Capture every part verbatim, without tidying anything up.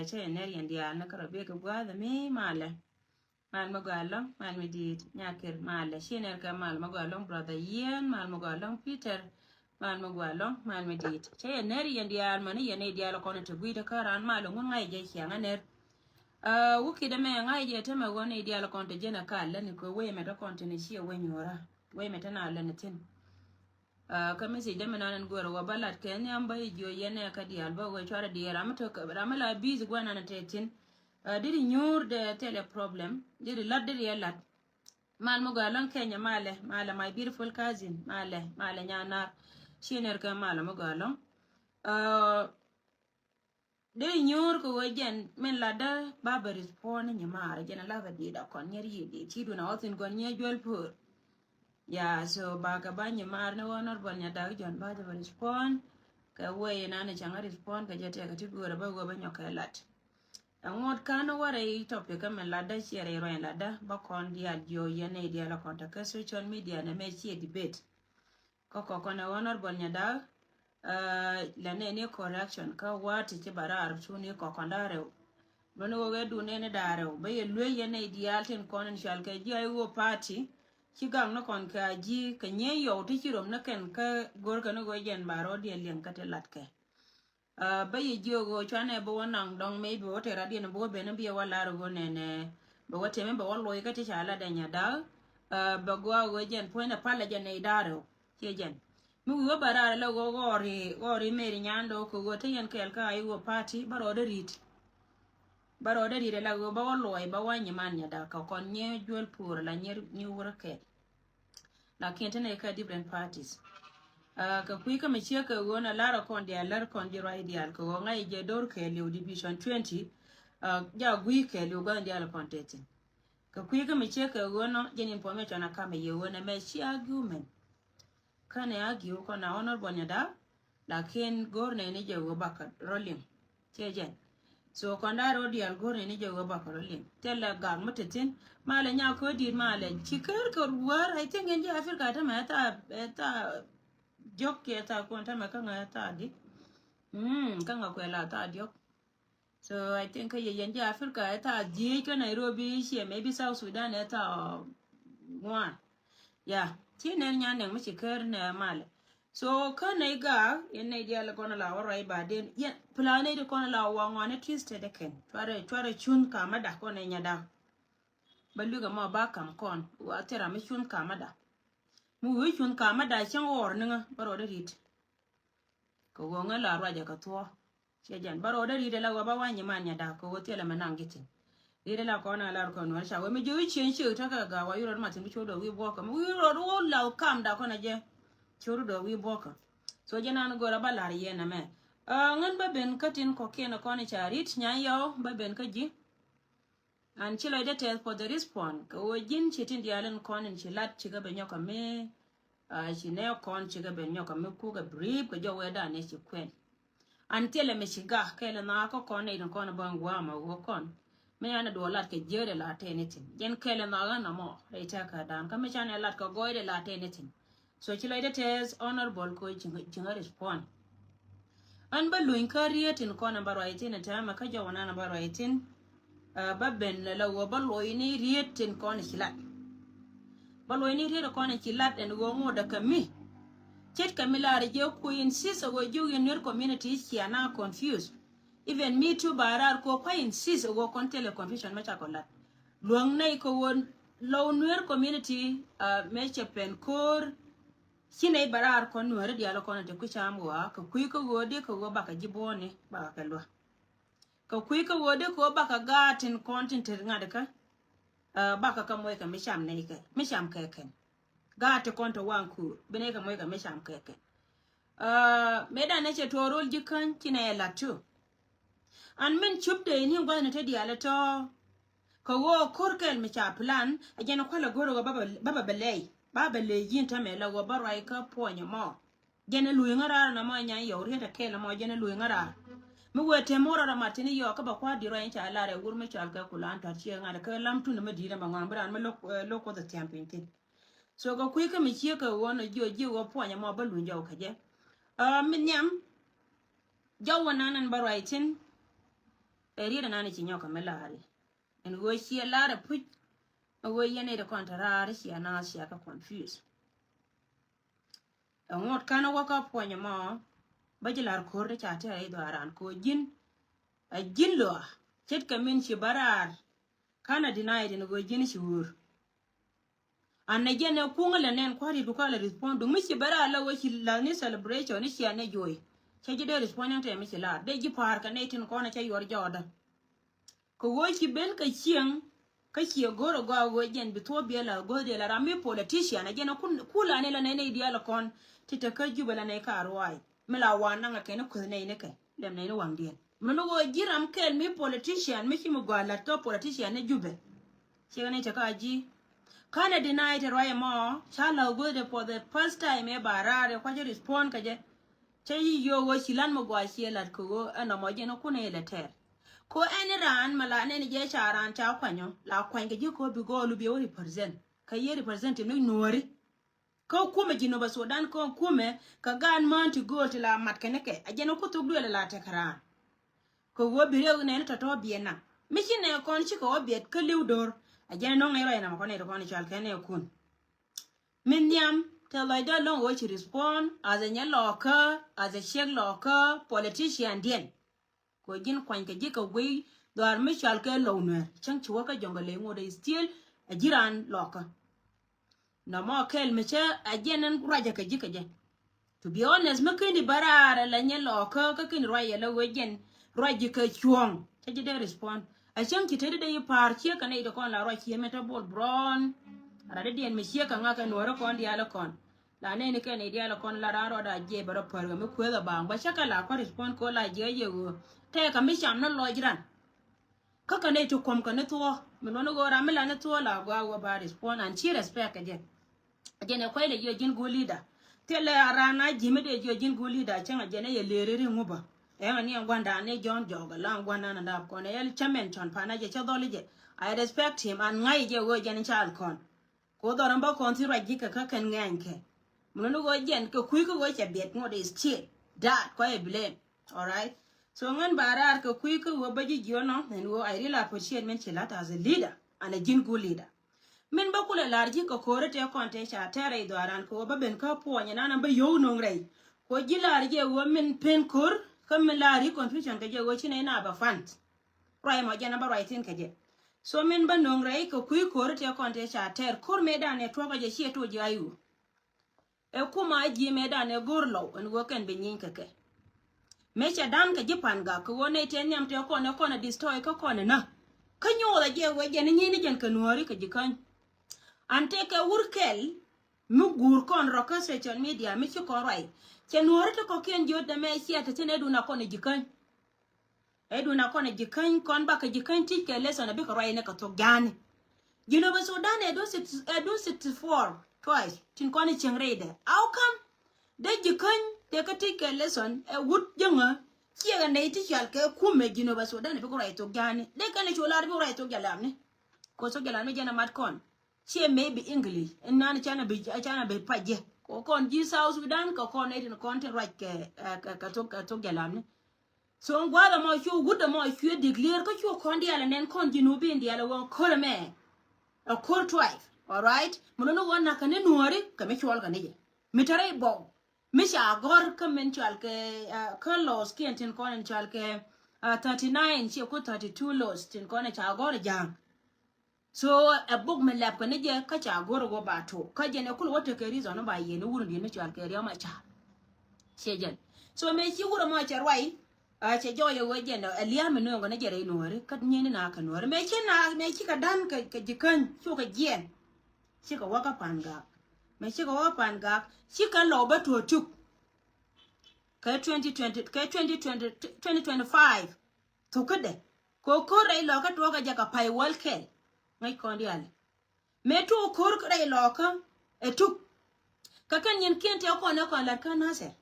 Cä yɛ ner yɛn diaal ni kärɔ bik kɛ gua̱a̱th mi malɛ. Mal mi gɔaa lɔŋ, mal mi di̱i̱t, nyakir malɛ. Ci ner kɛ mal mi gɔaa lɔŋ, brother Ian, mal mi gɔaa lɔŋ, Peter, mal mi gɔaa lɔŋ, mal mi di̱i̱t. Cä yɛ ner yɛn diaal mani yɛn i̱ diaal kɔn ti gui̱dɛ kä raan mal ŋun ŋa̱c jɛ ciaŋ a ner. Wukidɛ mɛ ŋa̱c jɛ temɛ ɣɔn i̱ diaal kɔn ti jɛn a kal lɛ ni kɛ wee mɛ te kɔn ti ni ci ɛ wee nyuɔra. Wee mɛ te na lɛ ni thin. Kä message dämi nan in go̱o̱rä wä ba lat kɛ nhiam ba i̱ jiö yɛn ɛ kä diaal ba wee cuarɛ diaal ram mi tök ram mi la busy guanan te thin. Diri nyuur dɛ thilɛ problem diri lat diri ɛ lat. Mal mi gɔaa lɔŋ Kenya malɛ malɛ my beautiful cousin malɛ malɛ nyanar. Ci ner kɛ malɛ mi gɔaa lɔŋ. Dee nyuur kɛ ɣöö jɛn min latdä ba bɛ respond ni nyimaar jɛn a lathɛ diit a kɔn nyɛr yiëë diit ci duun a ɣɔthin gɔn nyɛ juäl pöör. Ya so ba kɛ ba nyimaar ni ɣöö nɔr bɔl nya dak jɔn ba jɛ bɛ respond kɛ wee inan cäŋ a respond kɛ jɛ tɛkɛ ti göörä bä ɣöö bä nyɔk kɛ lat. Ɛŋot kan warɛ i̱ topic kä min latdä ciɛ rɛy ruany latdä ba kɔn diaal jiö yɛn nɛy diaal a kɔn te kä social media nɛ mɛ ciɛ debate. Kä kɔkɔn ɛ honorable Nyadak la nɛni correction kä wa̱a̱ ti ci ba raar cuni kɔkɔn da̱rɛw. Bä ni wä wee dun nɛni da̱rɛw bä yɛ luee yɛn nɛy diaal tin kɔn in cual kɛ ji̱ a iwä party. Ci gak ni kɔn kɛ a ji̱ kɛ nyiee yɔw ti ci rom ni kɛn kä go̱rkɛ ni wee jɛn ba rɔɔdiɛn liɛŋ kä ti latkɛ. Bä yɛ jiök ɣöö cuanɛ bä wä naŋ dɔŋ mëë bä wä tɛr adiɛn bä wä ben biɛ wä lar ɣöö nɛnɛ bä wä tɛmɛ bä wä loc kä ti ca lat dɛ Nyadak. Bä gɔaa ɣöö jɛn puɔ̱nydɛ palɛ jɛn nɛy da̱rɛw ciɛ jɛn mi wi̱i̱ wä bä raar la ɣöö ɣɔɔri ɣɔɔri meri nyandɔ kɛ ɣöö te yɛn kɛɛl kä a iwä party bä rɔɔdɛ ri̱t. Bä rɔɔdɛ ri̱t la ɣöö bä wä loc bä wä nyiman Nyadak kɛ kɔn nyɛ juäl puur la nyɛ wurä kɛɛl. Lakin te nɛ kä different parties. Kɛ kui̱ kä mi ciek kɛ ɣöö na lar kɔn diaal lär kɔn ji̱ ruac diaal kɛ ɣöö ŋa̱c jɛ dor kɛɛliw division twenty. Ja gui̱ kɛɛliw gua̱n diaal kɔn te thin. Kɛ kui̱ kä mi ciek kɛ ɣöö nɔ jɛn information a kamɛ yɛ ɣöö nɛ mɛ ci argument. Kä nɛ argue kɔn a honorable Nyadak. Lakin go̱r nɛ ni jɛ ɣöö bakɛ rɔ liŋ. Ciɛ jɛn. So kɔn da̱r ɣöö diaal go̱r nɛ ni jɛ ɣöö bakɛ rɔ liŋ. Thilɛ gak mi te thin. Malɛ nya ko̱ dit malɛ ci ker kɛ ruäär. I think in ji̱ Africa tämɛ ɛ thaa ɛ thaa diɔ̱k kiɛ thaa kuɔn tämɛ kä ŋa ɛ thaa di. Mm, kä ŋa kuɛ la thaa diɔ̱k. So I think kä yɛ yɛn ji̱ Africa ɛ thaa dhieec kä Nairobi ciɛ maybe South Sudan ɛ thaa ŋuan. Ya ci nɛn nyan nɛŋ mi ci ker nɛ malɛ. So kä nɛy gaak yɛn nɛy diaal kɔn la wä ruac ba den yɛn plan nɛy di kɔn la wä ŋɔn ni Tuesday de kɛn cuarɛ cuarɛ cun kamä dak kɔn nɛy Nyadak. Bä luikä mɔ ba kam kɔn wa thira mi cun kamä dak. Mi wi̱i̱ cun kamä dak cäŋ ɣɔr niŋä bä rɔɔdɛ ri̱t. Kɛ ɣöö ŋä la ruacɛ kɛ thuɔ̱ɔ̱. Ciɛ jɛn bä rɔɔdɛ ri̱t ala ɣöö bä wa̱ny nyiman Nyadak kɛ ɣöö thilɛ mɛ naŋ ji̱ thi̱n. Ri̱t ala kɔn a lar kɔn nuɔr ca wee mi ji̱ wi̱i̱ cieŋ ciek tekɛ ga̱a̱ wa wi̱i̱ rɔɔd ma thi̱n bi cio̱o̱k dɔɔk wi̱i̱ buɔ̱kä mi wi̱i̱ rɔɔd wä law kam dak kɔn a jɛ. Cio̱o̱k dɔɔk wi̱i̱ buɔ̱kä. So jɛ nan go̱r a bä la̱r yɛn ɛmɛ. Ŋän bä ben kä tin kɔ̱kiɛn kɔn ca ri̱t nyan yɔw bä ben kä ji̱. An ci lɔcdä tɛth for the respond kɛ ɣöö ji̱n ci tin diaal in kɔn in ci lat cikɛ ben nyɔk kɛ mi. Ci nɛ kɔn cikɛ ben nyɔk kɛ mi kukɛ brief kɛ jɔwɛ dan ni ci kuɛn. An thilɛ mi ci gak kɛl in nhaakä kɔn nɛy tin kɔn bä in gua̱a̱mɛ ɣöö kɔn mi an duɔ lat kɛ jiäkdɛ la tɛn itin jɛn kɛl in nhaakä nɔmɔ rɛy tɛkä dan kä mi canɛ lat kɛ gɔɔydɛ la tɛn itin. So ci lɔcdä tɛth honorable ko ci ŋä respond. An bä luny kä riet tin kɔn an bä ruac thin tɛmɛ kä jɔwä nan an bä ruac thin. Bä ben la wä bä luɔy ni riet tin kɔn ci lat. Bä luɔy ni riet kɔn ci lat ɛn wä ŋot kä mi. Ce̱tkɛ mi lar jɛ ku insist wä jiök in Nuer community cia na confuse. Even me too ba rar ko pa insist wä kɔn tele confusion ma ca kɔ lat. Luäŋ nɛy kɛ wä low Nuer community mɛ cɛ pɛn ko̱r. Ci nɛy bɛ raar kɔn nuääri diaal kɔn ti kui̱ cam ɣɔaa kɛ kui̱ kä ɣöö di kɛ ɣöö bakɛ ji̱ buɔ̱ɔ̱ni bakɛ kɛ luäk. Kɛ kui̱ kä ɣöö di kɛ ɣöö bakɛ gaat tin kɔn tin te ŋa̱t kä. Bakɛ kɛ moc kɛ mi cam nɛy kɛ mi cam kɛ kɛn. Gaat ti kɔn te waŋ kuur bi nɛy kɛ moc kɛ mi cam kɛ kɛn. Mëë dan nɛ cɛ tuɔɔk rol ji̱ käny ci nɛy ɛ lat cu. An min cup dee ni gua̱thni te diaal tɔ̱. Kɛ ɣöö ko̱r kɛl mi ca plan a jɛn kualɛ go̱r ɣöö ba bɛ bɛ lɛy ba bɛ lɛy ji̱n tämɛ la ɣöö ba ruac kä puɔ̱ny mɔ. Jɛn luy ŋä raar na mɔ nyan yɔw riet a kɛl mɔ jɛn luy ŋä raar. Mi wee tem mɔ rɔɔd a mat tini yɔɔ kä ba kua̱r di ruac in ca lar ɛ wur mi cɔal kɛ kulan tɔt ciɛ ŋa̱t kɛ lam tuni mi di̱i̱t ɛmɛ ŋɔn bi raan mi lo̱k lo̱k kuoth thiam piny thin. So kɛ kui̱ kä mi ciek kɛ ɣöö nɔ jiɔ jiɛ ɣöö puɔ̱ny ɛmɔ bä luny jɔw kɛ jɛ. Mi nhiam jɔw wä nan ɛn bä ruac thi̱n. Ɛ riet ɛnan ci nyɔk kɛ mi la̱ri. Ɛn ɣöö ciɛ lar ɛ puc. Ɛ ɣöö yɛn ɛ ti kɔn te raar ciɛ naath ciɛ kɛ confuse. Ɛ ŋot kän ɛ wä kä puɔ̱ny ɛmɔ. Bä ji̱ lar ko̱r ti ca tɛɛr i̱ dhɔaaran kɛ ɣöö ji̱n. Ɛ ji̱n luaak ce̱tkɛ min ci bä raar. Kän ɛ deny it ɛn ɣöö ji̱n ci ɣöör. An nɛ jɛn ɛ kuŋä lɛ nɛn kua̱ri duka lɛ respond duŋ mi ci bɛ raar lɛ wee ci la̱th ni celebration ni cia nɛ joy. Cɛ ji̱ dee respond ni tɛm mi ci laar dee ji̱ pa̱a̱r kɛ nɛy tin kɔn ɛ cɛ yuɔr jɔɔdä. Kɛ ɣöö ci ben kɛ cieŋ kä ciɛ go̱r ɛ gɔaa ɣöö jɛn bi thuɔ̱ɔ̱p biɛ la go̱o̱r diɛ la ram mi politician ɛ jɛn ɛ kun kula ni la nɛy nɛy diaal ɛ kɔn ti te kä Jubɛ la nɛy ka ruac mi la wan naŋ ɛ kɛn ɛ kueth nɛy ni kɛ lɛm nɛy ni waŋdiɛn. Mun ni ɣöö ji̱ ram kɛl mi politician mi ci mi gɔaa la̱t kä politician ni Jubɛ. Ciɛ ni cɛ ka ji̱. Kanɛ deny it ruac ɛmɔ ca la guth de for the first time ɛ ba raar ɛ kua̱c respond kɛ jɛ. Cɛ yi yo̱o̱ ɣöö ci lan mi gɔaa ciɛ la̱t kɛ ɣöö ɛn ɔmɔ jɛn ɛ kun ɛ lɛ tɛɛr. Ko ɛn raan ma la nɛn jɛ ca raan ca kuanyɔ la kuany kɛ ji̱ ko bi gɔɔlu bi wä represent kɛ yɛ representative ni nuɔri. Kä kumɛ Jinubä Sudan kä kumɛ kɛ gaan mään ti gööl ti la mat kɛn kɛ a jɛn ku thuk duël la tekɛ raan. Kɛ ɣöö bi riɛk nɛn tɔ̱tɔ̱ biɛ naŋ mi ci nɛ kɔn cikɛ wä biɛt kä li̱w do̱r. A jɛn nɔŋ nɛy ruac nam kɔn nɛy ti kɔn i̱ cɔal kɛn nɛ kun. Min nhiam tɛ lɔcdä lɔ̱ŋ ɣöö ci respond as a nyɛ lɔɔkä as a ciek lɔɔkä politician diɛn. Kɛ ji̱n kuany kɛ ji̱ kɛ guiy dhɔaar mi cɔal kɛ Lɔw Nuɛɛr cäŋ ci wä kä jɔ̱ŋ kɛ ley ŋot ɛ still a ji̱ raan lɔkä. Nɔmɔ kɛl mi cä a jiɛn ɛn ruacä kɛ ji̱ kɛ jɛ. To be honest mi ken di bä raar ɛ la nyɛ lɔkä kä ken di ruac yɛ la wee jiɛn ruac ji̱ kɛ cuɔ̱ɔ̱ŋ cä ji̱ dee respond. A cäŋ ci te di dee yi pa̱a̱r ciek kɛ nɛy di kɔn la ruac ciek mi te bol brɔn. Rat di diɛn mi ciek kɛ ŋa̱ kɛ nuɔ̱ɔ̱ri kɔn diaal kɔn. La nɛni kɛn i̱ diaal kɔn la raan rɔɔda jiɛc bɛ rɔ pär kɛ mi kueeth ɛ baaŋ bä cä kɛ la kɔn respond kɛ ɣöö la jiɛc ɛ yɛ ɣöö tɛɛkä mi cam ni lɔc ran. Kä kɛ nɛy ti kuɔm kɛ ni thuɔ̱ɔ̱ mi luɔ̱ni ɣöö ram mi la ni thuɔ̱ɔ̱ la gɔaa ɣöö ba respond an ci respect kɛ jɛ. Jɛn ɛ kuay lɛ jiɔ ji̱n go̱o̱l leader thilɛ a raan a ji̱ mi dee jiɔ ji̱n go̱o̱l leader cäŋ a jɛn ɛ yɛ lëëri ri ŋupä. Ɛŋ a ni ɛn gua̱ndan ni Jɔ̱ɔ̱n jɔɔk a la ɛn gua̱ndan a dap kɔn ɛ yɛl cämɛn cɔn pan a jɛ cä dhɔl i̱ jɛ. I respect him an ŋa̱c jɛ ɣöö jɛn in caal kɔn. Ko dhɔr in bä kɔn thi ruac ji̱ kɛ kä kɛn ŋɛɛny kɛ. Mun ni ɣöö jɛn kɛ kui̱ kä ɣöö cɛ biɛt ŋot is still. Dat kɔ ɛ blame. Alright. So ŋän ba raar kɛ kui̱ kä ɣöö bä ji̱ jiɔnɔ ɛn ɣöö I really appreciate min ci lat as a leader and a ji̱n good leader. Min bä kulɛ lar ji̱ kɛ ko̱ri tɛ kɔn tɛ ca tɛrɛ i̱ dhɔaran kɛ ɣöö bä ben kä puɔ̱ny ɛnan bä yio̱w no̱o̱ŋ rɛy. Kɛ ɣöö ji̱ lar jɛ ɣöö min pen ko̱r kä min lar ji̱ confusion kɛ jɛ ɣöö ci nɛy na bä fund. Ruac mɔ jɛn a bä ruac thi̱n kɛ jɛ. So min bä no̱o̱ŋ rɛy kɛ kui̱ ko̱ri tɛ kɔn tɛ ca tɛr ko̱r mëëdan ɛ tuɔ̱kä jɛ ciɛ to̱ ji̱ a i̱ ɣöö. Ɛ kuma ji̱ mëëdan ɛ go̱r lɔw ɛn ɣöö kɛn bi nyiny kɛ kɛ. Mëë cɛ da̱n kɛ ji̱ pan gak kɛ ɣöö nɛy tɛ nhiam tɛ kɔn ɛ kɔn ɛ destroy kä kɔn ɛ nä. Kä nyoth a jɛ ɣöö jɛn i̱ nyiny ni jɛn kɛ nuääri kɛ ji̱ käny. An tëëkɛ wur kɛl mi guur kɔn rɔ kä social media mi ci kɔn ruac. Cɛ nuääri ti kɔ̱kiɛn jiöt dämɛ ciɛ te thi̱n ɛ dun a kɔn ɛ ji̱ käny. Ɛ dun a kɔn ɛ ji̱ käny kɔn bakɛ ji̱ käny ti̱c kɛ lesson ɛ bikɛ ruac ni kɛ thok ja̱a̱ni. Jinubä Sudan ɛ dun sixty, ɛ dun sixty four twice tin kɔn ɛ cieŋ rɛydɛ. How come? Dee ji̱ käny tëë kä ti̱c kɛ lesson ɛ wut jäŋä ciɛ kɛ nɛy ti cɔal kɛ kumɛ Jinubä Sudan ɛ bikɛ ruac thok ja̱a̱ni. Dee kɛn ɛ cu lar bikɛ ruac thok jalamni. Kɛ thok jalamni jɛn ɛ mat kɔn. Ciɛ maybe English. Ɛn nan canɛ bi, canɛ bi pac jɛ. Kɛ kɔn ji̱ South Sudan kɛ kɔn nɛy tin kɔn tin ruac kɛ, ɛ, kɛ, kɛ thok, kɛ thok jalamni. So in gua̱a̱th ɛmɔ cu wut ɛmɔ cuɛ declare kä cu kɔn diaal ɛ nɛn kɔn Jinubin diaal ɛ ɣöö ko̱r ɛmɛ. Ɛ ko̱r twice. Alright. Mi luni ɣöö na̱k kɛ ni nuääri kɛ mi cuɔl kɛ ni jɛ. Mi te rɛy bɔw. Mi ca gɔ̱r kä min cɔal kɛ, ah, kä laws kiɛn tin kɔn in cɔal kɛ, ah, thirty nine ciɛ ku thirty two laws tin kɔn in ca gɔ̱r ja̱a̱ŋ. So ɛ buk mi lɛp kɛ ni jɛ kä ca go̱r ɛ wä ba tok kä jɛn ɛ kul wä tekɛ reason wä ba yieen ni wur in di̱i̱t mi cɔal kɛ Riɛk Macar. Ciɛ jɛn. So mëë ci wur ɛmɔ cɛ ruac, a cɛ jɔɔc ɛ wee jɛn ɛ lia̱a̱ mi nööŋ kɛ ni jɛ rɛy nuääri kä nyieni na kɛ nuääri mëë ci na mëë ci kɛ da̱n kɛ, kɛ ji̱ käny cu kɛ jiɛɛn. Cikɛ wä kä pan gak. Mëë cikɛ wä kä pan gak cikɛ lɔw bä tuɔɔk tuk. Kɛ twenty twenty, kɛ twenty twenty, twenty twenty five. Thukädɛ. Kɛ ko̱r rɛy lɔkä tuɔɔkä jɛ kɛ pay wäl kɛl. Ŋäc kɔn diaal. Mëë tuɔɔk ko̱r rɛy lɔkä ɛ tuk. Kɛ kɛn nyin kiɛn tɛ kɔn ɛ kɔn lat kä Nasir.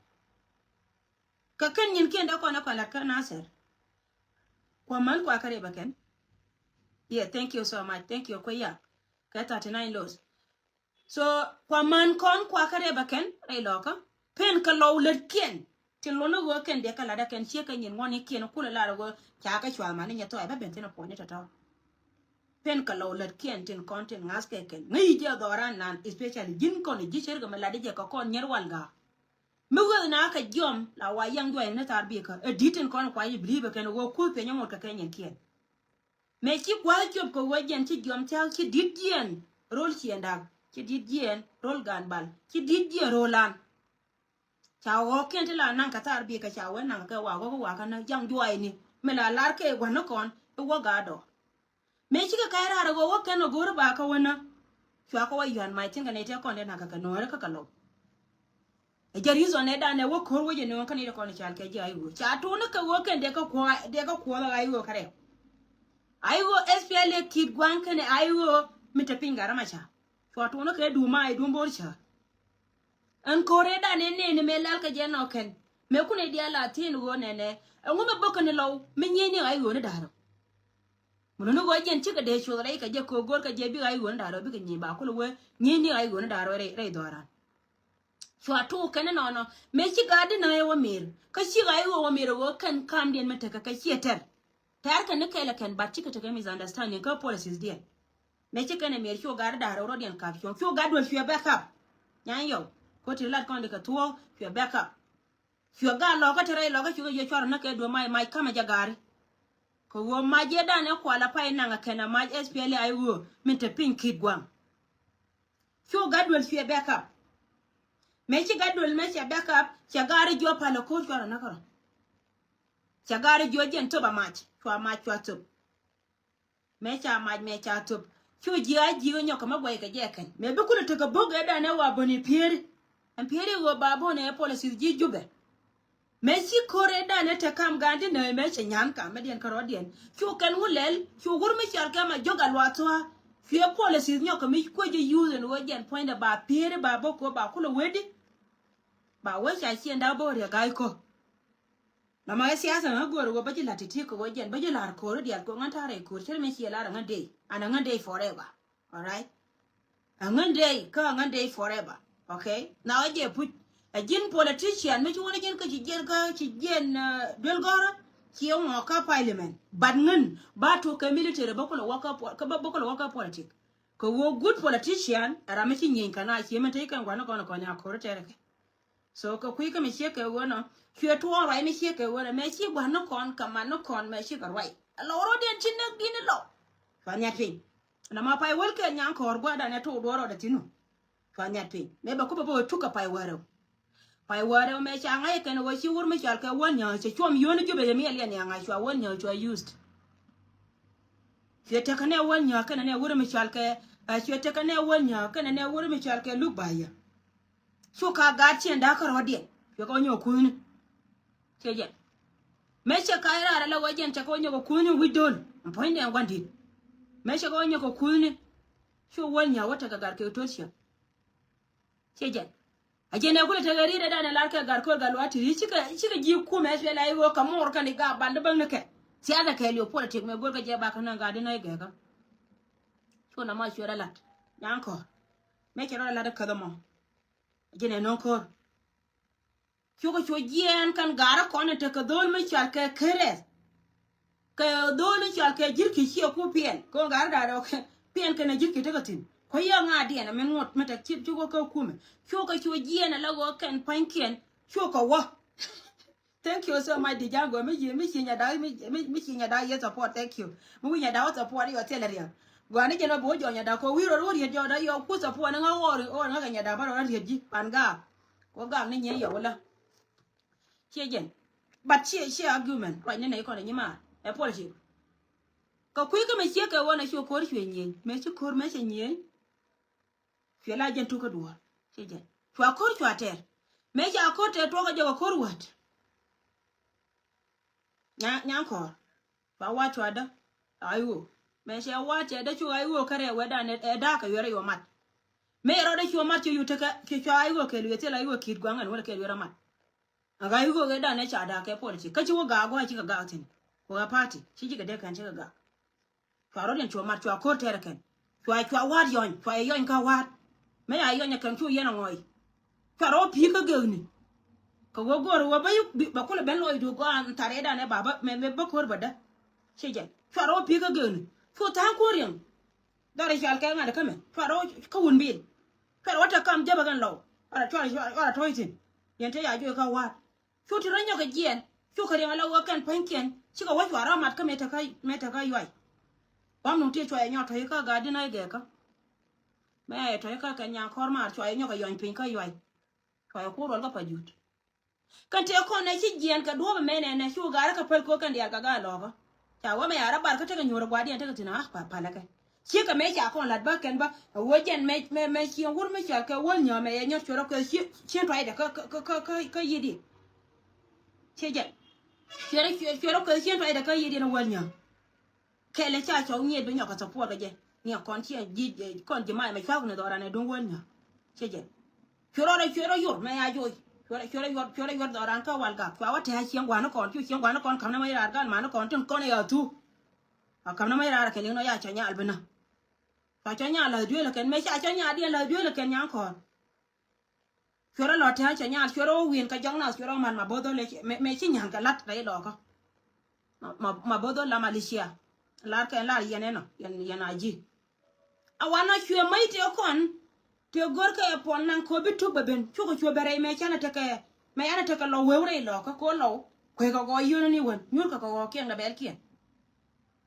Kɛ kɛn nyin kiɛn tɛ kɔn ɛ kɔn lat kä Nasir. Kua̱ män kua kä rɛy bä kɛn. Yeah, thank you so much. Thank you kuɛ ya. Kɛ thirty nine laws. So kua man kɔn kua kä rɛy bä kɛn rɛy lɔkä pen kɛ lɔw lät kiɛn. Tin luɔ̱n ni ɣöö kɛn dee kɛ lat ɛ kɛn ciek kɛ nyin ŋuɔ̱tnikiɛn kulɛ lar ɣöö ca kɛ cua̱l mani nyɛ thɔɔc bä ben thi̱n ɛ puɔ̱ny ni tɔ̱tɔ̱. Pen kɛ lɔw lät kiɛn tin kɔn tin ŋa̱th kɛ kɛn ŋäc jiɛ dhɔran nan, especially ji̱n kɔn ji̱ cärkɛ mi lat jiɛ kɛ kɔn nyier wal ga̱a̱. Mi weth na kɛ jiɔm la wa yaŋ juɔy ni thar bikä ɛ di̱t tin kɔn kuay i̱ bilipɛ kɛn ɣöö kuth piny ŋot kɛ kɛ nyin kiɛn. Mëë ci gua̱a̱th cop kɛ ɣöö jiɛn ci jiɔm thia̱k ci di̱t jiɛn ro̱l ciëndak, ci di̱t jiɛn ro̱l gan bal, ci di̱t jiɛn ro̱l an. Ca ɣɔɔkiɛn ti la naŋ kɛ thar bikä ca wee naŋ kɛ wa ɣɔk wakä ni jaŋ juɔyni mi la lar kɛ gua̱n ni kɔn i̱ wä ga̱a̱dɔ. Mëë cikɛ ka̱c raar ɛ ɣöö wä kɛn ɛ go̱o̱r i̱ ba kä wä nä. Cua kɛ wä yuan mac thi̱n kɛ nɛy tëë kɔn dee naŋ kɛ kɛ nuɔ̱ɔ̱ri kä kɛ lo̱w. Ɛ jɛ reason ɛ danɛ wä ko̱r wä jɛ nööŋ kä nɛy tëë kɔn cal kɛ ji̱ a i̱ ɣöö ca tuuni kɛ ɣöö kɛn dee kä kuɔth dee kä kuɔth ɛ ɣa̱c i̱ ɣöö kä rɛw. A i̱ ɣöö S P L A ki̱t gua̱a̱ŋ kɛnɛ a i̱ ɣöö mi te piny gat rɛm a ca. Cua tuuni kɛ duuma i̱ duum bo̱r cä. Ɛn ko̱r ɛ danɛ nɛɛni mëë lɛl kɛ jɛ nɔ kɛn mëë kun ɛ diaal a thi̱n ɣöö nɛnɛ ɛŋu mi bäkɛ ni lɔw mi nyieyni ɣa̱c ɣöö ni da̱rä. Mun ni ɣöö jɛn cikɛ dee cuoth rɛy kɛ jɛ ko̱o̱k go̱r kɛ jɛ bikɛ a i̱ ɣöö ni da̱rä bikɛ nyiey ba kulɛ wee nyieyni ɣa̱c ɣöö ni da̱rä rɛy dhɔran. Cua tuuk kɛn inɔnɔ mëë ci gaat di nä ɛ wä mir kä ci ɣa̱c ɣöö wä mir ɣöö kɛn kamdiɛn mi tekɛ kɛ ciɛ tɛr. Tɛr kɛn ni kɛlɛ kɛn but cikɛ tekɛ misunderstanding kä policies diɛn. Mëë ci kɛn ɛ mir cu gat da̱r rɔ̱diɛn kap cuɔ̱ŋ cu gat duel cuɛ back up. Nyan yɔw ko̱ ti lat kɔn di kɛ thuɔ̱ɔ̱k cuɛ back up. Cuɛ gat lɔkä ti rɛy lɔkä cuɛ kɛ cuarɛ näk kɛ duel mac mac kamɛ jɛ gari. Kɛ ɣöö mac yɛ dan ɛ kual a pay naŋ ɛ kɛn ɛ mac S P L A I ɣöö min te piny ki̱t gua̱a̱ŋ. Cu gat duel cuɛ back up. Mëë ci gat duel mëë cɛ back up cɛ gari jiɔ palɛ ko̱r cuarɛ näk kärɔ. Cɛ gari jiɔ jiɛn thop a mac cua mac cua thop. Mëë ca mac mëë ca thop cu jiɛ a jiɛ nyɔk kɛ mä guɛy kɛ jɛ kɛn mëë bi kulɛ tekɛ bo̱k ɛ danɛ wa bäni pieri. Ɛn pieri ɣöö ba bo̱n ɛ policies ji̱ Jubɛ. Mëë ci ko̱r ɛ danɛ te kam ga̱a̱n ti nääy mëë cɛ nyan kam mä diɛn kärɔ̱diɛn cu kɛn wä lɛl cu wur mi cɔal kɛ ma jiök a luath thua̱a̱. Cuɛ policies nyɔk kɛ mi kuec ji̱ youth ɛn ɣöö jɛn puɔ̱nydɛ ba pieri ba bo̱k ko̱ ba kulɛ wetdi. Ba wee ca ciɛn da̱k bo̱k riɛk ga̱a̱c ko̱. Nɔmɔ ɛ siasa ŋä go̱o̱r ɣöö bä ji̱ la̱t ti̱ti̱ kɛ ɣöö jɛn bä ji̱ la̱r ko̱ri diaal kɛ ɣöö ŋän ta̱rɛ ko̱r cä mi ciɛ la̱r aŋän dee an aŋän dee forever. Alright. Aŋän dee kä aŋän dee forever. Okay. Na ɣä jɛ puc ɛ ji̱n politician mi ci wä ni ji̱n kä ci jiɛn kä ci jiɛn duel gɔ̱rä. Ci ŋɔ kä parliament but ŋän ba tuɔk kɛ military bä kulɛ wä kä bä kulɛ wä kä politic. Kɛ ɣöö good politician ɛ ram mi ci nyieny kɛ na cie mi te ci kɛn gua̱n ni kɔn kɔn a ko̱ri tɛrɛ kɛ. So kɛ kui̱ kä mi ciek kɛ ɣöö nɔ cuɛ tuɔɔk ruac mi ciek kɛ ɣöö nɔ mɛ ci gua̱n ni kɔn kɛ man ni kɔn mɛ ci kɛ ruac. Ala ɣöö rɔ̱diɛn ci näk di̱n ni lɔ. Cua nhiat piny. Nɔmɔ pay wäl kɛɛl nyan kɔɔr gua̱a̱r danɛ tok duɔɔr rɔɔdɛ thi̱n nu. Cua nhiat piny mɛ bɛ kupɛ bä ɣöö tuk kɛ pay wäl rɛw. Pay wäl rɛw mɛ ca ŋa̱c kɛn ɣöö ci wur mi cɔal kɛ wäl nyääk cɛ cuɔm yio̱o̱n ni Jubɛ yɛ mi ɛ liɛn ɛ ŋa̱c cua wäl nyääk cua used. Cuɛ tekɛ nɛ wäl nyääk kɛnɛ nɛ wur mi cɔal kɛ ɛ cuɛ tekɛ nɛ wäl nyääk kɛnɛ nɛ wur mi cɔal kɛ luk ba yɛ. Cu ka gaat ciɛn da̱a̱k kärɔ̱diɛn cuɛ kɛ wä nyɔk kuthni. Ciɛ jɛn mëë cɛ kac raar ala wä jɛn cɛ kɛ wä nyɔk kuthni wi̱c do̱l. Puɔ̱nydɛ gua̱n di̱t mëë cɛ kɛ wä nyɔk kuthni. Cu wäl nyääk wä tekɛ gat kɛ to̱l ciɛk. Ciɛ jɛn a jɛn ɛ kulɛ tekɛ ri̱t ɛ danɛ lar kɛ gat ko̱r gat lua̱a̱ ti ri̱t cikɛ cikɛ ji̱ kumɛ cuɛ la i̱ ɣöö kɛ muɔr kɛn i̱ gaak bal di bäŋ ni kɛ. Siasa kɛɛliw politik mɛ go̱r kɛ jɛ bakä nä gat di nä i̱ gɛkä. Cu nɔmɔ cuɛ rɛ lat nyan kɔ̱r mëë cɛ rɔ rɛ lat i̱ käth ɛmɔ. Jɛn ɛ no̱o̱ŋ ko̱r. Cukɛ cu jiɛɛn kɛn ga̱rä kɔn in tekɛ dho̱l mi cɔal kɛ Kereth. Kɛ dho̱l in cɔal kɛ ji̱rki ciɛ ku piɛn kɔn ga̱rä da̱rɛ ɔ piɛn kɛn a ji̱rki tekɛ thi̱n. Kɔ yɛ ŋa̱diɛn a min ŋuɔ̱t mi tɛk cip cukɛ kä kumɛ. Cukɛ cu jiɛɛn a la ɣöö kɛn pa̱nykiɛn cukɛ wä. Thank you so much di ja̱ŋ gɔaa mi ci mi ci nyadak mi mi ci nyadak yɛ support, thank you. Mi wi̱c nyadak wä support yɔ thilɛ riɛk. Gɔaa ni jɛn wä bi wä jɔɔk nyadak kɔ wi̱i̱ rɔ wä riet jɔɔk da yɔ ku support ni ŋa ɣɔr ɣɔr ŋa kɛ nyadak bä rɔ riet ji̱ pan gaak. Wä gaak ni nyiey yɔ wä la. Ciɛ jɛn. But ciɛ ciɛ argument ruac ni nɛy kɔn ni nyi maar ɛ politic. Kɛ kui̱ kä mɛ ciɛ kɛ wä na ci wä ko̱r cuɛ nyiey mɛ ci ko̱r mɛ cɛ nyiey. Cuɛ la jɛn tukä duɔ̱ɔ̱r ciɛ jɛn cua ko̱r cua tɛr. Mëë ca ko̱r tɛr tuɔkä jɛ kɛ ko̱r wät. Nya nya kɔɔr cua wa̱a̱ cua dä. Ay ɣöö mëë cɛ wa̱a̱ cɛ dä cu ay ɣöö kärɛ wɛ dan ɛ da̱a̱ kɛ yuɛrɛ yɔ mat. Mëë rɔɔdɛ cu mat cɛ yu tekɛ cɛ cua ay ɣöö kɛɛl wiɛ thil ay ɣöö ki̱i̱t gua̱ŋ ɛn wälɛ kɛɛl wiɛ rɔ mat. Ɛ ɣa̱c ɣöö kɛ dan ɛ ca da̱a̱ kɛ politik kä ci wä gaak gua̱a̱ cikɛ gaak thi̱n. Kɛ ɣä party ci cikɛ dee kɛn cikɛ gaak. Cua rɔ̱diɛn cua mat cua ko̱r tɛɛrɛ kɛn. Cua cua wa̱a̱t yɔny cua yɛ yɔny kä wa̱a̱t. Mëë ya yɔny ɛ kɛn cu yɛn ɛ ŋɔɔy. Cua rɔ pi̱i̱ kä gek ni. Kɛ ɣöö go̱o̱r ɣöö bä yuk bä kulɛ ben lɔcdu gɔaa thaar ëëdan ɛ baba mɛ mɛ bä ko̱r bä dä. Ci jɛn cuarɛ wä pi̱i̱ kä gëëkni cu tha̱a̱ŋ kuɔ̱r riɛŋ. Dhɔr i̱ cɔal kɛ ŋa̱t kä mɛ cuarɛ wä kä wun bil. Cuarɛ wä te kam jäpɛ kɛn lɔw. Cuarɛ cuarɛ cuarɛ tɔ̱ɔ̱c thi̱n. Yɛn te ya juɔc kä wa̱a̱t. Cu ti rɔ nyɔk kɛ jiɛɛn cu kɛ riɛŋ ala ɣöö kɛn pua̱nykiɛn cikɛ wä cuarɛ wä mat kä mëë te kä mëë te kä yuay. Bam nuŋ ti cuayɛ nyɔk tɔ̱ɔ̱c kä gaat di̱n a i̱ gɛɛkä. Mëë a yɛ tɔ̱ɔ̱c kä kɛ nyaŋ kɔr maar cuayɛ nyɔk kɛ yɔny piny kä yuay. Cuayɛ kuɔr ruɔl kä pa jut. Kɛn tëë kɔn nɛ ci jiɛɛn kɛ duɔ̱ɔ̱p ɛmɛ nɛnɛ cu gaarä kɛ päl ko̱ kɛn diaal kɛ gaa lɔɔkä. Ca wä mɛ yaar a bar kä tekɛ nyuur ɛ gua̱a̱r diɛn tekɛ thi̱n a pa palä kɛ. Ciek kɛ mëë ca kɔn la̱t bä kɛn bä ɛ wä jɛn mɛ mɛ mɛ cieŋ wur mi cɔal kɛ wäl nyɔ̱ɔ̱m ɛ yɛ nyɔr cuɛ rɔ kueth cieŋ tuacdɛ kä kä kä kä kä yiëëdi. Ciɛ jɛn cuɛ rɔ cuɛ rɔ kueth cieŋ tuacdɛ kä yiëëdi ni wäl nyɔ̱ɔ̱m. Kɛlɛ ca cɔw nyiet bi nyɔk kɛ support kɛ jɛ. Ni kɔn ci ji̱ kɔn ji̱ mac mɛ cuak ni dhɔran ɛ duŋ wäl nyɔk. Ciɛ jɛ. Cuɛ rɔ cuɛ rɔ yor mɛ ya joc. Cuɛ rɔ cuɛ rɔ yor cuɛ rɔ yor dhɔran kä wal gak. Cua wä tɛ̈ cieŋ gua̱n kɔn cu cieŋ gua̱n kɔn ka̱m ni mɛ rar gan man kɔn tin kɔn ya thu. A ka̱m ni mɛ rar kɛ liŋ nɔ ya cɔ nyal bi na. Cua cɔ nyal la duel kɛn mɛ ca cɔ nyal diɛn la duel kɛn nyan kɔn. Cuɛ rɔ lɔ tɛ̈ cɛ nyal cuɛ rɔ wä wi̱i̱n kɛ jɔk nath cuɛ rɔ man ma bo̱o̱th dhɔl mɛ ci nya̱n kɛ la̱t rɛy lɔkä. Ma bo̱o̱th dhɔl la Malaysia. Lar kɛ lar yɛn ɛnɔ yɛn a ji̱. A wanɔ cuɛ mäc tëë kɔn tëë go̱r kɛ puɔn naŋ kɛ bi tuk bɛ ben cukɛ cuɛ bɛ rɛy mɛ canɛ tekɛ mɛ yanɛ tekɛ lɔw weu rɛy lɔkä kɛ lɔw kueekɛ gɔɔ yio̱o̱ni wän nyuurkɛ kɛ gɔɔ kiɛŋ dɛ bɛɛl kiɛn.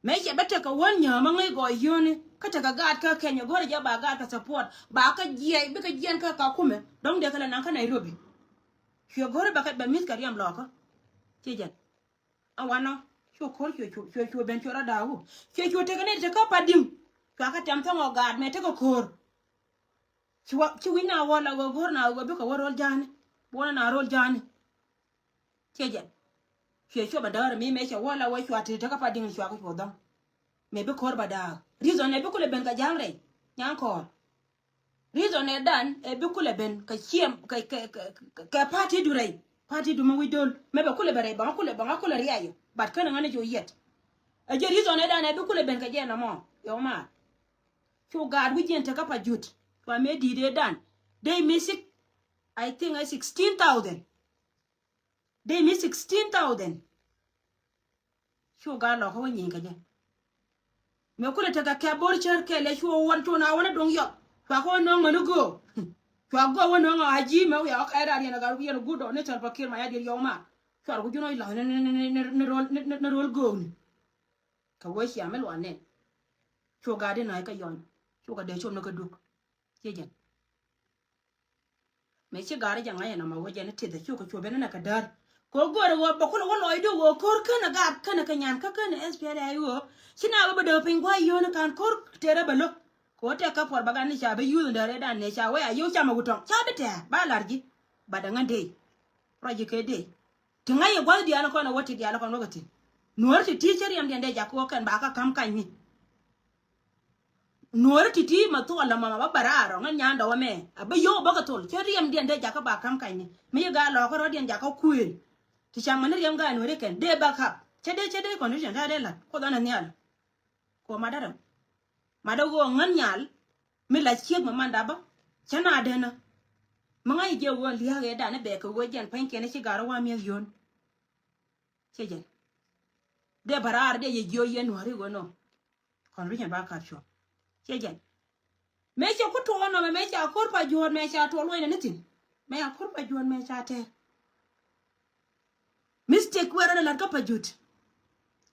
Mëë cɛ bä tekɛ wän nyäämä ŋäc gɔɔ yio̱o̱ni kä tekɛ gaat kä kɛny ɛ go̱rɛ jɛ ba gaat kä support ba kä jiɛc bikɛ jiɛn kä Kakumɛ dɔ̱ŋ dee kɛ lɛ naŋ kä Nairobi. Cuɛ go̱rɛ bɛ kɛ bɛ mi̱th kɛ riɛm lɔɔkä. Ciɛ jɛn a wanɔ cu ko̱r cuɛ cuɛ cuɛ ben cuɛ rɔ da̱a̱ku cuɛ cuɛ tekɛ ni tekä pa di̱ŋ. Cua kä tɛm thäŋ ɔ gaat mëë tekɛ ko̱r. Ci wi̱c na wä la ɣöö go̱r na ɣöö bikɛ wä ro̱l ja̱a̱ni. Buɔ̱n na ro̱l ja̱a̱ni. Ciɛ jɛn cuɛ cuɛ bɛ däär mi mëë cɛ wä la wä cua ti tekä pa di̱ŋ cua kä cuɔ dhɔ̱ŋ. Mëë bi ko̱r bɛ da̱a̱k reason ɛ bi kulɛ ben kɛ ja̱a̱ŋ rɛy nyan kɔɔr. Reason ɛ dan ɛ bi kulɛ ben kɛ ciɛm kɛ kɛ kɛ kɛ party du rɛy. Party du mi wi̱c dol mɛ bɛ kulɛ bɛ rɛy bɛ ŋa kulɛ bɛ ŋa kulɛ riac yɔ but känɛ ŋa ni cu yɛt. Ɛ jɛ reason ɛ dan ɛ bi kulɛ ben kɛ jɛ nɔmɔ yɔ maar. Cu gaat wi̱c jiɛn tekä pa jut cua mëë di̱i̱t ëë dan. Dee mi sik I think ɛ sixteen thousand. Dee mi sixteen thousand. Cu gaat lɔkä wä nyieny kɛ jɛ. Mëë kulɛ tekɛ kɛ bo̱r cär kɛɛl ɛ cu wä wän cu na wän a do̱ŋ yɔk cua kɛ wä nööŋ mäni göök. Cua göök wä nööŋ a ji̱ mɛ wiaa wä kɛɛt a riɛn a gat wiɛn a guut dɔɔk ni thɛl pa kiɛl ma ya diɛt yɔw ma. Cuarɛ ku jun wä la̱th ni ni ni ni ni ni ro̱l ni ni ro̱l göökni. Kɛ wee cia mi lual nɛn. Cu gaat di na̱a̱c kä yɔny. Cu kɛ dee com ni kä duk. Ciɛ jɛn. Mëë ci gaari jɛ ŋa̱c ɛn ɔmɔ wä jɛn i̱ tithɛ cukɛ cuɔp ɛn ɛn ɛ kɛ däär. Kɛ ɣöö göörä ɣöö bɛ kulɛ wä lɔcdä ɣöö ko̱r känɛ gaat känɛ kɛ nyan kä känɛ S P L A I ɣöö ci na wä bɛ dee piny gua̱a̱c yio̱o̱ni ka̱n ko̱r tëërä bɛ lo̱k. Kɛ ɣöö tɛk kä puɔr bɛ gat ni ca bi yuuth in däär ëëdan nɛ ca wee a yio̱w camɛ wutɔ̱ŋ ca bi tɛ̱̈ɛ̱̈ ba la̱r ji̱. Bat ɛŋän dee ruac ji̱ kɛ dee. Ti ŋa̱c yɛ gua̱th diaal kɔn ɛ wä ti diaal kɔn wä kɛ thi̱n. Nuɔ̱ɔ̱ri ti ti cä riɛmdiɛn dee jakä wä kɛn ba kä ka̱m kanyni. Nuɔɔri ti̱ti̱ ma thuɔl la mama ba bɛ raar rɔ̱ŋ in nyan dɔwä mɛ a bä yio̱w bä kɛ thol cä riɛmdiɛn dee jakä ba ka̱m kanyni. Mi yi gaa lɔɔkä rɔ̱diɛn jakä kuëël. Ti ca̱ŋ mani riɛm gaa nuɔɔri kɛn dee bä kap cä dee cä dee condition cä dee la̱t kuoth ɣän ɛ nhial. Kuɔ madä rɛm madä ɣöö ŋän nyal. Mi la ciek ma manda bä cä na denä. Mi ŋa̱c jiɛ ɣöö lia̱a̱k ëë dan i̱ bɛɛk kɛ ɣöö jiɛn pua̱nykiɛn i̱ ci gaa rɔ wa̱a̱ mi̱eth yio̱n. Ciɛ jɛn. Dee bä raar dee yɛ jiö yɛn nuääri ɣöö nɔ. Convention ba kap cuɔ̱p. Ciɛ jɛn. Mëë cɛ ku tuɔɔk nɔmɛ mëë ca ko̱r pa juɔ̱ɔ̱t mëë ca tuɔɔk luɔ̱cnɛ ni thi̱n. Mëë ca ko̱r pa juɔ̱ɔ̱t mëë ca tɛɛr. Mistake wɛrɛ ni la̱t kä pa jut.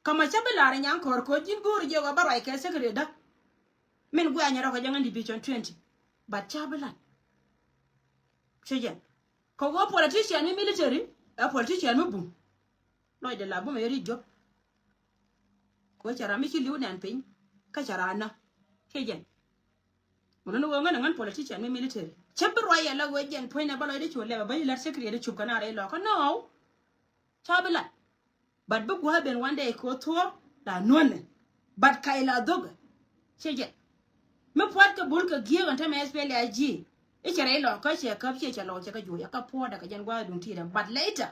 Kä ma cä bi la̱r nyaŋ kɔr ko̱r ji̱n go̱o̱r jiɛ wä bä ruac kɛ secretary dä. Min guiany rɔ kɛ jɛ ŋän division twenty. But ca bi la̱t. Ciɛ jɛn. Kɛ ɣöö politician mi military ɛ politician mi bum. Lɔcdɛ la bum ɛ ri jop. Kɛ ɣöö cɛ ram mi ci li̱w nɛn piny kä cɛ ran nä. Ciɛ jɛn. Mun ni ɣöö ŋän ɛ ŋän politician mi military cä bi ruac yɛ la ɣöö jɛn puɔ̱nynɛ bä lɔcdɛ cu lɛp ɛ bä ci lät secretary cup kɛ na rɛy lɔkä nɔw. Ca bi lat. But bi gua̱a̱th ben one day kɛ ɣöö thuɔ̱ɔ̱k la nuɔ̱nɛ. But kac la dhokɛ. Ciɛ jɛn. Mi pua̱t kɛ bul kɛ gi̱eek ɛn tämɛ S P L A I G. I̱ cɛ rɛy lɔkä cɛ käp ciɛ cɛ lɔk cɛ kɛ juɔc ɛ kä puɔ̱ɔ̱dɛ kɛ jɛn gua̱a̱th duŋ ti̱i̱dɛ but later.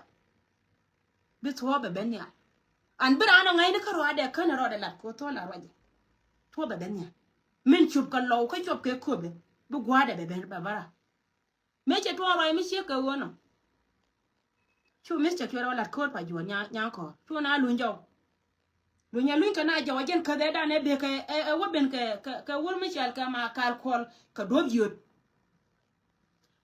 Bi thuɔ̱ɔ̱p bɛ ben nhial. An bi raan ɛ ŋa̱cni kä rɔaadɛ känɛ rɔɔdɛ lat kɛ ɣöö thuɔ̱ɔ̱k la ruacɛ. Thuɔ̱ɔ̱p bɛ ben nhial. Min cup kɛ lɔw kä cuɔp kɛ köpɛ bi gua̱a̱dɛ bɛ ben bɛ bä raar. Mëë cɛ tuɔɔk ruac mi ciek kɛ ɣöö nɔ. Cu mistake cuɛ rɔ lat ko̱r pa juɔ̱ɔ̱r nya, nya kɔr. Cu na luny jɔw. Luny a luny kɛ na jɔw a jɛn käth ɛ dan ɛ bek kɛ, ɛ, ɛ wä ben kɛ, kɛ, kɛ wur mi cɔal kɛ Makal Kuɔl kɛ duɔ̱p yöt.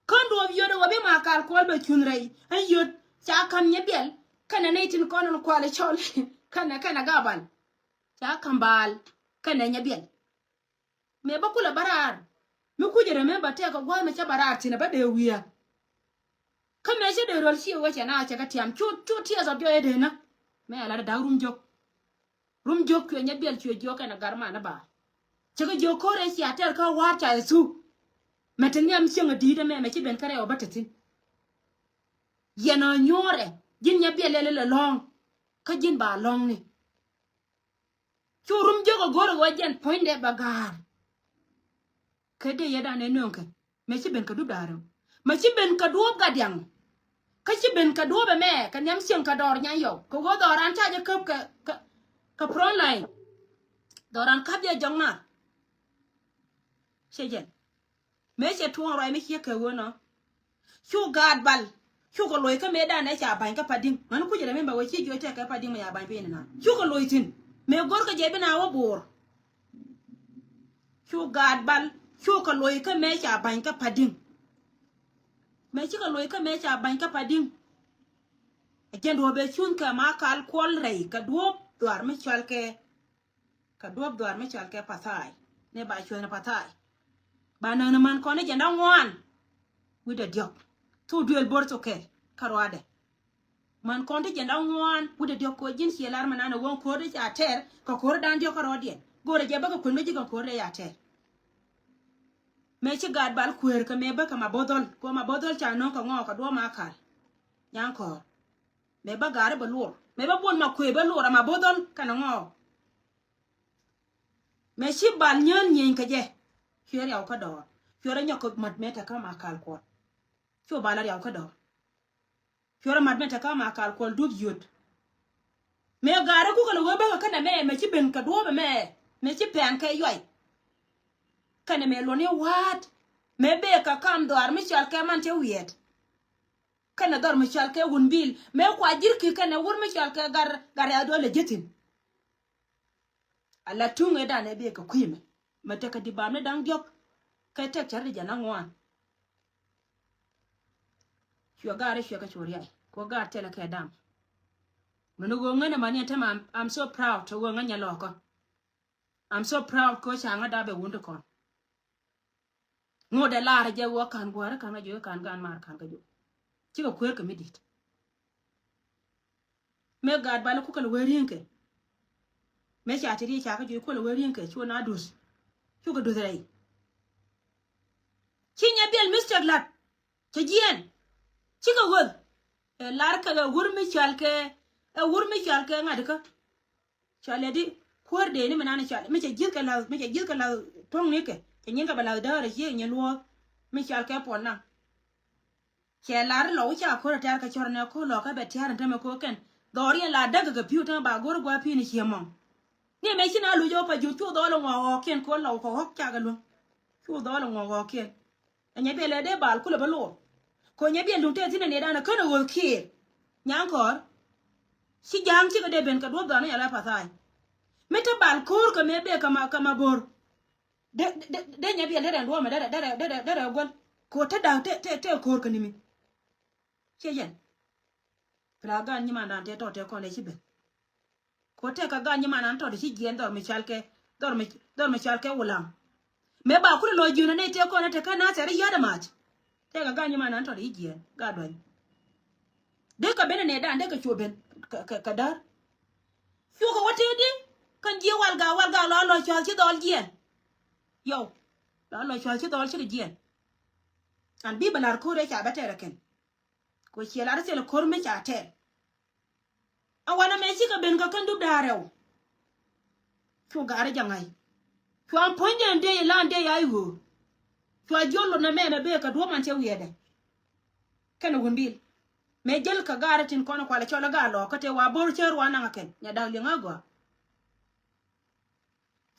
Kän duɔ̱p yöt ɛ wä bi Makal Kuɔl bɛ cunh rɛy. Ɛ yöt ca ka̱n Nyabiɛl. Kɛnɛ nɛy tin kɔn in kual ɛ cɔl. Kɛnɛ, kɛnɛ Gabal. Ca ka̱n Baal. Kɛnɛ Nyabiɛl. Mëë bä kulɛ bä raar. Mi kucɛ remember tɛk kɛ gua̱a̱th mi cä bä raar thi̱n ɛ bä dee wi̱i̱. Kä mëë cä dee röl ci wecɛ na cɛ kɛ tiam cu, cu tears of joy ɛ dee nä. Mëë a lat ɛ da̱k rum jok. Rum jok cuɛ Nyabiɛl cuɛ jiök kɛn ɛ gar man ɛ ba. Cɛ kɛ jiök ko̱r ɛ cia tɛr kä wa̱a̱r ca ɛ thuk. Mɛ te nhiam cieŋ ɛ di̱i̱t ɛmɛ mɛ ci ben kä rɛw ɛ bä te thi̱n. Yɛn ɔ nyuɔrɛ ji̱n Nyabiɛl lɛl ɛ lɔ̱ŋ. Kä ji̱n ba lɔ̱ŋni. Cu rum jiök ɛ go̱r ɛ ɣöö jɛn puɔ̱nydɛ bɛ ga̱a̱r. Kɛ dee yɛ dan ɛ nööŋkɛ. Mɛ ci ben kɛ dup da̱a̱r rɛw. Mɛ ci ben kɛ duɔ̱ɔ̱p gat diaŋ. Kä ci ben kɛ duɔ̱ɔ̱p ɛmɛ kɛ nhiam cieŋ kɛ dɔɔr nyan yɔw. Kɛ ɣöö dhɔran ca jɛ käp kɛ, kɛ, kɛ front line. Dhɔran ka̱p jɛ jɔŋ na. Ciɛ jɛn. Mëë cɛ tuɔɔk ruac mi ciek kɛ ɣöö nɔ. Cu gaat bal. Cukɛ loc kä mëë danɛ ca ba̱ny kä Padi̱ŋ. Ŋäni kucɛ remember wee ci juɔc tɛk kɛ Padi̱ŋ mɛ ca ba̱ny piny nina. Cukɛ loc thi̱n. Mëë go̱rkɛ jɛ bi na wä bo̱o̱r. Cu gaat bal. Cukɛ loc kä mëë ca ba̱ny kä Padi̱ŋ. Mëë cikɛ loc kä mëë ca ba̱ny kä Padi̱ŋ. Ɛ jɛn duɔ̱ɔ̱p ɛ cunh kɛ Makal Kuɔl rɛy kɛ duɔ̱ɔ̱p dhuaar mi cɔal kɛ Kɛ duɔ̱ɔ̱p dhuaar mi cɔal kɛ Pathai. Ni ba cuɛn Pathai. Ba nööni man kɔn ni jɛn da̱ŋ ŋuan. Wi̱cdɛ diɔ̱k. Thok duël bo̱r thok kɛl. Kä ruaadɛ. Man kɔn ti jɛn da̱ŋ ŋuan. Wi̱cdɛ diɔ̱k koc ji̱n ciɛ lar mi nan ɛ ɣöö ko̱r di ca tɛr. Kɛ ko̱r da̱ŋ diɔ̱k kä rɔɔdiɛn. Go̱rɛ jɛ bä kɛ kuën mi ji̱ kɛ ko̱r di ca tɛr. Mëë ci gaat bal kuëër kɛ mëë bä kɛ ma bo̱dhɔl. Kɛ ma bo̱dhɔl ca nööŋ kɛ ŋɔɔk kɛ duɔ̱ɔ̱p ma kal. Nyaŋ kɔɔr. Mëë bä gaari bä luɔr. Mëë bä buɔl ma kuëë bä luɔr ama bo̱dhɔl kɛnɛ ŋɔɔk. Mëë ci bal nyään nyieny kɛ jɛ. Cuɛ riaw kä dɔɔr. Cuɛ rɔ nyɔk kɛ mat mëë tɛ kä ma kal kuɔl. Cu bal riaw kä dɔɔr. Cuɛ rɔ mat mëë tɛ kä ma kal kuɔl dup yot. Mëë gaari kukɛ lɛ wee bäkɛ kɛnɛ mɛ mëë ci ben kɛ duɔ̱ɔ̱pɛ mɛ. Mëë ci pɛn kɛ yuay. Kɛnɛ mëë luɔni wa̱a̱t. Mëë bee kɛ kam dhɔaar mi cɔal kɛ man cɛ wiɛɛt. Kɛnɛ dhɔr mi cɔal kɛ wun bil. Mëë kua ji̱rki kɛnɛ wur mi cɔal kɛ gar, gar ya duɔl lɛ ji̱thin. Ala tuŋ ëë dan ëë bikɛ kui̱mɛ. Mɛ tekɛ di bam ni da̱ŋ diɔ̱k. Kɛ tɛk cär di jɛ na ŋuan. Cuɛ gaari cuɛ kɛ cu riay. Kɛ ɣöö gaari thilɛ kɛ dam. Mɛn ɣöö ŋän ɛmɛ ni ɛn tämɛ I'm, I'm so proud to ɣöö ŋän nyɛ lɔɔkä. I'm so proud kɛ ɣöö ca ŋä dap ɛ wun ti kɔn. Ŋot ɛ lar jɛ wä kan guäär kan kä jiök kan gan mar kan kä jiök. Cikɛ kueer kɛ mi dit. Mëë gaat bal kukɛ lɛ wee rieŋkɛ. Mëë ca ti ri ca kä jiök kukɛ lɛ wee rieŋkɛ cu na duth. Cukɛ duth rɛy. Ci nyɛ biɛl mistake lat. Cɛ jiɛn. Cikɛ ɣöth. Ɛ lar kɛ ɛ wur mi cɔal kɛ, ɛ wur mi cɔal kɛ ŋa̱t kä. Cɔalɛ di kuäär dee ni mi nan cɔal mi cɛ ji̱th kɛ la̱th, mi cɛ ji̱th kɛ la̱th tuɔ̱ŋ ni kɛ cɛ nyin kɛ bɛ la̱th däär ɛ ciek nyin luɔ̱ɔ̱th mi cɔal kɛ puɔl naŋ. Cɛ lar lɔw ca ko̱r ɛ tɛ̈r kɛ cɔr nɛ ko̱r lɔkä bɛ tɛ̈r ɛn tämɛ ko̱r kɛn dhɔriɛn la däk kɛ pi̱w tämɛ ba go̱r gua̱a̱ pi̱n ɛ ciɛ mɔŋ. Ni mɛ ci na luc ɣɔk pa juth cu dhɔl ɛ ŋɔk ɣɔkiɛn ko̱r lɔw kɛ ɣɔk cakɛ luäŋ. Cu dhɔl ɛ ŋɔk ɣɔkiɛn. Ɛ nyɛ biɛl ɛ dee bal kulɛ bä luɔr. Kɛ nyɛ biɛl duŋ tëë thi̱n ɛ nɛy dan ɛ kän ɛ ɣöth kiɛɛr. Nyaŋ kɔɔr. Ci ja̱a̱ŋ cikɛ dee ben kɛ duɔ̱p dhɔaani ala pathai. Mi te bal ko̱o̱r kɛ mëë bee kɛ ma, kɛ ma bo̱r. Dee, dee, dee nyɛ biɛl derɛ duɔ̱ɔ̱mɛ derɛ, derɛ, derɛ, derɛ guäl. Kɛ ɣöö te da̱a̱k te, te, te ko̱o̱r kɛ nimi. Ciɛ yɛn. Pla gan nyimandan te tɔt te kɔn ɛ ci ben. Ko tɛk kɛ gan nyimandan tɔt ci jiɛn dhɔr mi cal kɛ, dhɔr mi, dhɔr mi cal kɛ wulaŋ. Mëë ba kulɛ lɔ jiön anɛ tëë kɔn ɛ te kä na thɛr i̱ yäät ɛ mac. Tɛk kɛ gan nyimandan tɔt i̱ jiɛn gat duany. Dee kɛ ben anɛ dan dee kɛ cuɔ ben kɛ, kɛ, kɛ däär. Cuɔ kɛ wä tëë di kɛn jiɛ walga, walga lɔ lɔ cua̱th ci dhɔl jiɛn. Yɔw. Lɔ lɔ cua̱th ci dhɔl cikɛ jiɛn. An bi bɛ la̱r ko̱r ëë ca bɛ tɛr ɛ kɛn. Ko ciɛ lar thil ko̱r mi ca tɛl. A wanɛ mɛ cikɛ ben kɛ kɛn dup da̱a̱r rɛw. Cu gaari jaŋa̱c. Cua puɔ̱ny dee dee ilan dee ya i̱ ɣöö. Cua jiol lot nɛ mɛ mɛ bee kɛ duɔ̱ɔ̱p man cɛ wiɛɛdɛ. Kɛn wun bil. Mɛ jäl kɛ gaari tin kɔn kualɛ cɔl ɛ gaar lɔɔk kä tëë wa bo̱r cär wa naŋ ɛ kɛn. Nya da̱k liŋ a gɔaa.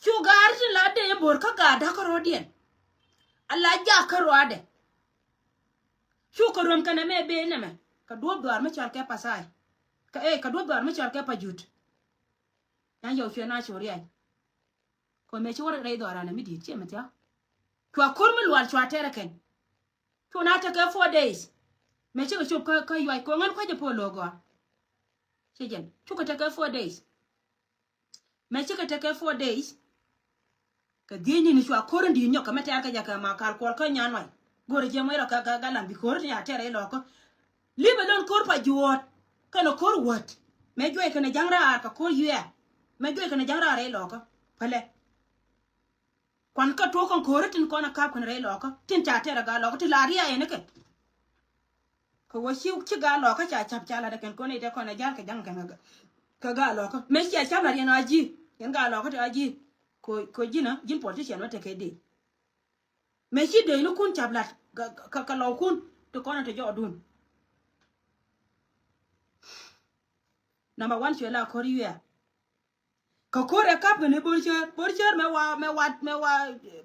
Cu gaari tin la dee bo̱r kä gaar da̱k kä rɔ̱diɛn. A la jak kä rɔadɛ. Cu kɛ ruɔm kɛnɛ mɛ bee nɛmɛ. Kɛ duɔ̱ɔ̱p dhɔaar mi cɔal kɛ Pasai. Kɛ ëë kɛ duɔ̱ɔ̱p dhɔaar mi cɔal kɛ Pajut. Nyan yɛ wä cuɛ na cu riac. Kɛ mëë ci wä rɛy dhɔaar anɛ mi di̱i̱t ciɛ mi thia̱k. Cua ko̱r mi lual cua tɛrɛ kɛn. Cu na tekɛ four days. Mëë cikɛ cop kä kä yuac kɛ ɣän kua̱c ɛ puɔl lo̱o̱ gɔaa. Ci jɛn cukɛ tekɛ four days. Mëë cikɛ tekɛ four days. Kɛ dhiec ni̱n cua ko̱r in di̱i̱t nyɔk kɛ mi tɛɛr kɛ jɛ kɛ ma kal kuɔl kä nyan nuay. Go̱rɛ jiɛm wec rɔ kɛ kɛ galam bi ko̱r in ya tɛɛr rɛy lɔɔkä. Li̱p ɛlɔn ko̱r pa juɔ̱ɔ̱t kɛnɛ ko̱r wäät. Mëë juɔc kɛnɛ ja̱ŋ raar kɛ ko̱r yuɛɛr. Mëë juɔc kɛnɛ ja̱ŋ raar rɛy lɔɔkä. Pälɛ. Kuan kä tuɔk kɔn ko̱ri tin kɔn a kap kɛn rɛy lɔkä tin ca tɛr a gaa lɔkä ti la ria yɛn kɛ. Kɛ wä ci ci gaa lɔkä ca cap ca la dɛ kɛn kɔn ite kɔn a jal kɛ jaŋ kɛn kɛ gaa lɔkä. Mëë cia cap la riɛn a ji̱ yɛn gaa lɔkä ti a ji̱. Ko ko ji̱n a ji̱n politician wä tekɛ dee. Mëë ci dee ni kun cap lat kɛ kɛ lɔw kun ti kɔn a ti jɔɔdun. Number one cuɛ la ko̱ri yuɛ. Kɛ ko̱r ɛ kap kɛn i̱ Bor Cär, Bor Cär mɛ wa mɛ wa mɛ wa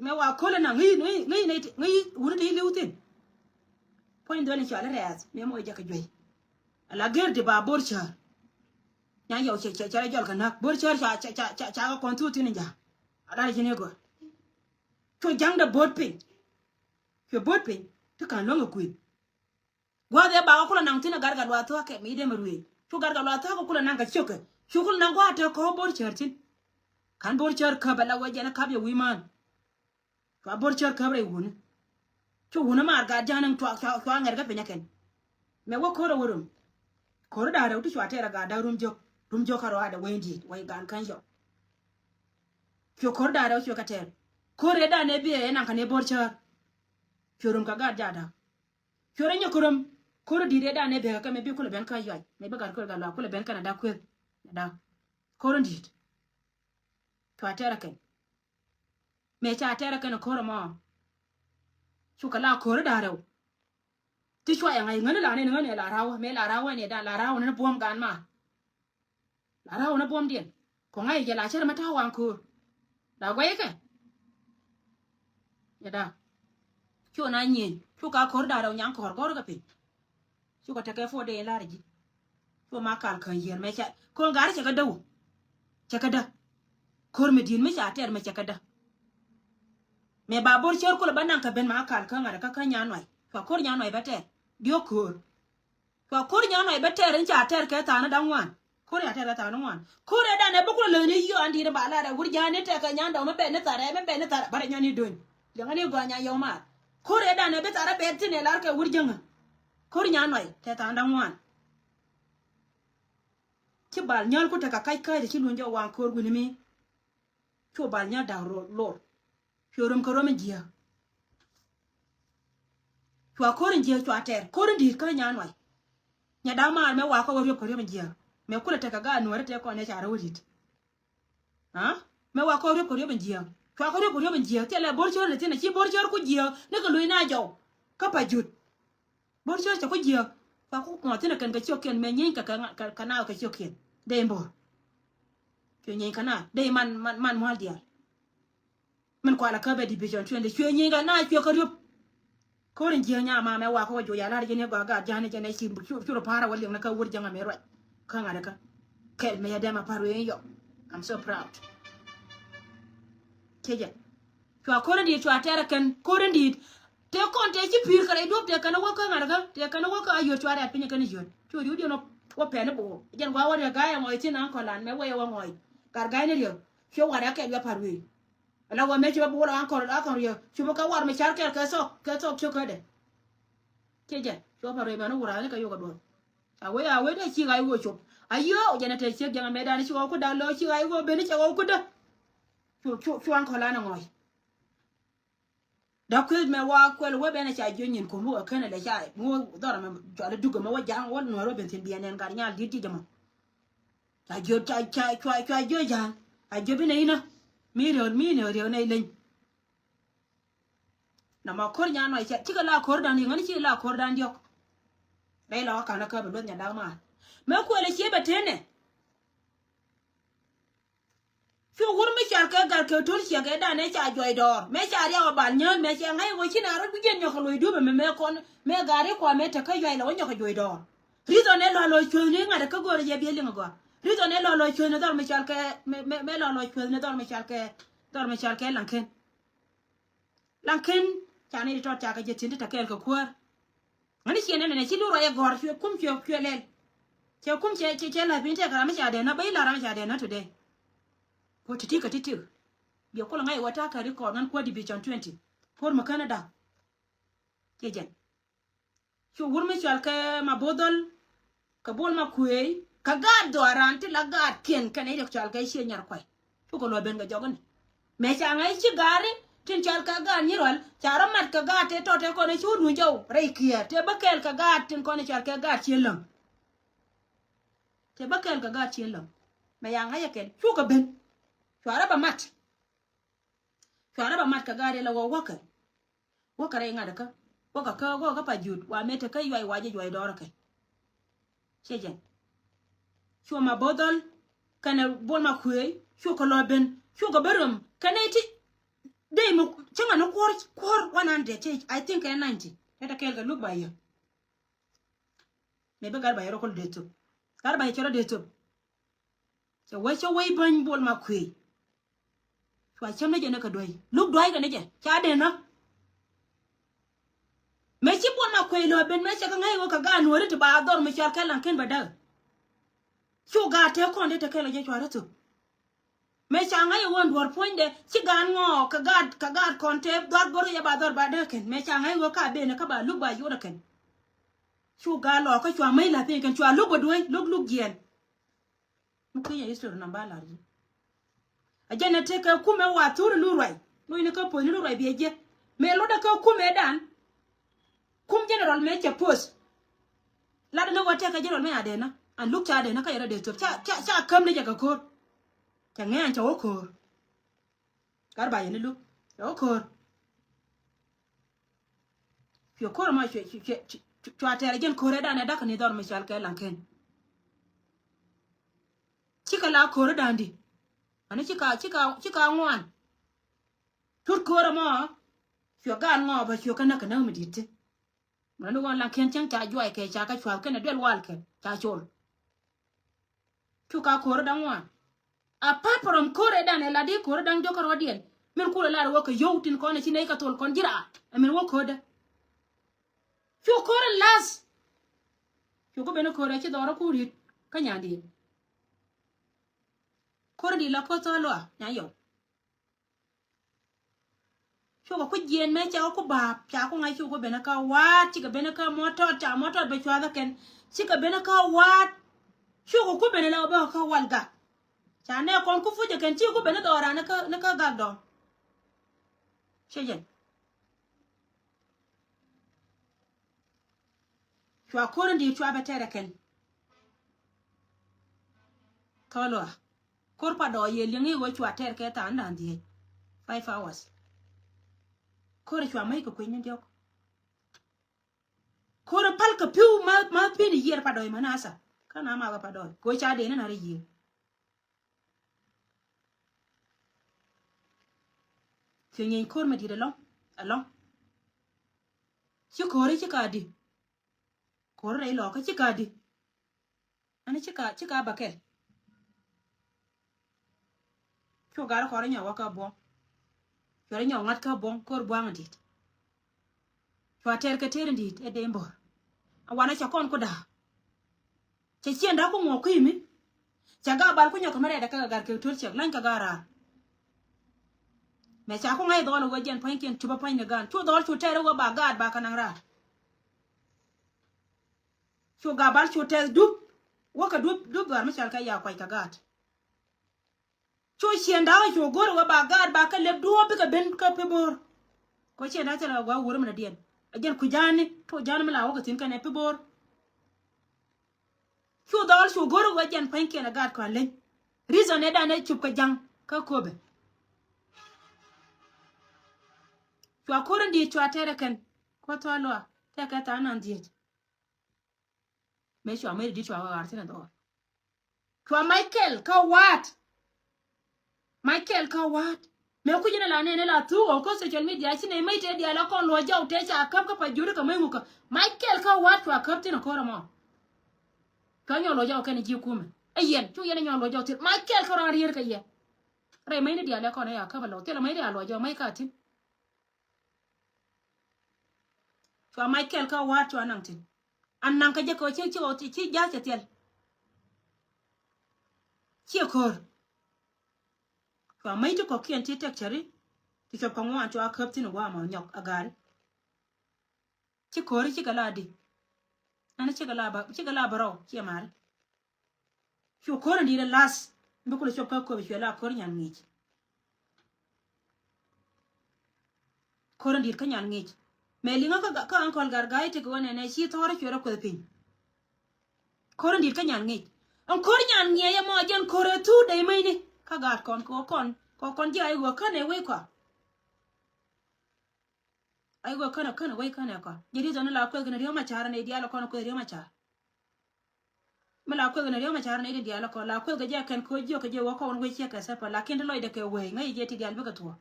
mɛ wa ko̱l ɛnaŋ ŋi̱i̱ ŋi̱i̱ ŋi̱i̱ ŋi̱i̱ wuni ni li̱w thi̱n. Puɔ̱ny dhuɛn in cɔal i̱ rɛɛth mɛ mɔ i̱ jɛ kɛ juey. Ala gɛr di ba Bor Cär. Nyan yɔw cɛ cɛ cɛ rɛ jɔl kɛ näk Bor Cär ca ca ca ca kɛ kɔn thuuth thi̱n in ja̱a̱. Ala rɛ ji̱n i̱ gɔaa. Cu ja̱ŋdɛ bo̱o̱t piny. Cu bo̱o̱t piny ti ka̱n luäŋ ɛ kui̱n. Gua̱a̱th ëë bakɔ kulɛ naŋ thi̱n ɛ gat gat luath thua̱a̱kɛ mi dee mi ruëëc. Cu gat gat luath thua̱a̱kɛ kulɛ naŋ kɛ ciökɛ. Cu kulɛ naŋ gua̱a̱th te kɔ̱ Bor Cär thi̱n. Ka̱n Bor Cär käp ala wec jɛn ɛ kap yɛ wi̱i̱ mään. Cua Bor Cär käp rɛy wuni. Cu wuni maar gat ja̱a̱n ɛn cua cua cua ŋɛr kɛ piny ɛ kɛn. Mɛ wä ko̱r ɛ wä rum. Ko̱r da̱a̱ rɛw ti cua tɛɛr ɛ gat da̱a̱ rum jiök. Rum jiök kärɔaadɛ wec di̱i̱t wec gan käny cɔk. Cu ko̱r da̱a̱ rɛw cuɛ kɛ tɛɛr. Ko̱r ëë da̱a̱n ëë bi ɛ naŋ kɛn ëë Bor Cär. Cu rum kɛ gat ja̱a̱ da̱a̱. Cuɛ rɔ nyɔk kä rom ko̱r di̱i̱t ëë da̱a̱n ëë bekɛ kɛ mëë bi kulɛ ben kä yuac mëë bi gat ko̱r gat luaak kulɛ ben kɛn a da̱k kueth. Da̱k ko̱r in di̱i̱t. Cua tɛrɛ kɛn mëë ca tɛrɛ kɛn ko̱r ɛmɔ. Cukɛ la ko̱r da̱a̱ rɛw. Ti cua yɛ ŋa̱c ŋäni la nɛn ŋäni la ra̱wä mëë la ra̱wä ni da̱a̱n la ra̱wä ni buɔ̱m gan ma. La ra̱wä ni buɔ̱mdiɛn kɔ ŋa̱c jɛ la cär mi ta̱a̱ waŋ ko̱o̱r. La guɛy kɛ. Yɛ da̱a̱. Cu na nyieny cu ka ko̱r da̱a̱ rɛw nyaŋ kɔ̱r gɔ̱r kɛ piny. Cukɛ tekɛ puɔt dee in la̱r ji̱. Cu ma kal käny yiër mɛ cɛ ko̱n ga̱r cɛ kɛ däw. Cɛ kɛ dä. Ko̱r mi di̱i̱t mi ca tɛr mɛ cɛ kɛ dä. Mɛ ba Bor Cär kulɛ bä naŋ kɛ ben ma kal kä ŋa̱t kä kä nyan nuay cua ko̱r nyan nuay bä tɛr. Diɔ̱k ko̱r. Cua ko̱r nyan nuay bä tɛr in ca tɛr kɛ tha̱a̱n da̱ŋ ŋuan. Ko̱r ya tɛr kɛ tha̱a̱n ŋuan. Ko̱r ɛ danɛ bä kulɛ lääni yiɔ an di̱i̱t ba lar ɛ wur ja̱a̱n ni tɛk kɛ nyan dɔ̱ŋ mi bɛn ni tharɛ mi bɛn ni tharɛ barɛ nyɔn ni do̱ny. Liɛŋä ni gɔaa nyan yɔw maar. Ko̱r ɛ danɛ bi tharɛ bɛt thin ɛ lar kɛ wur jäŋä. Ko̱r nyan nuay tɛ tha̱a̱n da̱ŋ ŋuan. Ci bal nyal ku tɛk a kac ka̱a̱c ci luny jɛ waŋ ko̱r wi̱ni mi. Cu bal nyal da̱k lor. Cuɛ rom kɛ rom in jiääk. Cua ko̱r in jiääk cua tɛr ko̱r in di̱i̱t kä nyan nuay. Nyɛ da̱k maar mɛ wakä wä riöp kɛ riöp in jiääk mɛ kulɛ tekɛ gaat nuääri tëë kɔn nɛ ca rɛw ri̱t. Aa mɛ wakä wä riöp kɛ riöp in jiääk cua kä riöp kɛ riöp in jiääk thilɛ Bor Cär lɛ thi̱n a ci Bor Cär ku jiääk ni kɛ luny na jɔw. Kä pa jut. Bor Cär cɛ ku jiääk cua ku kuɔth thi̱n a kɛn kɛ ciökiɛn mɛ nyieeny kɛ kɛ kɛ naath kɛ ciökiɛn dee in bo̱o̱r. Cuɛ nyieeny kɛ naath dee in man man man mua̱l diaal. Min kualɛ käp ɛ division twenty cuɛ nyieeny kɛ naath cuɛ kɛ riöp. Ko̱r in jiääk nya ma mɛ wakä wä juɔc a lar jɛn i̱ gɔaa gaat ja̱a̱n i̱ jɛn i̱ ci cu cu rɔ pa̱a̱r a wä liŋ ni kä wur jäŋ a mɛ ruac. Kä ŋa̱t ikä kɛl mɛ yɛ dɛm a pa̱r wee in yɔk. I'm so proud. Cɛ jɛ. Cua ko̱r in di̱i̱t cua tɛr ɛ kɛn ko̱r in di̱i̱t. Tëë kɔn tëë ci pi̱i̱r kɛ rɛy duɔ̱p tëë kɛn ɛ wä kä ŋa̱t kä tëë kɛn ɛ wä kä a yio̱t cua rɛ̈t piny ɛ kɛn ɛ yio̱t cu ri̱w diɛn wä pɛn i̱ bo̱o̱ jɛn gua̱a̱ wä riɛ ga̱a̱c ɛ ŋɔc thi̱n aŋ kɔlan mɛ wee wä ŋɔc. Gat ga̱a̱c ni riɛ cuɛ wat ɛ kɛl yɔ pa̱r wee. Ala wä mɛ cuɛ bo̱o̱l aŋ kɔl aŋ kɔl riɛ cuɛ bä kä war mɛ car kɛl kɛ thok kɛ thok cuɛ kädɛ. Cɛ jɛ cuɛ pa̱r wee mɛn wä wuraani kɛ yokɛ duɔth. A wee a wee dee ci ɣa̱c wä cop a yio̱o̱ jɛn ɛ te ciek jɛn ɛ mɛ dan ci ɣɔw kä da̱k lɔ ci ɣa̱c wä ben cɛ ɣɔw kä dä. Cu cu cu aŋ kɔlan ɛ ŋɔc. Däk kueth mɛ wa kuɛl wä bɛn a ca jiö nyin ko̱m wä kɛn a lɛ ca mi wä dhɔr mɛ cual duk mɛ wä ja̱a̱ŋ wä nuɔr wä ben thi̱n biɛn ɛn gat nyal di̱t ji̱ jɛ mɔ. Ca jiö ca ca cua cua jiö ja̱a̱ŋ a jiö bi nɛ inä mi riɛw mi nɛ riɛw nɛ ileny. Na ma ko̱r nyan nuay cɛ cikɛ la ko̱r dan diɔk ŋäni cikɛ la ko̱r dan diɔk. Rɛy la wä ka̱n a käp a lueth nya dak maar mɛ kuɛl a cie bɛ tenɛ. Cu wur mi cual kɛ gat kɛ to̱l ciɛk ɛ danɛ ca juɔc dɔɔr mɛ ca riaw ɛ bal nyään mɛ cɛ ŋa̱c ɛ ɣöö ci na rɔ̱t wi̱c jɛn nyɔk kɛ loc duɔ̱p ɛmɛ mɛ kɔn mɛ gat ri kua mɛ tek kä yuac lɛ wä nyɔk kɛ juɔc dɔɔr. Reason ɛ lɔ̱a̱ lɔ̱a̱ cueethni ŋa̱t kä go̱o̱rä jɛ biɛ liŋ a gɔaa. Reason ɛ lɔ̱a̱ lɔ̱a̱ cueethni dhɔr mi cal kɛ, mɛ, mɛ, mɛ lɔ̱a̱ lɔ̱a̱ cueethni dhɔr mi cal kɛ, dhɔr mi cal kɛ Laŋken. Laŋken, ca ni di tɔt ca kɛ jɛ tin ti tɛ kɛɛl kɛ kuäär. Ŋäni ciɛ nɛnɛ nɛ ci lur rɔ yɛ gɔ̱r cuɛ kum cuɛ, cuɛ lɛl. Cɛ kum cɛ, cɛ, cɛ la̱th piny tɛk ram mi ca dɛn na, bä i̱ la ram mi ca dɛn na today. Ko ti̱ti̱ kɛ ti̱ti̱. Biɛ kul ŋa̱c wä ta̱a̱ kɛ record ŋän kuäär division twenty. Puɔ̱r mi känä da̱k. Ciɛ jɛn. Cu wur mi cɔal kɛ Mabodhol, kɛ Bol Makuëëy, kɛ gaat dhɔaaran ti la gaatkiɛn kɛnɛ i̱ dee cɔal kɛ Ciɛ Nyarkuay. Cukɛ luɔ̱c ben kɛ jɔk ni. Mëë ca ŋa̱c ci gaari tin cɔal kɛ gaat Nyirɔl, ca rɔ mat kɛ gaat tëë tɔt tëë kɔn i̱ cu luny jɔw rɛy kiɛɛr, tëë bä kɛɛl kɛ gaat tin kɔn i̱ cɔal kɛ gaat Ciɛ Läŋ. Tëë bä kɛɛl kɛ gaat Ciɛ Läŋ. Mëë ca ŋa̱c ɛ kɛn, cukɛ ben. Cua rɔ bɛ mat. Cua rɔ bɛ mat kɛ gaat ëë la ɣöö wäkɛ. Wäkɛ rɛy ŋa̱t kä. Wäkɛ kä, wäkɛ kä pa jut. Wa mëë te kä yuay wa jɛ juay dɔɔrä kɛ. Ciɛ jɛn. Cu Mabodhol kɛnɛ Bol Makuëëy, cukɛ lɔ ben, cukɛ ben röm kɛnɛ ti. Dee mi cäŋɛ ni kuɔr, kuɔr one hundred, I think kɛnɛ ninety. Tɛtɛ kɛɛl kɛ luk ba yɛ. Mëë bi gat ba yɛ rɔ kul dee thop. Gat ba yɛ cɛ rɔ dee thop. Cɛ wec, cɛ wec bäny Bol Makuëëy. Cua cäm ni jɛ ni kɛ duäc. Luk dua̱c kɛ ni jɛ. Ca dee nä. Mëë ci Bol Makuëëy lɔ ben mëë cɛ kɛ ŋäc ɣöö kɛ gaat Nuɔ̱ɔ̱ri ti ba dhɔr mi cɔal kɛ Laŋken bɛ däk. Cu gaat tëë kɔn dee te kɛl ɔ jɛ cua rɔ thop. Mëë ca ŋäc ɣöö duɔ̱ɔ̱r puɔ̱nydɛ ci gaat ŋɔɔk kɛ gaat, kɛ gaat kɔn tëë dhɔr go̱r kɛ jɛ ba dhɔr ba däk kɛn. Mëë ca ŋäc ɣöö ka ben kä ba luk ba yot ɛ kɛn. Cu gaat lɔ kä cua mäc la̱th piny kɛn cua luk bɛ duäc, luk, luk jiɛɛn. Mi kui̱nyɛ history nɔm ba lar ji̱. A jɛn a tekɛ kumɛ wa thuri lu ruac. Luny ni kä poth ni lu ruac biɛ jiɛ. Mëë lotdɛ kä kumɛ dan. Kum general mëë cɛ poth. Latdɛ ni wä tekɛ general mëë a dee na. An luk ca dee na kä yɛrɛ dee thop. Ca, ca, ca käm ni jɛ kɛ ko̱r. Cɛ ŋɛɛn cɛ wä ko̱r. Gat ba yɛn ni luk. Cɛ wä ko̱r. Cuɛ ko̱r ɛmɔ cuɛ, cuɛ, cuɛ, cuɛ, cua tɛɛr jɛn ko̱r ɛ dan ɛ dak ni dhɔr mi cɔal kɛ Laŋken. Cikɛ la ko̱r ɛ dan di. Ani cika, cika, cika ŋuan. Cut ko̱r ɛmɔ. Cuɛ gaan ŋɔɔ bä cuɛ kä näk kɛ näk mi di̱t ti. Mɛ ni ɣɔn Laŋken cäŋ ca juay kɛ ca kä cuath kɛnɛ duel wal kɛ ca col. Cu ka ko̱r da̱ŋ wan. Apart from ko̱r ɛ dan ɛ la di ko̱r da̱ŋ diɔ̱k kä ruɔ̱diɛn. Min kulɛ lar wä kɛ yow tin kɔn ɛ ci nɛy kɛ thol kɔn ji̱ raar. Ɛ min wä ko̱r dä. Cu ko̱r ɛ lath. Cu kä ben ko̱r ɛ ci dhɔr ɛ kur yit kä nyan di̱i̱t. Ko̱r di la ko̱r thɔl wa nyan yɔw. Cukɛ ku jiɛn mɛ cɛ ku baap ca ku ŋa̱c cukɛ ben kä wa̱a̱t cikɛ ben kä mɔtɔt ca mɔtɔt bɛ cuath ɛ kɛn cikɛ ben kä wa̱a̱t. Cukɛ ku ben lɛ bä kä wal gak ca nɛ kɔn ku fucɛ kɛn ci ku ben dhɔran ni kä gak dɔ̱ŋ. Cɛ jɛn cua ko̱r in di̱i̱t cua bɛ tɛr ɛ kɛn. Thɔl wa. Ko̱r pa dɔɔy yɛ liŋ i̱ ɣöö cua tɛr kɛ tha̱a̱ŋ da̱ŋ dhieec. Five hours. Ko̱r cua mäc kɛ kui̱ny ni diɔ̱k. Ko̱r pal kɛ pi̱w ma, ma pi̱n yiër pa dɔɔy ma na tha. Kä na ma ɣä pa dɔɔy. Kɛ ɣöö ca dee ni na rɛ yiër. Cuɛ nyieeny ko̱r mɛ di̱t ɛlɔ̱ŋ, ɛlɔ̱ŋ. Ci ko̱r i̱ ci ka di. Ko̱r rɛy lɔkä ci ka di. Ani ci ka, ci ka bä kɛl. Cu gar kɔr inyɔ wä kä buɔ̱ŋ. Cuɛ inyɔ ŋa̱t kä buɔ̱ŋ ko̱r bua̱ŋ di̱t. Cua tɛr kɛ tëër in di̱i̱t ɛ dee in bo̱r. A wanɛ cɛ kɔn ku da̱a̱. Cɛ ciɛn da̱a̱ ku ŋuɔk kui̱ mi. Cɛ ga̱a̱ bal ku nyɔk kɛ mi rɛɛdɛ kɛ kɛ gar kɛ tuöl cɛk la̱ny kɛ ga̱a̱ raar. Mɛ ca ku ŋa̱c dhɔl ɛ wee jɛn pua̱nykiɛn cupä pua̱ny ni gaan cu dhɔl cu tɛr ɛ wee ba gaat ba kɛ naŋ raar. Cu ga̱a̱ bal cu tɛth dup. Wä kɛ dup, dup dhɔar mi cɔal kɛ ya kuac kɛ gaat. Cu ciɛn da̱a̱k cu go̱r wä ba gaat ba kä lep duɔ̱ɔ̱p bikɛ ben kä pi bo̱o̱r. Kɔ ciɛn da̱a̱k thilɛ wä gua̱a̱k wurä minɛ diɛn. A jɛn ku ja̱a̱ni, to ja̱a̱ni mi la wä kɛ thi̱n kɛnɛ pi bo̱o̱r. Cu dhɔɔl cu go̱r wä jɛn pa̱nykiɛn a gaat kɔn leny. Reason ɛ dan ɛ cup kɛ ja̱ŋ kä Köpɛ. Cua ko̱r in di̱i̱t cua tɛrɛ kɛn. Kuɔ thɔɔl luaak tɛkɛ tha̱a̱ŋ naŋ dhiec. Mëë cua mëë di cua ɣaar thin a dhɔɔl. Cua Michael kä wa̱a̱t. Michael kä wa̱a̱t. Mëë kui̱c in a la nɛn in la thuk ɣɔw kä social media ci nɛy mec tëë diaal a kɔn luɔ̱c jɔw tëë ca käp kä pa juri kɛ mec ŋukä. Michael kä wa̱a̱t cua käp thin a ko̱r ɛmɔ. Cua nyɔk luɔc jɔk kɛn ji̱ kumɛ. Ɛ yɛn cu yɛn nyɔk luɔc jɔk thil ma kɛl kä raan rier kɛ yɛ. Rɛy mɛyni diaal ɛ kɔn ɛ ya käp ɛ lɔ thil mɛyni diaal luɔc jɔk mɛy ka thi̱n. Cua mac kɛl kä wa̱a̱t cua naŋ thi̱n. An naŋ kä jɛ kɛ ci ci ci ja̱a̱c cɛ thiɛl. Ciɛ ko̱r. Cua mäc ti kɔ̱kiɛn ti tɛk cäri. Ti cuɔp kɛ ŋuan cua käp thi̱n gua̱a̱mɔ nyɔk a ga̱a̱ri. Ci ko̱ri cikɛ la di. Ɛn cikɛ la ba cikɛ la ba rɔw ciɛ mari. Cu ko̱r in di̱i̱t in lath. Bi kulɛ cop kä köp cuɛ la ko̱r nyan ŋi̱i̱c. Ko̱r in di̱i̱t kä nyan ŋi̱i̱c. Mɛ liŋä kä kä ankɔl gar ga̱a̱c tekɛ wä nɛnɛ ci thɔɔrä cuɛ rɔ kueth piny. Ko̱r in di̱i̱t kä nyan ŋi̱i̱c. Ɛn ko̱r nyan ŋi̱i̱c ɛmɔ jɛn ko̱r ɛ thuu dee mäcni kä gaat kɔn kɔ kɔn kɔ kɔn ji̱ a i̱ ɣöö känɛ wec kɔa. A i̱ ɣöö känɛ känɛ wec känɛ kɔa ji̱ ri̱th ɛn la kueth kɛn ri̱ew ma ca̱r ɛn i̱ diaal ɛ kɔn kueth ri̱ew ma ca̱r. Mi la kueth ni riäm a car ni di dial kɔ la kueth kɛ jɛ kɛn kɔ jiök kɛ jɛ wä kɔn wec ciɛ kɛ sɛpɛ lakin ti lɔcdɛ kɛ wec ŋäc jɛ ti dial bikɛ thuɔ.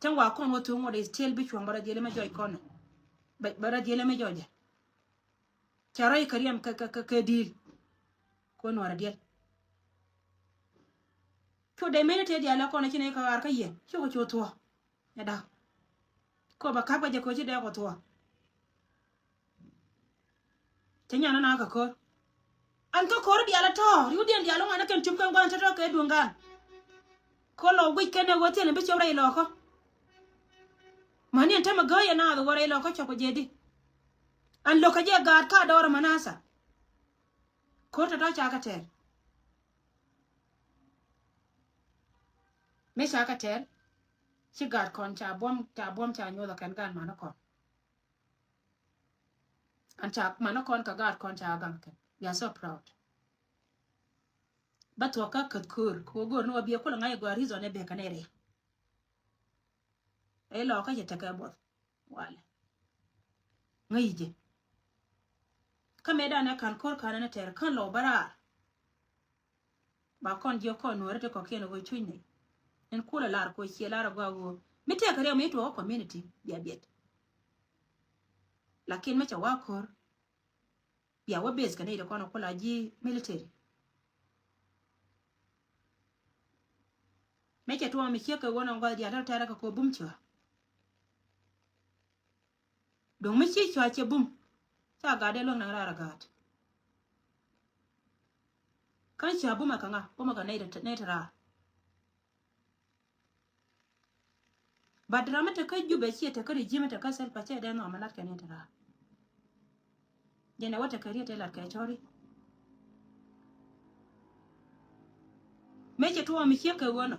Cäŋ wa kɔn wä thuŋ wä dee still bi cuɔ̱ŋ bä rɔ dhiel mi jɔc kɔn. Bä rɔ dhiel mi jɔc jɛ. Ca rɔy kɛ riɛm kɛ kɛ kɛ diil. Kɔ nuɔrɛ diɛl. Cu dee meni te dial kɔn ci ni kɛ ɣar kä yɛ cukɛ cu thuɔ. Ɛ dak. Kɔ ba kap kɛ jɛ kɔ ci dee kɔ thuɔ. Cɛ nyan na kɛ ko̱r. An kä ko̱r dial a tɔ̱ riwdiɛn dial ŋuan kɛn cup kɛn guan tɔ̱tɔ̱ kɛ duŋ gan. Kɔ lɔ wic kɛn ɛ wä thiɛn bi cop rɛy lɔkä. Mäni ɛn tämɛ gääc ɛ naath wä rɛy lɔkä cɔk kɛ jɛ di. An lo̱kä jɛ gaat ka dɔɔr ɛ mänasa. Ko̱r tɔ̱tɔ̱ ca kɛ tɛɛr. Mi ca kɛ tɛɛr ci gaat kɔn ca buɔ̱m ca buɔ̱m ca nyoth ɛ kɛn gan manä kɔn. An ca manä kɔn kɛ gaat kɔn ca gaŋ kɛn. We are so proud. Bä thuɔk kä käth köör kɛ wä go̱o̱r ni wä biɛ kulɛ ŋa̱c ɛ gɔaa reason ɛ bek kɛ nɛ rɛy. Ɛ lɔɔkä cɛ tekɛ buɔth. Walɛ. Ŋäc jɛ. Kä mëë danɛ ka̱n ko̱r ka̱n ɛn tɛr kän lɔw bä raar. Ba kɔn jiök kɔn nuɔ̱ɔ̱ri ti kɔ̱kiɛn ɣöö cuc nɛy. Ɛn kulɛ lar kɔ ciɛ lar agɔaa ɣöö mi tɛkɛ riɛk mi tuɔɔk kä community bia biɛt. Lakin mi cɛ wa ko̱r bia wä base kɛ nɛy ti kɔn kula ji̱ military. Mi cɛ tuɔɔk mi ciek kɛ ɣöö nɔŋ gua̱th diaal tɔ̱ tɛrɛ kɛ kɔ bum cua. Duŋ mi ci cua cɛ bum ca gat dee luäŋ naŋ raar a gaat. Kä cua bum ɛ kɛ ŋa bum ɛ kɛ nɛy ti raar. But ram mi te kä Jubɛ ciɛ te kä regime te kä Salva cɛ dee nhɔm mi lat kɛ ni te raa. Jɛn ɛ wä te kä riet te lat kɛ cɔri. Mëë cɛ tuɔɔk mi ciek kɛ ɣöö nɔ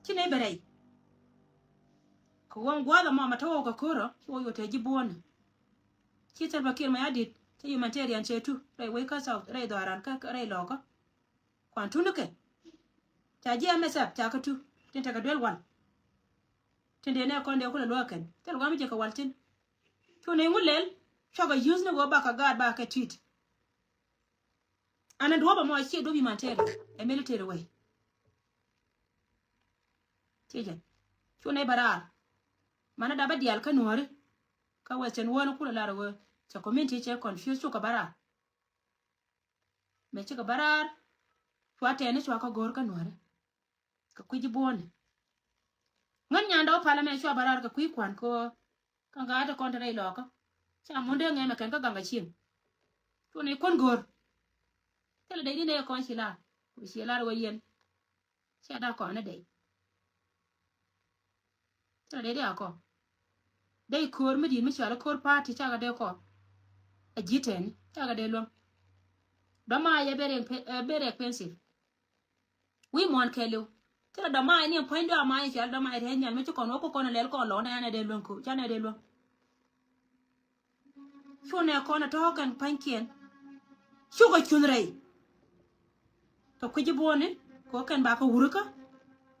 ci nɛy bɛ rɛy. Kɛ ɣöö gua̱a̱th ɛmɔ mɛ te wä kɛ ko̱rä ci wä yot te ji̱ buɔ̱ɔ̱ni. Ci Salva Kiir mɛ adit ci humanitarian cɛ tu rɛy wec kä South rɛy dhɔaran kä rɛy lɔɔkä. Kuan tuni kɛ ca ji̱ M S F ca kä tu tin tekɛ duel wal. Tin dee nɛ kɔn dee kulɛ luäk kɛn thil guam jɛ kɛ wal tin. Cu nɛ ŋu lɛl cuakɛ use ni ɣöö bakɛ gaat bakɛ tit. An a duɔ̱p ɛmɔ a ciɛ duɔ̱p humanitarian ɛ military way. Ci jɛn cu nɛ bɛ raar. Manɛ dap bä diaal kä nuääri kä Western world kulɛ lar ɣöö cɛ community cɛ confuse cukɛ bä raar. Mëë cikɛ bä raar cua tɛɛni cua kä go̱o̱r kä nuääri. Kɛ kui̱ ji̱ buɔ̱ɔ̱ni ŋän nyandɛ wä palä mɛ cua bä raar kɛ kui̱ kuan kɛ ɣöö kä ŋa̱a̱t ɛ kɔn te rɛy lɔɔkä. Ca mun dee ŋɛmɛ kɛn kä gaŋ kɛ cieŋ. Cunɛ kuän go̱o̱r. Thilɛ dee ni nɛ kɔn ci lar ku ci lar wä yɛn. Cia da kɔn ni dee. Thilɛ dee dee a kɔ dee ko̱o̱r mi di̱i̱t mi cual ko̱o̱r party cakɛ dee kɔ. A ji̱ tɛni cakɛ dee luäŋ. Dɔma yɛ very expensive. Wi̱i̱ muɔ̱ɔ̱n kɛɛliw thilɛ dɔma yɛ ni puɔ̱ny dɔma yɛ cual dɔma yɛ tɛn nyal mi ci kɔn wä ku kɔn lɛl kɔn lɔ̱ŋ nɛ anɛ dee luäŋ ko̱o̱r canɛ dee luäŋ. Cunɛ kɔn ɛ tɔ̱ɔ̱k kɛn pa̱nykiɛn. Cukɛ cunh rɛy. Kɛ kui̱ ji̱ buɔ̱ɔ̱ni kɛ kɛn bakä wurikä.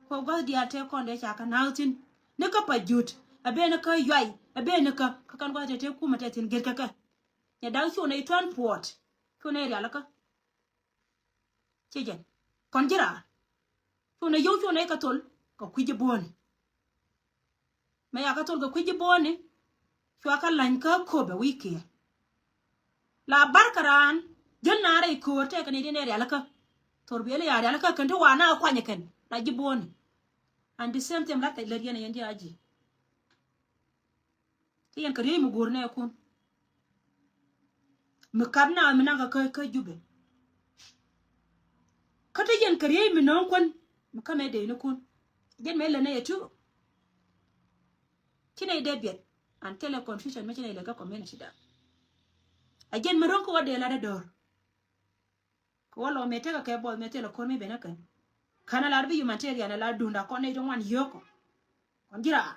Kɛ gua̱th diaal tëë kɔn dee ca kä na̱a̱k thi̱n ni kä pa jut. Ɛ ben ni kä yuay ɛ ben ni kä kä kɛn gua̱th tëë tëë kumɛ tɛth thi̱n gɛr kä kɛ. Nyɛ da̱k cunɛ i̱ tuan puɔt cunɛ i̱ rialikä. Ci jɛn kɔn ji̱ raar. Cunɛ yio̱w cunɛ i̱ kä thol kɛ kui̱ ji̱ buɔ̱ɔ̱ni. Mɛ yakä thol kɛ kui̱ ji̱ buɔ̱ɔ̱ni. Cua kä lany kä köpɛ wi̱i̱ kiɛ. La barkɛ raan jäl na rɛy köör tɛkɛ ni di nɛ rialikä. Thor biɛli ya rialikä kɛn ti wa na kuanyɛ kɛn la ji̱ buɔ̱ni. And the same thing la kɛ lät yɛn yɛn ji̱ a ji̱. Ti yɛn kɛ riey mi go̱o̱r nɛ kun. Mi kat na mi naŋ kä kä Jubɛ. Kä ti yɛn kɛ riey mi nööŋ kun mi kä mɛ dee ni kun. Jɛn mɛ lɛ nɛ yɛ tu. Ci nɛ dee biɛt an thilɛ confusion mi ci nɛ lɛ kä community da. A jɛn mi ro̱ŋ kä wä dee la dee dɔr. Kɛ wä lɔ mɛ tekɛ kɛ bɔth mɛ thilɛ ko̱r mi ben ɛ kɛn. Ka̱n a lar bi humanitarian a lar dunda kɔn nɛy ti ŋuan yio̱o̱k kɔ. Kɔn ji̱ raar.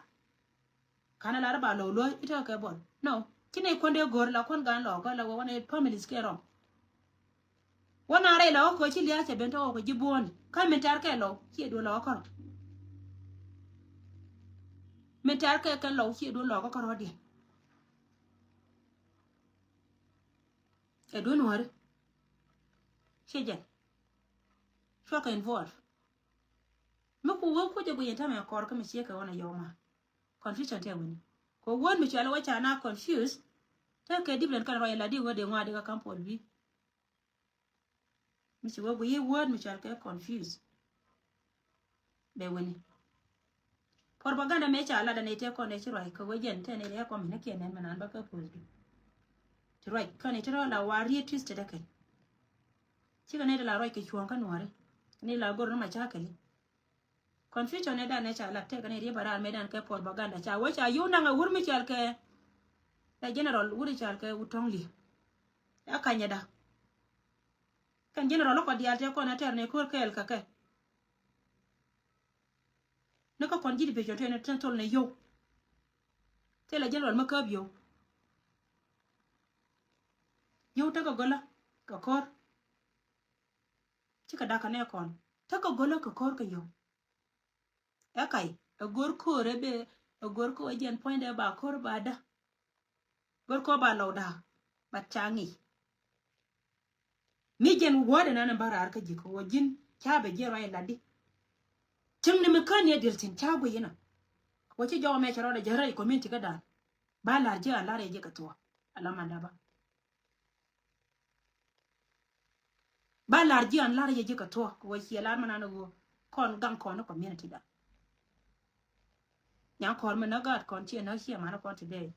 Ka̱n a lar ba lɔ luɔ̱c i̱ tekɛ kɛ bɔth. No. Ci nɛy kuɔn dee go̱r la kuɔn gan lɔ kɔ la wä wä nɛy families kɛ rɔm. Wä na rɛy lɔ kɔ ci lia̱a̱ cɛ ben tɔk kɔ ji̱ buɔ̱ɔ̱ni. Kä min tɛr kɛ lɔ ciɛ duɔ̱n lɔ kɔ kɔrɔ. Min tɛr kɛ kɛn lɔ ciɛ duɔ̱n lɔ kɔ kɔrɔ diɛn. Ɛ duɔ̱n wäri. Ciɛ jɛn. Cuakɛ involve. Mi ku wee kucɛ guic in tamɛ kɔr kä mi ciek kɛ ɣɔn a yɔw ma. Confusion tɛ wini. Kɛ word mi cual wä ca na confuse. Tɛ kɛ different kɛn rɔy la di word in ŋɔa di kä kampol bi. Mi ci wee guic word mi cual kɛ confuse. Bɛ wini. Propaganda mɛ ca lat ani tɛ kɔn ɛ ci ruac kɛ wee jɛn tɛ ni rɛ kɔn mi ni kiɛ nɛn mi nan ba kä post du. Ci ruac kɔn ɛ ti rɔ la war riet twisted ɛ kɛ. Cikɛ ni ti la ruac kɛ cuɔ̱ɔ̱ŋ kä nuɔri. Ni la gor ni ma ca kɛli. Confusion ni dan ni ca lat tɛ kɛ ni riet ba rar mɛ dan kɛ propaganda ca wee ca yio̱w naŋ a wur mi cal kɛ. Ɛ general wur cal kɛ wut tɔŋ li. Ɛ kanyɛ da. Kɛn general lɔkɔ diaal tɛ kɔn ɛ tɛr ni ko̱r kɛɛl kɛ kɛ. Ni kä kɔn ji̱ di pecɔn tɛn tɛn thol ni yio̱w. Thilɛ general mi käp yio̱w. Yio̱w tekɛ gölä kɛ ko̱r. Cikɛ dakä nɛ kɔn tekɛ gölä kɛ ko̱r kɛ yio̱w. Ɛ kay ɛ go̱r ko̱r ɛ bɛ ɛ go̱r ko̱r ɛ jɛn puɔ̱nydɛ ba ko̱r ba dä. Go̱r ko̱r ba lɔw da̱a̱. Bat ca ŋi̱i̱c. Mi jɛn wädɛ nan ba raar kä ji̱ kɛ wä ji̱n ca bɛ jiɛn ruac latdi. Cäŋ ni mi kän yɛ diɛl thi̱n ca guic inɔ. Wä ci jɔk mɛ cɛ rɔɔdɛ jɛ rɛy community kä da̱a̱n. Ba la̱r ji̱ an la̱r yɛ ji̱ kɛ thuɔ̱k. Ala man daba. Ba la̱r ji̱ an la̱r yɛ ji̱ kɛ thuɔ̱k kɛ wä ciɛ la̱r man an ɣöö kɔn gaŋ kɔn ni community da̱a̱n. Nyaŋ kɔr mi näk gaat kɔn ciɛ näk ciɛ man kɔn ti dee.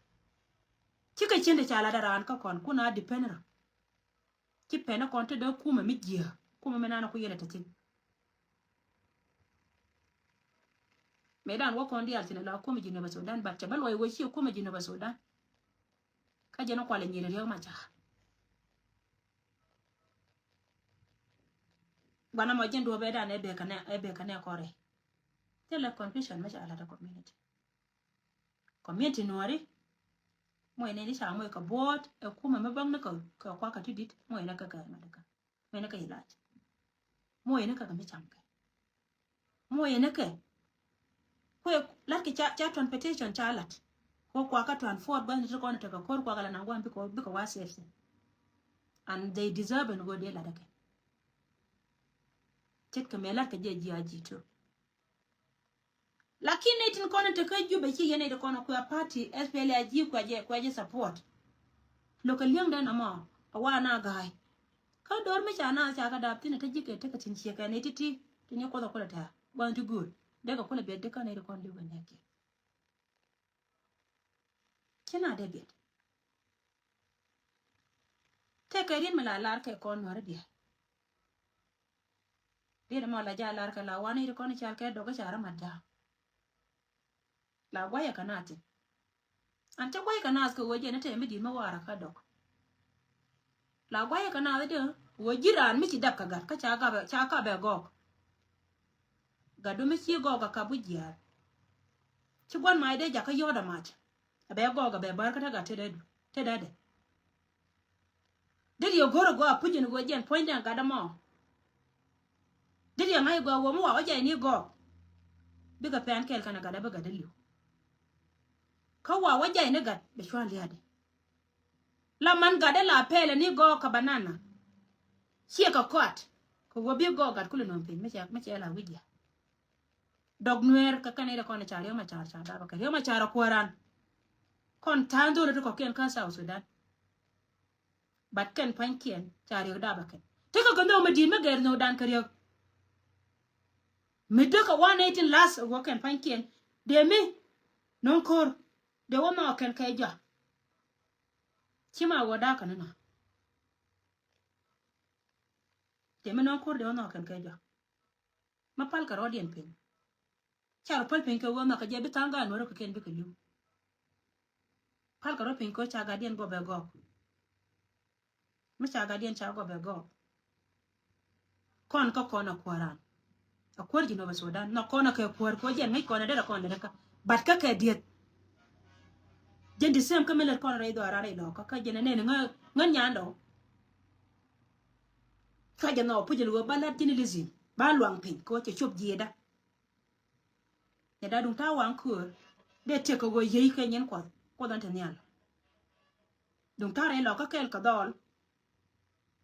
Cikɛ cin ti ca lat a raan kä kɔn kun a depend rɔ. Ci pɛn kɔn ti dee kumɛ mi jiɛ kumɛ mi nan ku yɛlɛ ti thin. Mëë dan wä kɔn diaal thin la kumɛ Jinubä Sudan bat cɛ bä luɔy wä ci kumɛ Jinubä Sudan. Kä jɛn kualɛ nyiri Riek Machar. Guana mɔ jɛn duɔbɛ dan ɛ bɛ kɛnɛ ɛ bɛ kɛnɛ kɔrɛ. Thilɛ confusion mɛ ca lat a community. Community nuɔri. Mɔ inɛ ni ca mɔ ikɛ buɔt ɛ kumɛ mɛ bäŋ ni kɛ kɛ kuakä ti dit mɔ inɛ kɛ kɛ mɛ dika. Mɛ ni kɛ ilac. Mɔ inɛ kɛ kɛ mi cam kɛ. Mɔ inɛ kɛ. Kuɛ lat kɛ ca ca transportation ca lat. Kɔ kuakä transport bäŋ ni ti kɔn tekɛ kor kuakä la nan guan bikɛ bikɛ wa safety. And they deserve and go dee lat kɛ. Ce̱tkɛ mëë lat kɛ jɛ ji̱ a ji̱ too. Lakin nɛy tin kɔn in te kä Jubɛ ci yɛn nɛy ti kɔn kuɛ party S P L A G kuɛ jɛ kuɛ jɛ support. Lo̱kɛ li̱eŋdɛ nɔmɔ a wa na ga̱a̱y. Kä do̱r mi ca na ca kɛ dap thin a te ji̱ kɛ tekɛ tin ciɛ kɛ nɛy ti̱ti̱ tin i̱ kuoth a kulɛ tɛ̈r gua̱n ti gööl. Dee kɛ kulɛ biɛt di kä nɛy ti kɔn li̱w kɛ nɛɛkiɛn. Ci na dee biɛt. Tëëkɛ riet mi la lar kɛ kɔn nuäri diɛ. Riet mɔ la ja lar kɛ la wani ri kɔn ical kɛ dɔk icara mat ja. La guayɛ kɛ nath tin. An cɛ guayɛ kɛ nath kɛ wee jɛ ni tɛm mi di̱t mi wara ka dɔk. La guayɛ kɛ nath dee wee ji̱ raan mi ci dap kɛ gat kä ca gabɛ ca kabɛ gɔk. Gat du mi ci gɔk a kap wi̱c jiaar. Ci guan mac dee jakä yɔɔt a mac. A bɛ gɔk a bɛ bär kä te gat te dee du te dee dee. Dee diɛ go̱r a gɔaa puc in go̱o̱r jɛn puɔ̱ny dɛn gat dämɔ. Dee diɛ ŋa̱c a gɔaa wä mi wa wä jay ni gɔɔk. Bikɛ pɛn kɛl kɛn a gat dä bi gat dä li̱w. Kä wa wä jay ni gat bɛ cua̱n lia̱a̱dɛ. La man gat dä la pɛlɛ ni gɔɔk kɛ banana. Ciɛ kɛ kɔat kɛ wä bi gɔɔk gat kulɛ nööŋ piny mi cɛ mi cɛ la wi̱c diɛ. Dɔk nueer kɛ kɛn i̱ dee kɔn i̱ ca Riek Machar ca dap kɛ Riek Machar a kuääran. Kɔn tha̱a̱ŋ dho̱r ti kɔ̱kiɛn kä South Sudan. But kɛn pa̱nykiɛn ca riek dap ɛ kɛn. Tekɛ kɛ nhök mi di̱i̱t mi gɛr nhökdan kɛ riek. Mi dee kɛ one eighteen last ɛ wä kɛn pa̱nykiɛn. Dee mi no̱o̱ŋ ko̱r dee wä nhɔk kɛn kɛ jɔak. Ci ma wä da̱a̱k kɛn inɔ. Dee mi no̱o̱ŋ ko̱r dee wä nhɔk kɛn kɛ jɔak. Ma pal kɛ rɔɔdiɛn piny. Ca rɔ päl piny kɛ ɣöö nhɔkɛ jɛ bi tha̱a̱ŋ gaat nuɔ̱ɔ̱rä kɛ kɛn bikɛ li̱w. Pal kɛ rɔ piny kɛ ɣöö ca gatdiɛn gɔpɛ gɔɔk. Mi ca gatdiɛn ca gɔpɛ gɔɔk. Kɔn kä kɔn a kuäran. A kuäär ji̱ nɔpɛ Sudan nhɔk kɔn a kɛ kuäär kɛ ɣöö jɛn ŋäc kɔn a derɛ kɔn derɛ kä. But kä kɛ dieth. Jɛn di sɛm kä mi lät kɔn rɛy dhɔaran rɛy lɔkä kä jɛn a nɛn ŋä ŋä nyandɔ. Cua jɛ nhɔk puc a luɔ ba lat ji̱n ilizim ba luaŋ piny kɛ ɣöö cɛ cop jiɛɛda. Nɛ da duŋ ta̱a̱ waŋ köör dee tiek kɛ ɣöö yiey kɛ nyin Kuɔth, Kuoth ɛn te nhial. Duŋ ta̱a̱ rɛy lɔkä kɛɛl kɛ dhɔl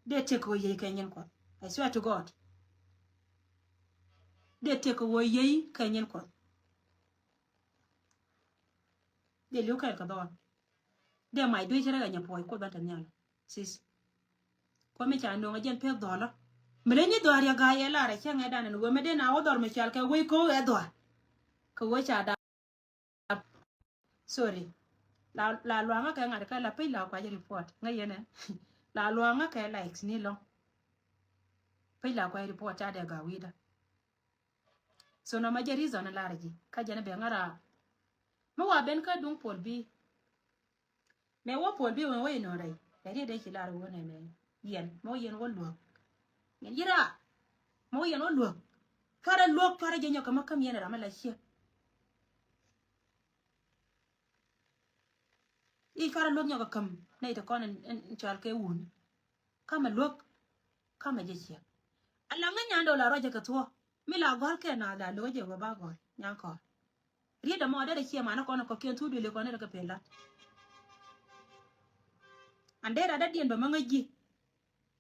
dee tiek kɛ ɣöö yiey kɛ nyin Kuɔth. I swear to God. Dee tiek kɛ ɣöö yiey kɛ nyin Kuɔth. Dee li̱w kɛɛl kɛ dhɔl. Dee mac dui̱c rɛk ɛ nyɛ puɔc Kuoth ɛn te nhial. Sis. Kuɔth mi ca nööŋ ɛ jɛn pek dhɔlä. Mi leny ni dhɔaar yɛ ga̱a̱c yɛ lar ɛ cä ŋɛ̈t dan ɛn ɣöö mi dee na wä dhɔr mi cual kɛ wec ko̱o̱k ɛ dhɔaar. Kɛ ɣöö ca dap. Sorry. La, la luaŋä kɛ ŋa̱t kɛ la pec la kuac report. Ŋäc yɛn ɛ. La luaŋä kɛ likes ni lɔ̱ŋ. Pec la kuac report ca dee ga̱a̱c wi̱i̱dä. So nɔmɔ jɛ reason in lar ji̱ kä jɛn bɛ ŋa̱ra. Mi wa ben kä duŋ Pol Bi. Mɛ wä Pol Bi wä wä inɔ rɛy. Ɛ riet dee ci lar wä nɛ mɛ yɛn mɛ wä yɛn wä luäk. Yɛn yira mɛ wä yɛn wä luäk. Cuarɛ luäk cuarɛ jɛ nyɔk kɛ mä käm yɛn ram mi la ciek. I̱ cuarɛ luäk nyɔk kɛ käm nɛ itɛ kɔn in cual kɛ wun. Kamɛ luäk kamɛ jɛ ciek. Ala ŋäc nyan dɔl a ruacɛ kɛ thuɔ̱k. Mi la gɔ̱a̱l kɛ na la lo̱k jɛ wä ba gɔ̱a̱l nyan kɔ̱r. Riet dämɔ derɛ ciɛ manä kɔn kɔ̱kiɛn thuk duëli kɔn derɛ kɛ pen lat. An derɛ a dadiɛn bɛ mä ŋäc ji̱.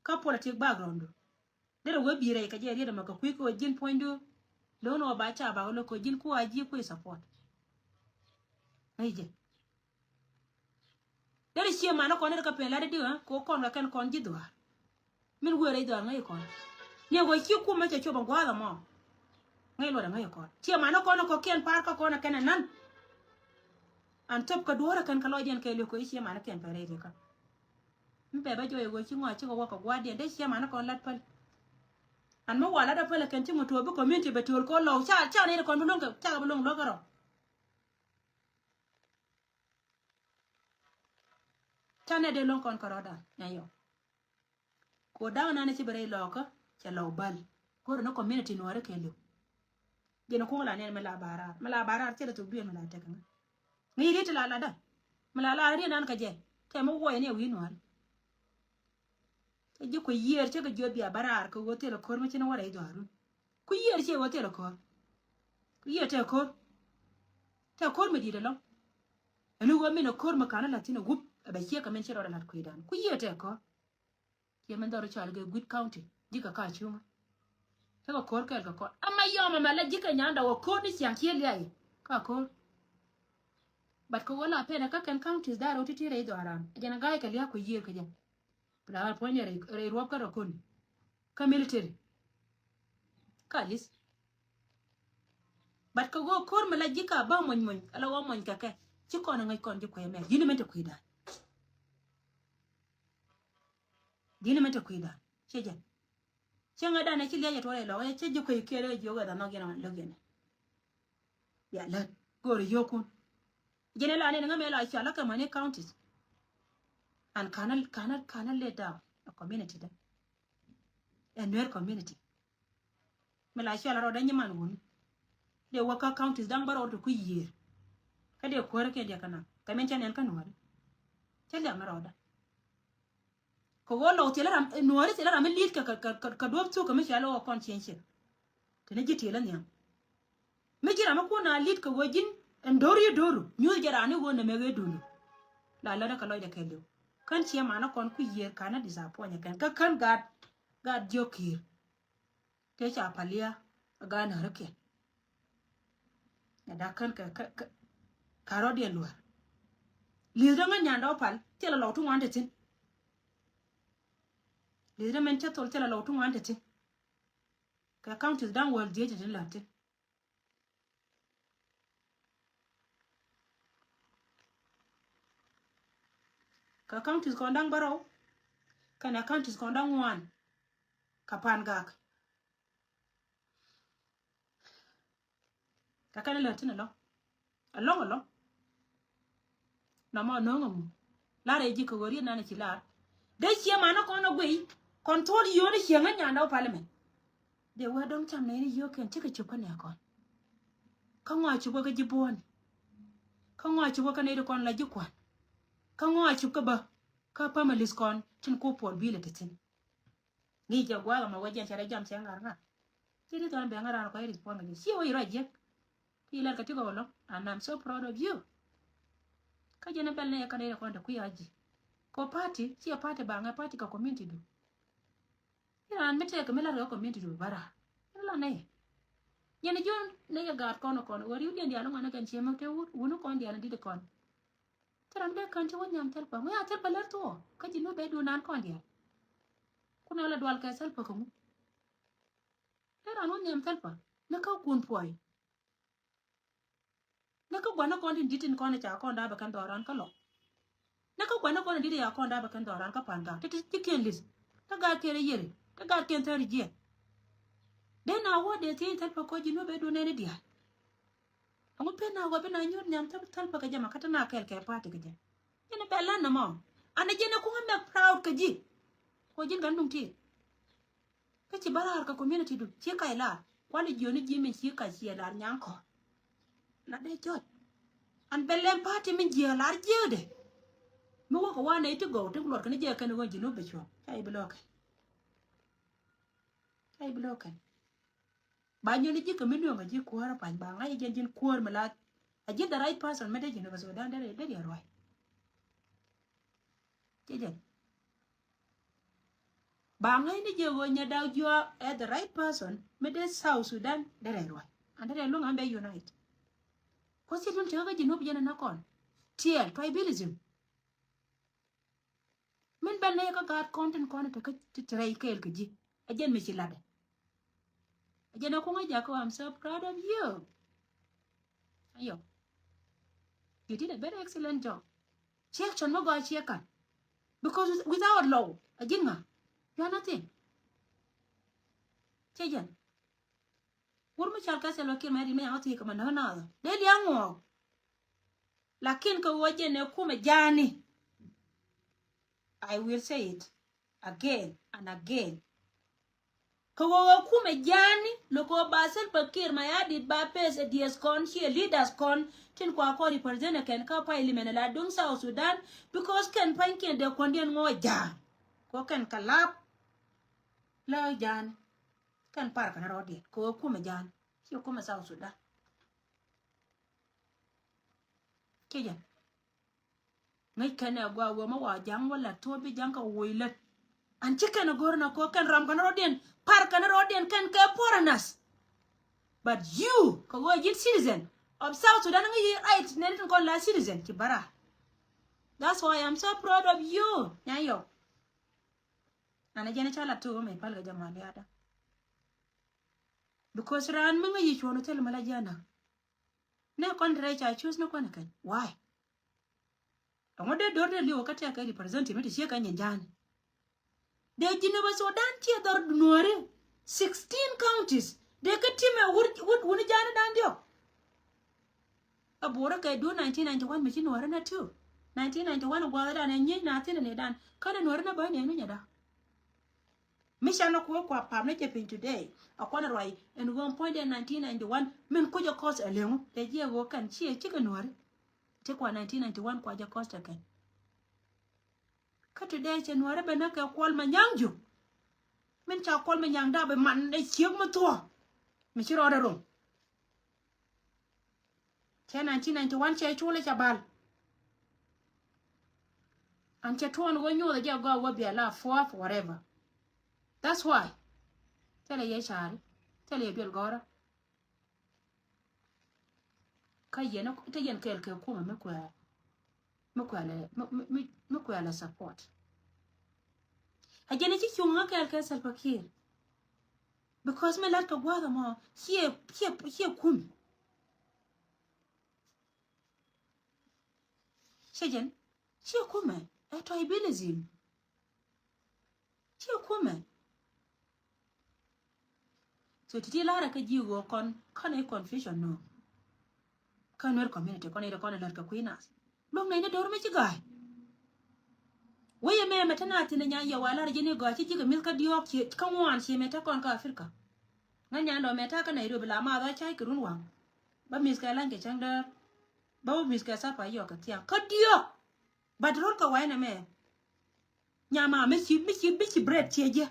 Kä politic background du derɛ wee bi̱i̱ rɛy kɛ jɛ riet dämɔ kɛ kui̱ kɛ wä ji̱n puɔ̱nydu. Lo̱n wä ba ca ba wä lo̱k kɛ ji̱n ku a ji̱ kui̱ support. Ŋäc jɛ. Derɛ ciɛ manä kɔn derɛ kɛ pen lat di di ɣä kɛ wä kɔn kɛ kɛn kɔn ji̱ dhuaar. Min wëë rɛy dhɔaar ŋäc kɔn. Ni ɣöö ci kumɛ cɛ cop ɛ gua̱a̱th ɛmɔ. Ŋäc luɔt ɛ ŋäc kɔn ciɛ manä kɔn kɔ̱kiɛn pa̱a̱r kä kɔn ɛ kɛn ɛ na̱n. An thop kɛ duɔ̱ɔ̱r ɛ kɛn kɛ lɔcdiɛn kɛɛliw kɛ i̱ ciɛ manä kɛn pɛr rɛy rikä. Mi pɛ bä jɔɔc ɛ ɣöö ci ŋɔak cikɛ wä kɛ gua̱a̱thdiɛn dee ciɛ manä kɔn lat päl. An mi wa lat ɛ päl ɛ kɛn ci ŋutuɔ bi community bɛ tiöl kɛ ɣöö lɔw ca ca nɛy kɔn bi luäŋ kɛ cakɛ bi luäŋ luäk kärɔ̱. Ca nɛ dee luäŋ kɔn kärɔ̱dan nya yɔ. Ko da̱ŋ nan ci bi rɛy lɔɔkä cɛ lɔw bäl. Go̱rɛ ni community nuɔ̱ɔ̱ri kɛɛliw. Jɛn kuŋ la nɛn mi la barar mi la barar cɛ lɛ thok duël mi la tek ŋä. Ŋäc riet ti la latdä mi la lar riet nan kɛ jɛ tɛ mi wuɔyɛ ni ɛ wi̱i̱ nuɔ̱ɔ̱ri. Cɛ ji̱ kuɛ yiëër cä kɛ jiöt bia barar kɛ ɣöö thilɛ ko̱r mi ci ni wä rɛy dhɔaarun. Ku yiëër ciɛ ɣöö thilɛ ko̱r. Ku yiëër tɛ ko̱r. Tɛ ko̱r mi di̱i̱t ɛlɔ̱ŋ. Ɛn ɣöö min ɛ ko̱r mi ka̱n ɛ la̱th thi̱n ɛ wup ɛ bɛ ciek kɛ min ci rɔɔdɛ la̱t kui̱dan ku yiëë tɛ ko̱r. Ciɛ min dhɔr cɔal kɛ Gwi̱t County ji̱ kɛ ka cuŋä. Tekɛ ko̱r kɛɛl kɛ kɔn ama yɔm ɛmɛ la ji̱ kɛ nyanda wä ko̱r ni ciaŋ cië lia̱a̱ i̱ ka ko̱r. But kɛ ɣöö la pɛnɛ kä kɛn counties da̱rɛ wä ti̱ti̱ rɛy dhɔaran ɛ jɛn ɛ ga̱a̱c kɛ lia̱a̱ kui̱ yiëër kɛ jɛ. Bi la ɣa̱r puɔ̱nydɛ rɛy ruɔ̱p kä rɔ ko̱n kä military. Ka li̱th. But kɛ ɣöö ko̱r mi la ji̱ ka ba muɔ̱ny muɔ̱ny ala ɣöö muɔ̱ny kɛ kɛ ci kɔn ɛ ŋäc kɔn ji̱ kuɛy mɛ ji̱n mɛn te kui̱dan. Ji̱n mɛn te kui̱dan ciɛ jɛn. Cieŋädan ɛ ci lia̱c ɛ tuɔɔr ɛ lɔk ɛ cä ji̱ kueec kiɛɛr ɛ jiök ɛ dhanhɔk yɛn ɛ lök yɛn ɛ. Bia lät go̱o̱rɛ yio̱o̱kun. Jɛn ɛ la nɛn ŋämɛ la cɔal ɛ kɛ mäni counties. And ka̱n ɛ ka̱n ɛ ka̱n ɛ let down ɛ community dä. Ɛ Nuer community. Mi la cɔal ɛ rɔɔdä nyiman wuni. Dee wä kä counties da̱ŋ bä rɔɔd ti kui̱ yiëër. Kä dee kuäärä kiɛn diɛ kä naŋ kɛ min cä nɛn kä Nuääri. Cä liak ni rɔɔdä. Kɛ ɣöö lɔw thilɛ ram nuɔ̱ɔ̱ri thilɛ ram mi li̱i̱t kɛ kɛ kɛ duɔ̱p thuk kɛ mi cɔal ɣöö kɔn cieŋ ciek. Teni ji̱ tielä nhiam mi ji̱ ram mi kun a li̱i̱t kɛ ɣöö ji̱n ɛn do̱r yi do̱ru nyuuth jɛ raan ni ɣöö nɛmɛ ɣee do̱ru. La lät ɛ kɛ lɔcdɛ kɛɛliw kän ciɛ manä kɔn ku yiëër ka̱n a disappoint kɛn kä kän gaat gaat jiök ki̱i̱r. Tëë ca palia a gaat näräkiɛn. Ɛ dak kän kɛ kɛ kɛ rɔ̱diɛn luäär. Li̱th däŋ ɛ nyandɛ wä pal thilɛ lɔw ti ŋuan te thi̱n. Li̱th ni mɛn cä thol thilɛ lɔw ti ŋuan te thi̱n. Kɛ counties da̱ŋ wäl dhieec te thi̱n la̱t thi̱n. Kɛ counties kɔn da̱ŋ bärɔw kɛnɛ counties kɔn da̱ŋ ŋuan. Kɛ Pangak. Kɛ kɛn lät tin ɛlɔ̱ŋ. Ɛlɔ̱ŋ ɛlɔ̱ŋ. Nɔmɔ no̱o̱ŋ ɛmu. Lar ɛ ji̱ kɛ ɣöö riet nan ɛ ci lar. Dee ciɛ man ni kɔn ɛ guiy kɔn thuɔ̱ɔ̱t yio̱o̱n ɛ cieŋ ɛ nyandɛ wä parliament. Dee wee dɔ̱ŋ cam nɛy ni yio̱o̱k kɛn cikɛ cop kä nɛɛkɔn. Kä ŋɔaa cop wä kä ji̱ buɔ̱ɔ̱ni. Kä ŋɔaa cop wä kä nɛy ti kɔn la ji̱ kua̱n. Kä ŋɔaa cop kä bä kä families kɔn tin ku puɔl bi̱i̱lɛ ti thi̱n. Ŋi̱i̱c jɛ gua̱a̱th ɛmɔ wä jɛn cɛ rɛ jam cɛ ŋa̱r ŋa̱r. Ci ri thɔn bɛ ŋa̱r an kɔc respond kɛ jɛ ci wä i̱ rɔ jiɛk. Ci lɛr kɛ ti kɔ lɔ and I'm so proud of you. Kä jɛn ɛ bɛl nɛ yɛ kä nɛ yɛ kɔn te kui̱ a ji̱. Kɔ party ci ɛ party ba ŋɛ party kɛ community du. Ci raan mi tɛk kɛ mi lar kɛ community du bara. Ci la nɛ yɛ. Jɛn ɛ ji̱ nɛ yɛ gaat kɔn kɔn wä riw diɛn diaal ŋɔn ɛ kɛn ciɛ mɛ te wut wuni kɔn diaal ɛ dit kɔn. Thil ram dee kän ci wä nhiam thil pa ŋu ya thil pa lär thuɔɔ kä ji̱ ni bɛ duun nan kɔn diaal. Kun ala dual kɛ thil pa kä ŋu. Dee ran wä nhiam thil pa ni kä kun puɔy. Ni kä gua̱n ni kɔn tin di̱t tin kɔn ca kɔn daa bɛ kɛn dhɔran kä lɔ. Ni kä gua̱n ni kɔn tin di̱t ya kɔn daa bɛ kɛn dhɔran kä pan gak ti ti ci kiɛn li̱th. Ti gat kiɛn yeri ti gat kiɛn thäri jiɛn. Dee na wä dee thiec thil pa kä ji̱ ni bɛ duun nɛni diaal. Ɛŋu pen na wä bi na nyuɔ̱t nhiam thäl thäl pa kɛ jɛ ma kä te na kɛɛl kɛ party kɛ jɛ. Jɛn bɛ lan nɔmɔ. An jɛn kuŋä mɛ proud kɛ ji̱. Kɔ ji̱n gan duŋ ti. Kä ci bä raar kɛ community du ci kac lar kuali jiöni ji̱ min ci kac ciɛ lar nyaŋ kɔ. La dee jɔt. An bɛ lɛm party min jiɛ lar jiɛɛdɛ. Mi wä kɛ wanɛ iti gɔw ti luɔt kɛn jiɛ kɛn ɣöö ji̱ ni wä bɛ cuɔ̱ŋ ca i̱ bi lɔɔkɛ. Ca i̱ bi lɔɔkɛ. Ba nyɔni ji̱ kɛ mi nuɔ̱ŋ a ji̱ kuäär a pa̱ny ba ŋa̱c a ji̱n ji̱n kuäär mi la a ji̱ the right person mi dee ji̱ ni bɛ so dan dee dee ruac. Ci jɛn ba ŋa̱c ni ji̱ ɣöö nyɛ dak jiɔa ɛ the right person mi dee South Sudan dee rɛy ruac. An dee rɛy luŋ an bɛ unite. Kuɔ ci dun tekä kä ji̱ nuɔ̱p jɛn a na kɔn tiɛɛl tribalism. Min bɛl nɛy kä gaat kɔn tin kɔn tekä ti te rɛy kɛɛl kä ji̱. A jɛn mi ci latdɛ. A jɛn a kuŋä jakä I'm so proud of you. Ayɔ. You did a very excellent job. Ci action mi gɔaa ci kan. Because with- without law a ji̱n ŋa you are nothing. Ci jɛn. Wur mi cal kɛ Salva Kiir mɛ di mi yaŋ a thiec kɛ ma näk naath dee liaŋ ŋuɔɔk. Lakin kɛ ɣöö jɛn ɛ kumɛ ja̱a̱ni. I will say it again and again. Kɛ ɣöö ɛ kumɛ ja̱a̱ni lo̱k ɣöö ba Salva Kiir Mayardit ba pes ɛ diɛth kɔn ciɛ leaders kɔn tin kua kɔn represent ɛ kɛn kä parliament la duŋ South Sudan. Because kɛn pa̱nykiɛn dee kuɔ̱ndiɛn ŋɔɔ ja̱a̱n kɛ ɣöö kɛn kɛ lap. Lä ja̱a̱ni kɛn par kɛn rɔɔdiɛn kɛ ɣöö kumɛ ja̱a̱ni. Ci kumɛ South Sudan. Ci jɛn ŋäc kɛn ɛ gɔaa wee mɛ wa ja̱ŋ wä lät tuɔɔp bi ja̱ŋ kɛ woc lät. An ci kɛn ɛ go̱r nɛ ko̱ kɛn ram kɛn rɔɔdiɛn par kɛn rɔɔdiɛn kɛn kɛ foreigners. But you kɛ ɣöö ji̱n citizen of South Sudan ŋäc yi right nɛn tin kɔn la citizen ci bära. That's why I'm so proud of you. Nyayɔk. An ɛ jɛn ɛ ca la tuɔɔp mɛ pal kɛ jɛ maliada. Because raan mi ŋäc yi cuɔ̱n thil mi la jiana. Nɛ kɔn rɛy ca choose ni kɔn kɛn. Why? Ɛŋu dee do̱r dee liw kä tɛk kɛ representative mi ti ciek kɛ nyin ja̱a̱n. Dee Jinub Sudan ciɛ dhɔr nuɔ̱ɔ̱ri sixteen counties. Dee kä tim ɛ wur wur wuni ja̱a̱n dan diɔk. A buɔrä kɛ duun nineteen ninety one mi ci nuɔ̱ɔ̱ri na two. Nineteen ninety one gua̱a̱th dan ɛ nyiec na thin ni dan kä ni nuɔ̱ɔ̱ri na bä ni ɛn winyɛ da. Mi can ni kuäär kua pam ni jɛ piny today. A kuan ruac ɛn ɣöö puɔ̱nydɛ nineteen ninety one min kucä kɔs ɛ leŋu tɛ jiɛ ɣöö kɛn ciɛ cikɛ nuääri. Ti kua nineteen ninety one kua jɛ kɔs tɛ kɛn. Kä today cɛ nuääri ben ni kɛ Kuɔl Manyaŋ Juuk. Min ca Kuɔl Manyaŋ dap bi man ɛ ciek mi thuɔ̱ɔ̱ mi ci rɔɔdɛ ro̱ŋ. Cɛ nineteen ninety one cɛ culɛ ca bal. An cɛ tuɔɔn wä nyoth jɛ gɔaa wä bia la fourth whatever. That's why. Thilɛ yɛ cari. Thilɛ yɛ duel gɔra. Kä yɛn te yɛn kɛɛl kɛ kumɛ mi kuɛ mi kuɛ lɛ mi mi mi kuɛ lɛ support. A jɛn a ci cuŋ ŋä kɛɛl kɛ Salva Kiir. Because mi lat kɛ gua̱a̱th ɛmɔ ciɛ, ciɛ, ciɛ kum. Ciɛ jɛn, ciɛ kumɛ, ɛ tribalism. Ciɛ kumɛ. So ti̱ti̱ larɛ kä ji̱ ɣöö kɔn, kɔn ɛ confusion nɔ. Kä Nuer community kɔn ɛ kɔn ɛ lät kɛ kui̱ nath. Luɔ̱k nɛy ni do̱r mi ci ga̱a̱y. Wec ɛmɛ mɛ te na thi̱n ɛ nya yɛ wa lar ji̱ ni gɔaa ci ji̱ kɛ mi̱th kä diɔ̱ɔ̱k ci kä ŋuan ci mɛ te kɔn kä Africa. Ŋäc nyan dɔ̱ mɛ te kä Nairobi la math ɣä cay kɛ run waŋ. Bä mi̱th kɛ la̱ny kɛ cäŋ däär. Bä wä mi̱th kɛ sapa yɔk kɛ thiaŋ kä diɔ̱ɔ̱k. But ro̱l kɛ wa̱i̱ nɛmɛ. Nyama mi ci, mi ci, mi ci bread ciɛ jɛ.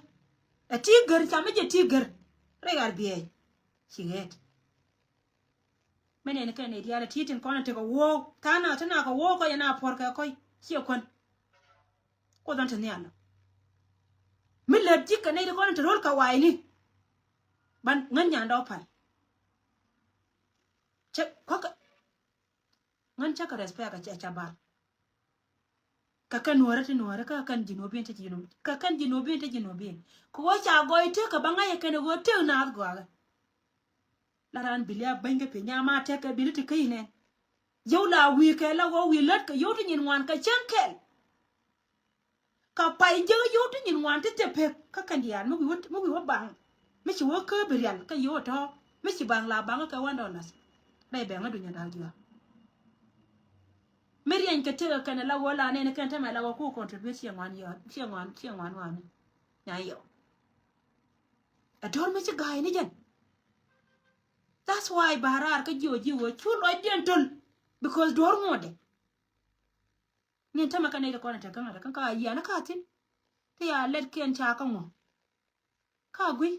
Ɛ ti gär, ca mi jɛ ti gär. Rɛy ar biɛy. Ci ɣet. Mi nɛn kɛ nɛy diaal ɛ ti tin kɔn ɛ tekɛ wo̱o̱k. Tha̱a̱ŋ na ti na kɛ wo̱o̱k kɔc ɛ na puɔ̱r kɛ kɔc. Ciɛ kuän. Kuoth ɣän te nhial. Mi lät ji̱ kɛ nɛy ti kɔn ɛ te ro̱l kɛ wa̱i̱ni. Ban ŋän nyandɛ wä pal. Cɛ kuäkä. Ŋän cä kɛ respect kɛ cɛ ca bar. Kɛ kɛn nuɔrä ti nuɔrä, kɛ kɛn ji̱ nuɔbiɛn ti ji̱ nuɔbiɛn. Kɛ kɛn ji̱ nuɔbiɛn ti ji̱ nuɔbiɛn. Kɛ ɣöö ca gɔɔy tëk kɛ bä ŋa̱c ɛ kɛn ɛ ɣöö tëk naath gɔaakä. La raan bi lia̱a̱ bäny kɛ piny ama tɛk kɛ bili ti kä inɛn. Yio̱w la wi̱i̱ kɛ la ɣöö wi̱i̱ lät kɛ yio̱w ti nyin ŋuan kɛ cäŋ kɛl. Ka pay jiäk yio̱w ti nyin ŋuan ti thil pek kä kɛn diaal mi wi̱i̱ wä, mi wi̱i̱ wä baŋ. Mi ci wä kä bi rial kä yio̱w tɔ̱. Mi ci baŋ la baŋ kɛ one dollars. Rɛy bɛŋä dunya da̱a̱k jiɔa. Mi riɛny kɛ tëk kɛn la wä la nɛn kɛn tämɛ la wä ku contribute ciɛ ŋuan yɔa, ciɛ ŋuan, ciɛ ŋuan ŋuan. Nya yɔ. Ɛ do̱r mi ci ga̱a̱y ni jɛn. That's why ba raar kä jiɔ ji̱ wä cu lɔcdiɛn töl. Because do̱r ŋuɔ̱tdɛ. Ni tämɛ kɛ nɛy ti kɔn ɛ te kä ŋa̱t kä ka yian kä thi̱n. Ti ya lɛt kiɛn ca kä ŋuɔ. Ka gui̱.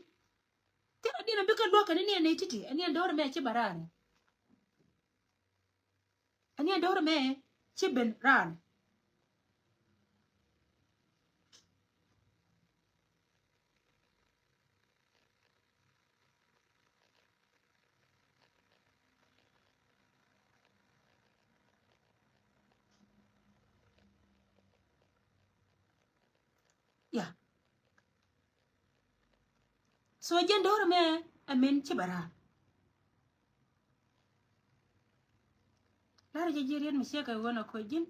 Thilɛ diɛn a bikɛ luäk kɛ ni niɛn nɛy ti̱ti̱. Ɛ niɛn do̱r mɛ ci bɛ raar. Ɛ niɛn do̱r mɛ ci ben raar. Ya. So jɛn do̱r mɛ ɛ min ci bɛ raar. Larɛ jɛ ji̱ riet mi ciek kɛ ɣöö nɔ koc ji̱n.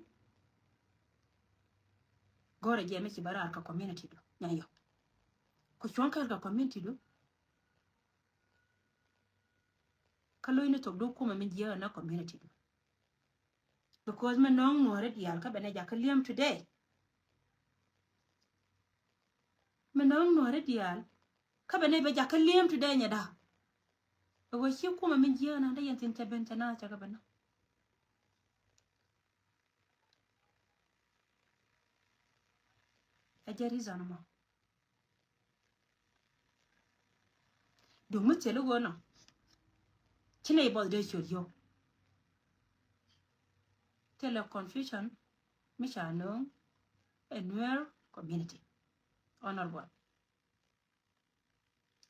Go̱rɛ jɛ mi ci bɛ raar kɛ community du nya yɔ. Ku cuɔ̱ŋ kɛɛl kɛ community du. Kä lo̱cni thok du kumɛ mi jiääk ɛn ɛ community du. Because mi nɔŋ nuɔ̱ɔ̱ri diaal kä bɛ nɛ jakä li̱em today. Mi nɔŋ nuɔ̱ɔ̱ri diaal kä bɛ nɛ bɛ jakä li̱em today nyɛ da̱a̱. Ɛ ɣöö ci kumɛ mi jiääk ɛn ɛ dee yɛn thi̱n cɛ ben cɛ naath cɛ kɛ bɛ nä. Ɛ jɛ reason mɔ. Duŋ mi thil i̱ ɣöö nɔ ci nɛy buɔth dee ciöt yio̱w. Thilɛ confusion mi ca nööŋ ɛ Nuer community. Honorable.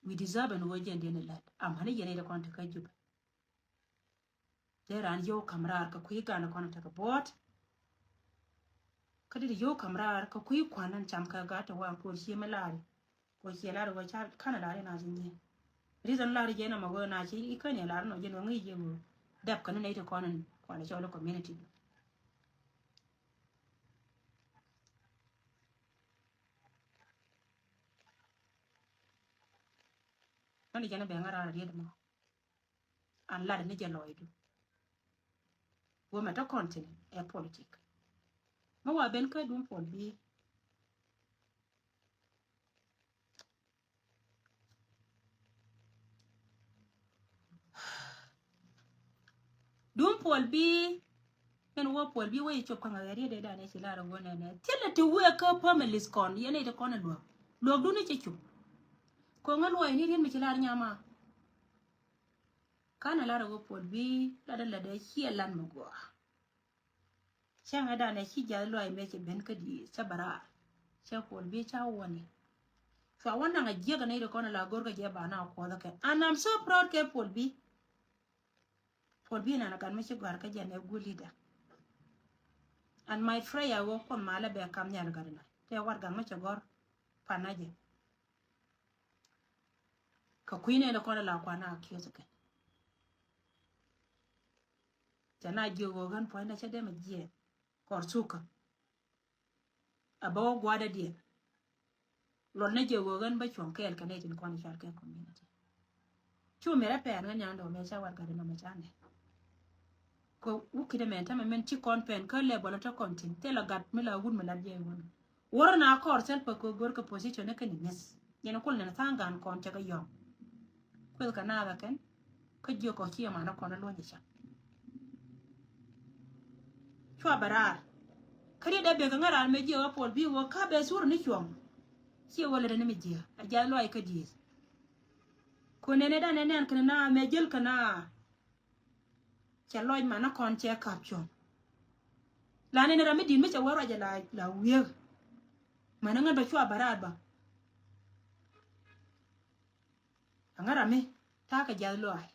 We deserve ɛn ɣöö jɛn diɛn ilät amäni yɛn ɛ dee kɔn tekä Jubɛ. Dee raan yio̱w ka̱m raar kɛ kui̱ gan kɔn tekɛ buɔ̱ɔ̱t. Kä dee yio̱w ka̱m raar kɛ kui̱ kua̱n ɛn cam kɛ gaat tɛ waŋ puɔl cie mi la̱ri. Kɛ ciɛ la̱ri wä ca ka̱n la̱ri na ci nyiee. Reason la̱ri jɛ nɔmɔ wee na ci i̱ käny ɛ la̱ri nɔ jɛ nɔ ŋi̱i̱c jɛ wee. Dɛp kɛn nɛy ti kɔn ɛn kuan ɛ cɔl community. Nɔni jɛn ɛ bɛŋä raar riet mɔ. An lat ni jɛ lɔcdu. Wä mɛ tɔ kɔn thin ɛ politik. Mɛ wa ben kä duŋ Puɔl Bi̱i̱. Duŋ Puɔl Bi̱i̱. Ɛn wä Puɔl Bi̱i̱ wä i̱ cop kaŋ a ɣɛr yet ɛ danɛ ci lar a wä nɛnɛ thilɛ ti wee kä families kɔn yɛn ɛ ti kɔn ɛ luäk. Luäkdun i̱ cɛ cop. Koŋä luɔc ni riet mi ci lar nyama. Ka̱n a lar a ɣöö Puɔl Bi̱i̱ lat a lat a ciɛ lat mi gɔaa. Cäŋɛ danɛ ci jiath luaac mëë ci ben kä di̱i̱t cä bɛ raar. Cä Puɔl Bi̱i̱ ca wä ni. Cua wä naŋ a jiäk a nɛy ti kɔn a la go̱r kä jɛ ba na kuɔth ɛ kɛ. And I'm so proud kɛ Puɔl Bi̱i̱. Puɔl Bi̱i̱ nan a gat mi ci gɔ̱a̱r kä jɛ nɛ good leader. And my prayer ɣöö Kuoth malä bɛ kam nhial gat na tɛ wat gat mi cɛ gɔ̱r. Panajɛ. Kɛ kui̱ nɛn kɔn la kuan a accuse kɛ. Cɛ na jiök ɣöö ɣän puɔ̱nydɛ cɛ dee mɛ jiɛɛn kɔr thukä. A bä wä gua̱dädiɛn. Luɔt ni jɛ ɣöö ɣän bä cuɔ̱ŋ kɛɛl kɛ nɛy tin kɔn i̱ cal kɛ community. Cu mi rɛ pɛn ɣän nyan dɔ̱ŋ mɛ ca wat gat inɔ mɛ ca nɛ. Kɛ wukit ɛmɛn tämɛ mɛn ci kɔn pɛn kä level ɔ te kɔn tin thilɛ gat mi la wut mi lat jɛ iwun. Wärä na kɔr thil pä kɛ go̱r kɛ position ni kɛn iŋäth. Yɛn kul nɛn tha̱a̱ŋ gan kɔn cɛ kɛ yɔ̱ŋ. Kueth kɛ naath ɛ kɛn kä jiök kɔ ci ɛman ɛ kɔn ɛ luɔ̱ny ɛ cak. Cua bɛ raar. Kä riet dee bek kɛ ŋäran mɛ jiɛ wä Paul bi wä ka bɛ sur ni cuɔ̱ŋ. Ciɛ wä lɛ dee ni mi jiɛ a jiath luay kä dieth. Kun nɛn ɛ dan ɛ nɛn kɛn na mɛ jäl kɛ na. Cɛ lɔc manä kɔn cɛ kap cuɔ̱ŋ. La nɛn ram mi di̱t mi cɛ wä ruacɛ la, la wiek. Manä ŋän bɛ cua bɛ raar bä. Aŋa ram mi ta̱a̱ kɛ jiath luay.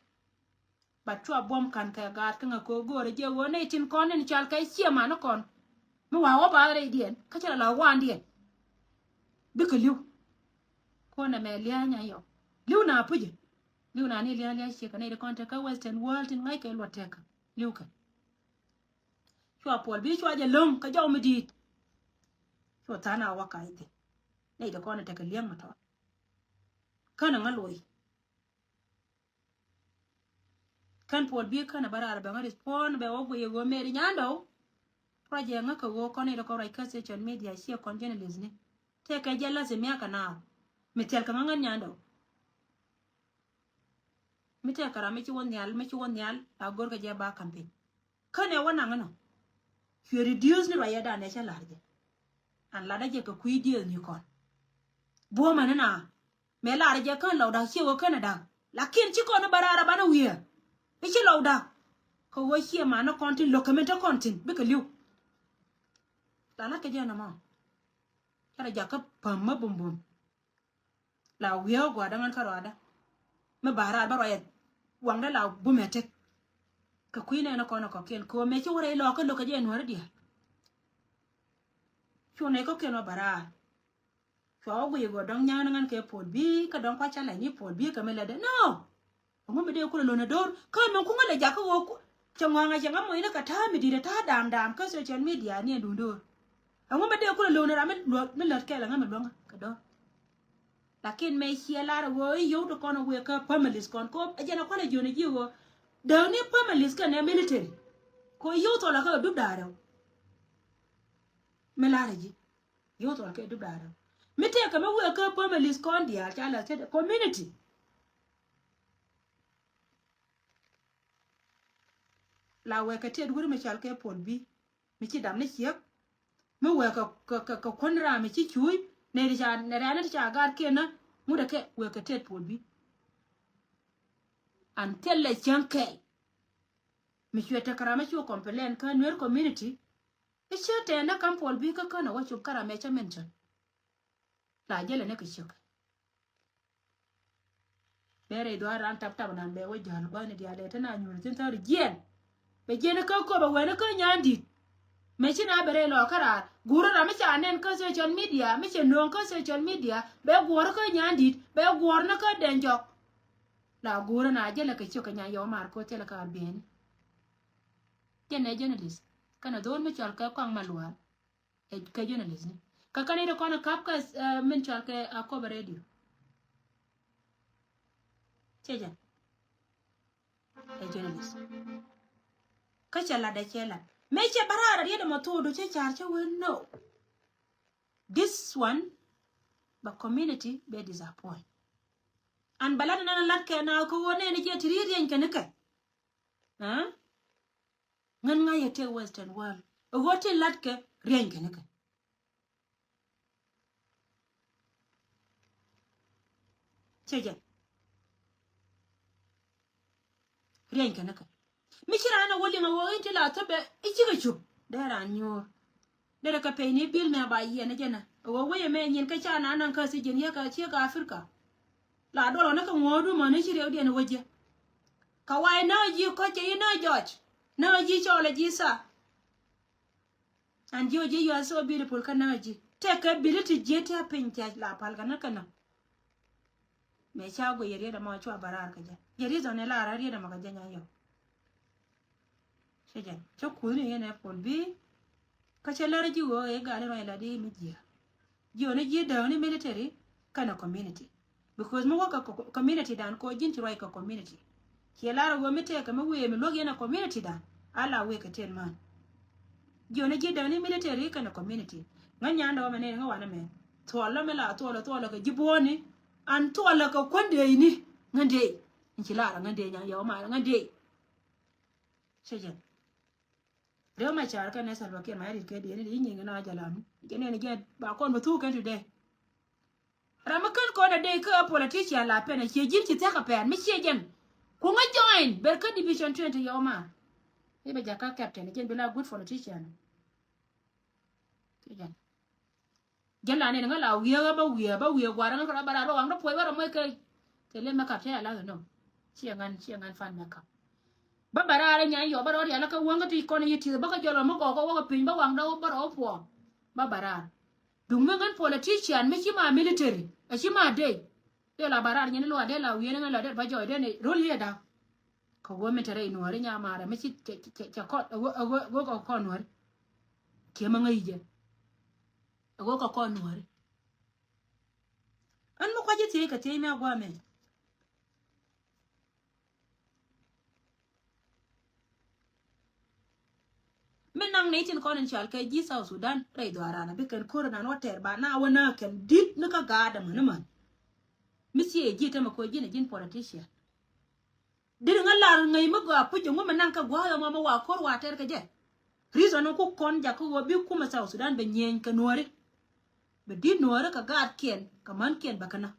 But cua buɔ̱m ka̱n kɛ gaat kä ŋa ko̱ go̱o̱rɛ jiɛ ɣöö nɛy tin kɔn in cal kɛ ciɛ manä kɔn. Mi wa̱a̱ wä ba rɛydiɛn kä cɛ la la wandiɛn. Bikɛ li̱w. Kuɔn ɛmɛ lia̱a̱ nya yɔ. Li̱w na pucä. Li̱w na ni lia̱a̱ lia̱a̱ ciɛ kɛ nɛy ti kɔn te kä western world tin ŋa̱c kɛ luɔt tɛk. Li̱w kɛ. Cua puɔl bi cua jɛ lo̱ŋ kä jɔw mi di̱i̱t. Cua tha̱a̱n a wä ka̱c thi̱n. Nɛy ti kɔn tekɛ li̱eŋ mi tɔt. Känɛ ŋä luɔi. Kän puɔl bi känɛ bä raar bɛ ŋä respond bɛ wä guiy ɣöö meri nyandɔw. Ruac ɛ ŋä kɛ ɣöö kɔn nɛy ti kɔn ruac kä social media ciɛ kɔn journalist ni. Tëëkɛ jɛ lazim miakä naath. Mi thil kɛ ŋä ŋän nyandɔw. Mi tëëkɛ ram mi ci wä nhial, mi ci wä nhial a go̱rkɛ jɛ ba campaign. Känɛ wä naŋ inɔ. Cuɛ reduce ni ruacɛ danɛ cä la̱r jɛ. An latdä jɛ kɛ kui̱ dieth ni kɔn. Buɔ̱mɛ ni na. Mɛ la̱r jɛ kän lɔw da̱k ciɛ wä känɛ da̱k. Lakin ci kɔn ni bä raar a banɛ wiee. I̱ ci lɔw da̱k. Kɛ wä ciɛ man ni kɔn tin lo̱k kɛ min te kɔn thi̱n bikɛ li̱w. Lanä kɛ jɛ nɔmɔ. Carɛ jakä päm mä bumbum. La wiee wä gua̱a̱r däŋän kä ruaadä. Mi ba raar bä ruacɛ waŋdä la bumɛ tek. Kɛ kui̱ nɛɛni kɔn ɛ kɔ̱kiɛn kɛ ɣöö mëë ci wä rɛy lɔɔkä lo̱k kɛ jɛ nuääri diaal. Cu nɛy kɔ̱kiɛn wä ba raar. Cua wä guic ɣöö dɔ̱ŋ nya̱a̱n ŋän kɛ puɔl bi kä dɔ̱ŋ kua ca lɛny ni puɔl bi kɛ mi lätdɛ. No. Ɛŋu mi dee kulɛ lo̱n ɛ do̱r kä min kuŋä lɛ jakä ɣöö ku cɛ ŋɔ̱a̱ŋ a cɛ ŋa̱ mɔcni kɛ ta̱a̱ mi di̱t ɛ ta̱a̱ da̱a̱m da̱a̱m kä social media ni ɛ duŋ do̱r. Ɛŋu mi dee kulɛ lo̱n ɛ ram mi luɔ̱k mi lät kɛl ɛ ŋa̱ mi luäŋä kɛ do̱r. Lakin mëë ciɛ lar ɛ ɣöö i̱ yio̱w ti kɔn ɛ wëë kä families kɔn kop ɛ jɛn ɛ kualɛ jiön ɛ ji̱ ɣöö dääk ni families kɛnɛ military. Kɛ ɣöö yio̱w thɔl ɛ kä ɛ dup da̱a̱r ɛ. Mi lar ɛ ji̱ yio̱w thɔl kɛ dup da̱a̱r ɛ. Mi tëëkɛ mi wëë kä families kɔn diaal ca la thit community. La wekɛ tiɛt wur mi cal kɛ puɔl bi mi ci dam ni ciek. Mi wekɛ kɛ, kɛ, kɛ kuän ram mi ci cuuc nɛ ri ca nɛ ri anɛ ti ca gar kiɛn na. Ŋut ɛ kɛ wekɛ tiɛt puɔl bi. An thil lɛ cäŋ kɛɛl. Mi cuɛ tekɛ ram mi ci wä complain kä Nuer community. I̱ cä tɛn na kam puɔl bi kä kän a wä cup kä ram mɛ cä mention. La jälɛ ni kɛ ciek. Bɛ rɛy dhuaar ran tap tap nan bɛ wä jäl gua̱thni diaal dee te na nyuur thin thäri jiɛn. Bɛ jiɛn kä köp a wen kä nyan dit. Mɛ ci na bɛ rɛy lɔ kä raar guur ram mi ca nɛn kä social media mi cɛ nööŋ kä social media bɛ guɔr kä nyan dit bɛ guɔr ni kä dɛn jɔk. La guur na jälɛ kɛ ciek kɛ nyan yɔw mar koth thilɛ kä ar biɛni. Jɛn ɛ journalist kɛnɛ dho̱r mi cɔl kɛ kɔaŋ ma luaal. Ɛ kɛ journalist ni. Kä kɛn i̱ ti kɔn ɛ kap kä, eh, min cɔal kɛ Akobo Radio. Cɛ jɛn. Ɛ journalist. Kä cɛ lat ɛ cɛ lat. Mëë cɛ bä raar ɛ riet ɛmɔ thokdu cɛ car cɛ wee no. This one bɛ community bɛ disappoint. An bɛ lat ɛn an lat kɛ na kä wee nɛɛni jɛ ti riet rieny kɛ ni kɛ. Aa? Ŋän ŋa̱c yɛ tëë western world ɛ ɣöö tin la̱tkɛ rieny kɛn kɛ. Cɛ jɛ rieny kɛn kɛ. Mi ci raan ɛ wä liŋ ɛ ɣöö in ti la thop ɛ i̱ cikɛ cup dee raan nyuur. Derɛ kɛ pɛy ni bil mɛ ba yiɛn ɛ jɛn ɛ ɣöö wec ɛmɛ nyin kä ca na naŋ kä thiec jiɛn yɛ kä ciek kä Africa. La duɔl ɣän kä ŋuɔ̱ɔ̱du mäni ci riɛwdiɛn wä jiɛ. Ka wa̱i̱ näk ji̱ kɔ̱c cɛ yi näk jɔc näk ji̱ cɔɔl ɛ ji̱ tha. And ji̱ ɣä ji̱, you are so beautiful kä näk ji̱. Tëëkɛ ability ji̱ tëë piny tëë la pal kɛ näk kɛ näk. Mëë ca guic yɛ riet ɛmɔ cua bɛ raar kɛ jɛ. Jɛ reason ɛ la raar riet ɛmɔ kɛ jɛ nya yɔ. Cɛ jɛn cä kuthni yɛn ɛ pon bi. Kä cɛ lär ji̱ ɣöö ɛ gal in ruac la di mi jiɛ. Jiɛ ɣöö ni ji̱ dääk ni military kɛnɛ community. Because mi wä kɛ co-, community dan kɛ ɣöö ji̱n ci ruac kɛ community. Ciɛ lar ɣöö mi tëëkɛ mi wëë mi luäk yɛn ɛ community dan a la wëë kɛ tëën man. Jiɛ ɣöö ni ji̱ dääk ni military kɛnɛ community. Ŋä nyandɛ wä mɛ nɛy ŋä wanɛ mɛ. Thuɔlä mi la thuɔlä thuɔlä kɛ ji̱ buɔ̱ɔ̱ni. An thuɔlä kɛ kuändëëcni. Ŋä dëëc in ci lar ŋä dëëc nya yɛ wä mal ŋä dëëc. Cɛ jɛn. Riek Machar kɛnɛ Salva Kiir Mayardit kɛ diɛn i̱ nyiŋ na jalan. Jɛ nɛn jɛ ba kɔn bɛ thuk kɛn today. Ram mi kän kɔn a dee kä politician la pɛn a ciɛ ji̱n ci thia̱k a pɛn mi ciɛ jɛn. Ku ŋä join ber kä division twenty yɔma. I̱ bɛ jakä captain jɛn bi la good politician. Cɛ jɛn. Jɛn la nɛn ŋä la wiee ɣä bä wiee bä wiee gua̱r ŋä kɛ rɔ bä raar bä waŋ rɔ puɔc bä rɔ muec kɛ. Kɛ lem makeup cɛ ya la kɛ nɔ. Ciɛ ŋan ciɛ ŋan fan makeup. Bä bä raar nya yɔ bä rɔ rial kä wäŋ kä ti kɔn yi ti bä kä jɔl ɔ mi gɔk ɔ wä kɛ piny bä waŋ dɔ bä rɔ puɔ. Bä bä raar. Duŋ mi ŋän politician mi ci ma military a ci ma dee. Yɛ la bä raar nyɛn luaak dee la wiee ni ŋän la dee bä jɔy dee ni rol yɛ da̱k. Kɛ ɣöö min te rɛy nuɔ̱ɔ̱ri nyamarɛ mi ci cɛ cɛ cɛ kɔn ɛ ɣöö ɛ ɣöö ɛ ɣöö kɛ kɔn nuɔ̱ɔ̱ri. Kiɛ mi ŋäc jɛ ɛ ɣöö kɛ kɔn nuɔ̱ɔ̱ri. Ɛn mi kuac ji̱ thiec kɛ thiec mi a gua̱a̱ mɛ. Mi naŋ ni tin kɔn in cal kɛ ji̱ South Sudan rɛy dhɔaran a bi kɛn ko̱r nan wä tɛr ba na wä na kɛn di̱t ni kä gaat ɛmɛ ni män. Mi thiec ji̱ tämɛ ko̱ ji̱n a ji̱n politician. Deri ŋä lar ŋäc mi gɔaa puc ɛŋu mi naŋ kɛ gua̱a̱th ɛmɔ mi wa ko̱r wa tɛr kɛ jɛ. Reason in ku kɔn jakä ɣöö bi kumɛ South Sudan bɛ nyieny kɛ nuɔ̱ɔ̱ri. Bɛ di̱t nuɔ̱ɔ̱ri kɛ gaatkiɛn kɛ mänkiɛn bɛ kɛ näk.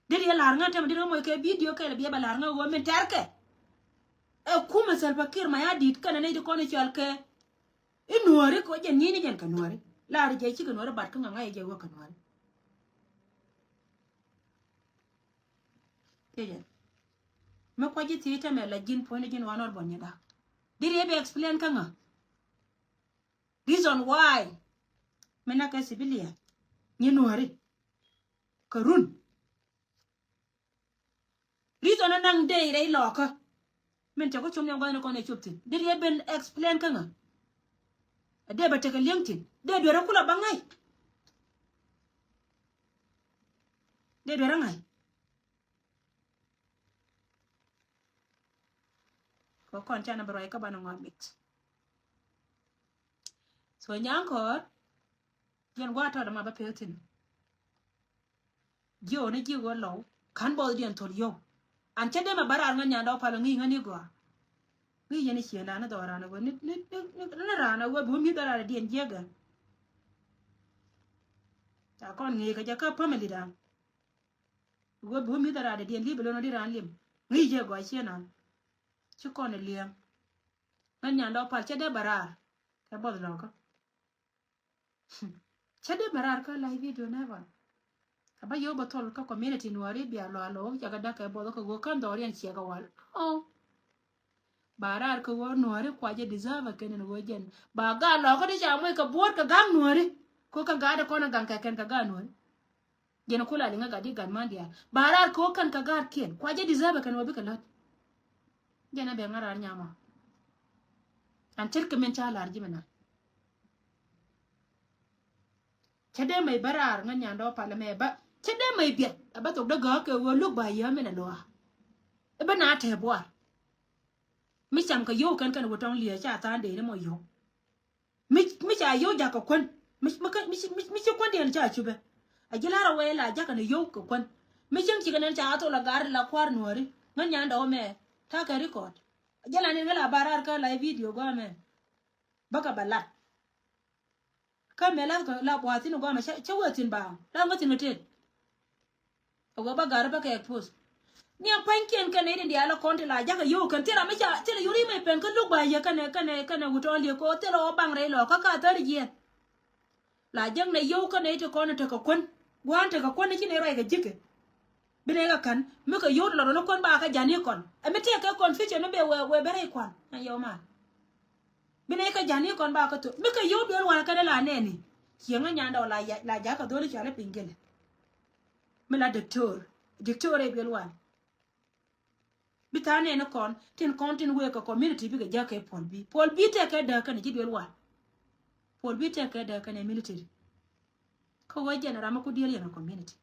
Deri yɛ lar ŋä tɛmɛ deri ŋä moc kɛ video kɛl biɛ bɛ lar ŋä ɣöö min tɛr kɛ. Ɛ kumɛ Salva Kiir Mayardit kɛnɛ nɛy ti kɔn i̱ cɔal kɛ. I̱ nuɔ̱ɔ̱ri kɛ ɣöö jɛ nyieny ni jɛn kɛ nuɔ̱ɔ̱ri. Lar jɛ cikɛ nuɔ̱ɔ̱ri bat kä ŋa̱ ŋa̱ jɛ wä kɛ nuɔ̱ɔ̱ri. Cɛ jɛ. Mi kuac ji̱ thiec tämɛ la ji̱n puɔ̱nyni ji̱n wanɔr bɔn nyi dak. Diri ɛ bi explain kä ŋa. Reason why. Mi na kɛ civilian. Nyi nuɔ̱ɔ̱ri. Kɛ run. Reason ɛ naŋ dee rɛy lɔɔkä. Min cɛ ku cum ni ɛ gua̱thni kɔn ɛ cop thi̱n. Diri ɛ ben explain kä ŋa. Ɛ dee bɛ tekɛ li̱eŋ thi̱n. Dee duerä kulɛ bä ŋa̱c. Dee duerä ŋa̱c. Kɛ kɔn canɛ bi ruac kä banɛ ŋɔak mit. So nyankɔɔr jiɛn gua̱a̱ tɔt ɛma bä pek thi̱n. Ji̱ ɣän ji̱ ɣän lɔw ka̱n buɔthdiɛn thol yio̱w. An cä dee mɛ bä raar ŋän nyandɛ wä pal ŋi̱i̱c ŋän i̱ gɔaa. Ŋi̱i̱c yɛn i̱ ciëŋdan i̱ dhɔk raan ɛ ɣöö ni ni ni ni raan ɛ ɣöö bi wä mi̱th ɛ raar ɛ diɛn jiäkɛ. Ca kɔn ŋi̱i̱c kɛ jɛ kä family dan. Ɣöö bi wä mi̱th ɛ raar ɛ diɛn li̱p ɛ lo̱n ɔ di raan li̱em. Ŋi̱i̱c jɛ gɔaa ciëŋdan. Ci kɔn ɛ liɛŋ. Ŋän nyandɛ wä pal cä dee bä raar kɛ buɔth lɔkä. Cä dee bɛ raar kä live video never. Kä bä yio̱w bä thol kä community nuɔ̱ɔ̱ri bia luaal lo̱o̱k cakɛ da̱k kɛ buɔth kä ɣöö kän dhɔriɛn ciɛk a wal. Ɔ. Ba raar kä ɣöö nuɔ̱ɔ̱ri kuacɛ deserve kɛn in ɣöö jɛn ba gaat lɔkä ti ca muec kɛ buɔ̱ɔ̱t kɛ ga̱a̱k nuɔ̱ɔ̱ri. Kä kä gaat kɔn a gaŋ kɛ kɛn kɛ gaat nuɔ̱ɔ̱ri. Jɛn ku la liŋä gat di gat man diaal ba raar kɛ ɣöö kɛn kɛ gaatkiɛn kuacɛ deserve kɛn ɣöö bikɛ lät. Jɛn a bɛ ŋa̱ raar nyama. An cär kɛ min ca lar ji̱ mi na. Cä dee mɛy bä raar ŋä nyandɛ wä palä mɛ bä cä dee mɛy biɛt a bä thok dä gääk kɛ ɣöö luk ba yääm min a luaak. I̱ bä na tɛɛ buar. Mi cam kɛ yio̱w kɛn kɛn wä tɔŋ liee ca tha̱a̱ŋ dee ni mɔ yio̱w. Mi, mi ca yio̱w jakä kuän. Mi, mi, mi, mi, mi ci kuän diɛn ca cupɛ. A ji̱ la̱r a wee la jakä ni yio̱w kɛ kuän. Mi cieŋ cikɛ nɛn ca thol a gar la kua̱r nuɔ̱ɔ̱ri. Ŋän nyandɛ wä mɛ ta̱a̱ kɛ record. A ji̱ la ni ŋä la ba raar kä la i̱ video gɔaa mɛ. Bäkɛ bɛ lat. Kä mëë la la buath thi̱n gɔmɛ cä wee thi̱n ba la ŋä thi̱n kɛ tet. A wee bä ga̱r bä kɛ expose. Ni a pa̱nykiɛn kɛn nɛy tin diaal a kɔn ti la jakä yio̱w kɛn thil ram mi ca thil a yio̱w ri mɛ pɛn kä luk ba yɛ kɛnɛ kɛnɛ kɛnɛ wut ɔ liek kɛ ɣöö thil ɔ baŋ rɛy lɔ kä ka thäri jiɛn. La jäŋ nɛ yio̱w kä nɛy ti kɔn tekɛ kuän gua̱a̱n tekɛ kuän ni ci nɛy ruac kɛ ji̱kɛ. Bi nɛy kɛ ka̱n mi kɛ yio̱w ti lɔ rɔn ni kuän ba kɛ ja̱ni kɔn ɛ mi tëëkɛ confusion ni bɛ wee wee ben rɛy kua̱n. Ɛn yio̱w mal. Bi nɛy kɛ ja̱ni kɔn ba kɛ thok mi kɛ yio̱w duel wa̱a̱ kɛn la nɛɛni. Cieŋä nyandɛ wä la ya, la jakä dholi cɔal i̱ piny gilɛ. Mi la diktor. Diktor ɛ duel wal. Bi tha̱a̱ŋ nɛɛni kɔn, tin kɔn tin wëë kɛ community bikɛ ja̱k kɛ puɔl bi. Puɔl bi tɛk kɛ dääk kɛn ji̱ duel wal. Puɔl bi tɛk kɛ dääk kɛn ɛ military. Kä wä jɛn ram mi ku diel yɛn ɛ community.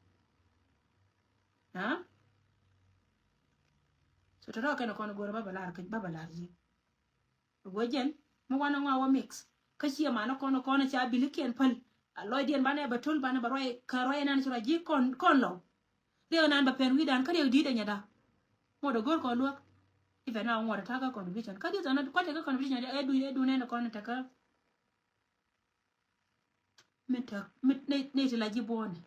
Aa? So tɔ̱tɔ̱ kɛn kɔn go̱o̱rä ba bɛ lar kɛ, ba bɛ lar ji̱. Wä jɛn mi wanɛ ŋɔa wä mix. Kä ciɛ manɛ kɔn kɔn ca bilikiɛn päl. A lɔcdiɛn banɛ bɛ tul banɛ bɛ ruac kɛ ruac ɛnan ci ruac ji̱ kɔn, kɔn lɔw. Riɛk ɛnan bɛ pɛn wi̱dan kä riɛk di̱i̱t ɛ nyɛda. Ŋuɔt ɛ go̱r kɔn luäk. Ipɛn a ŋuɔt ɛ ta̱kä contribution. Kä di̱i̱t ɛnan kua̱cɛ kä contribution ɛ du, ɛ du nɛn kɔn tekä. Mi te, mi, ni, ni ti la ji̱ buɔ̱ɔ̱ni.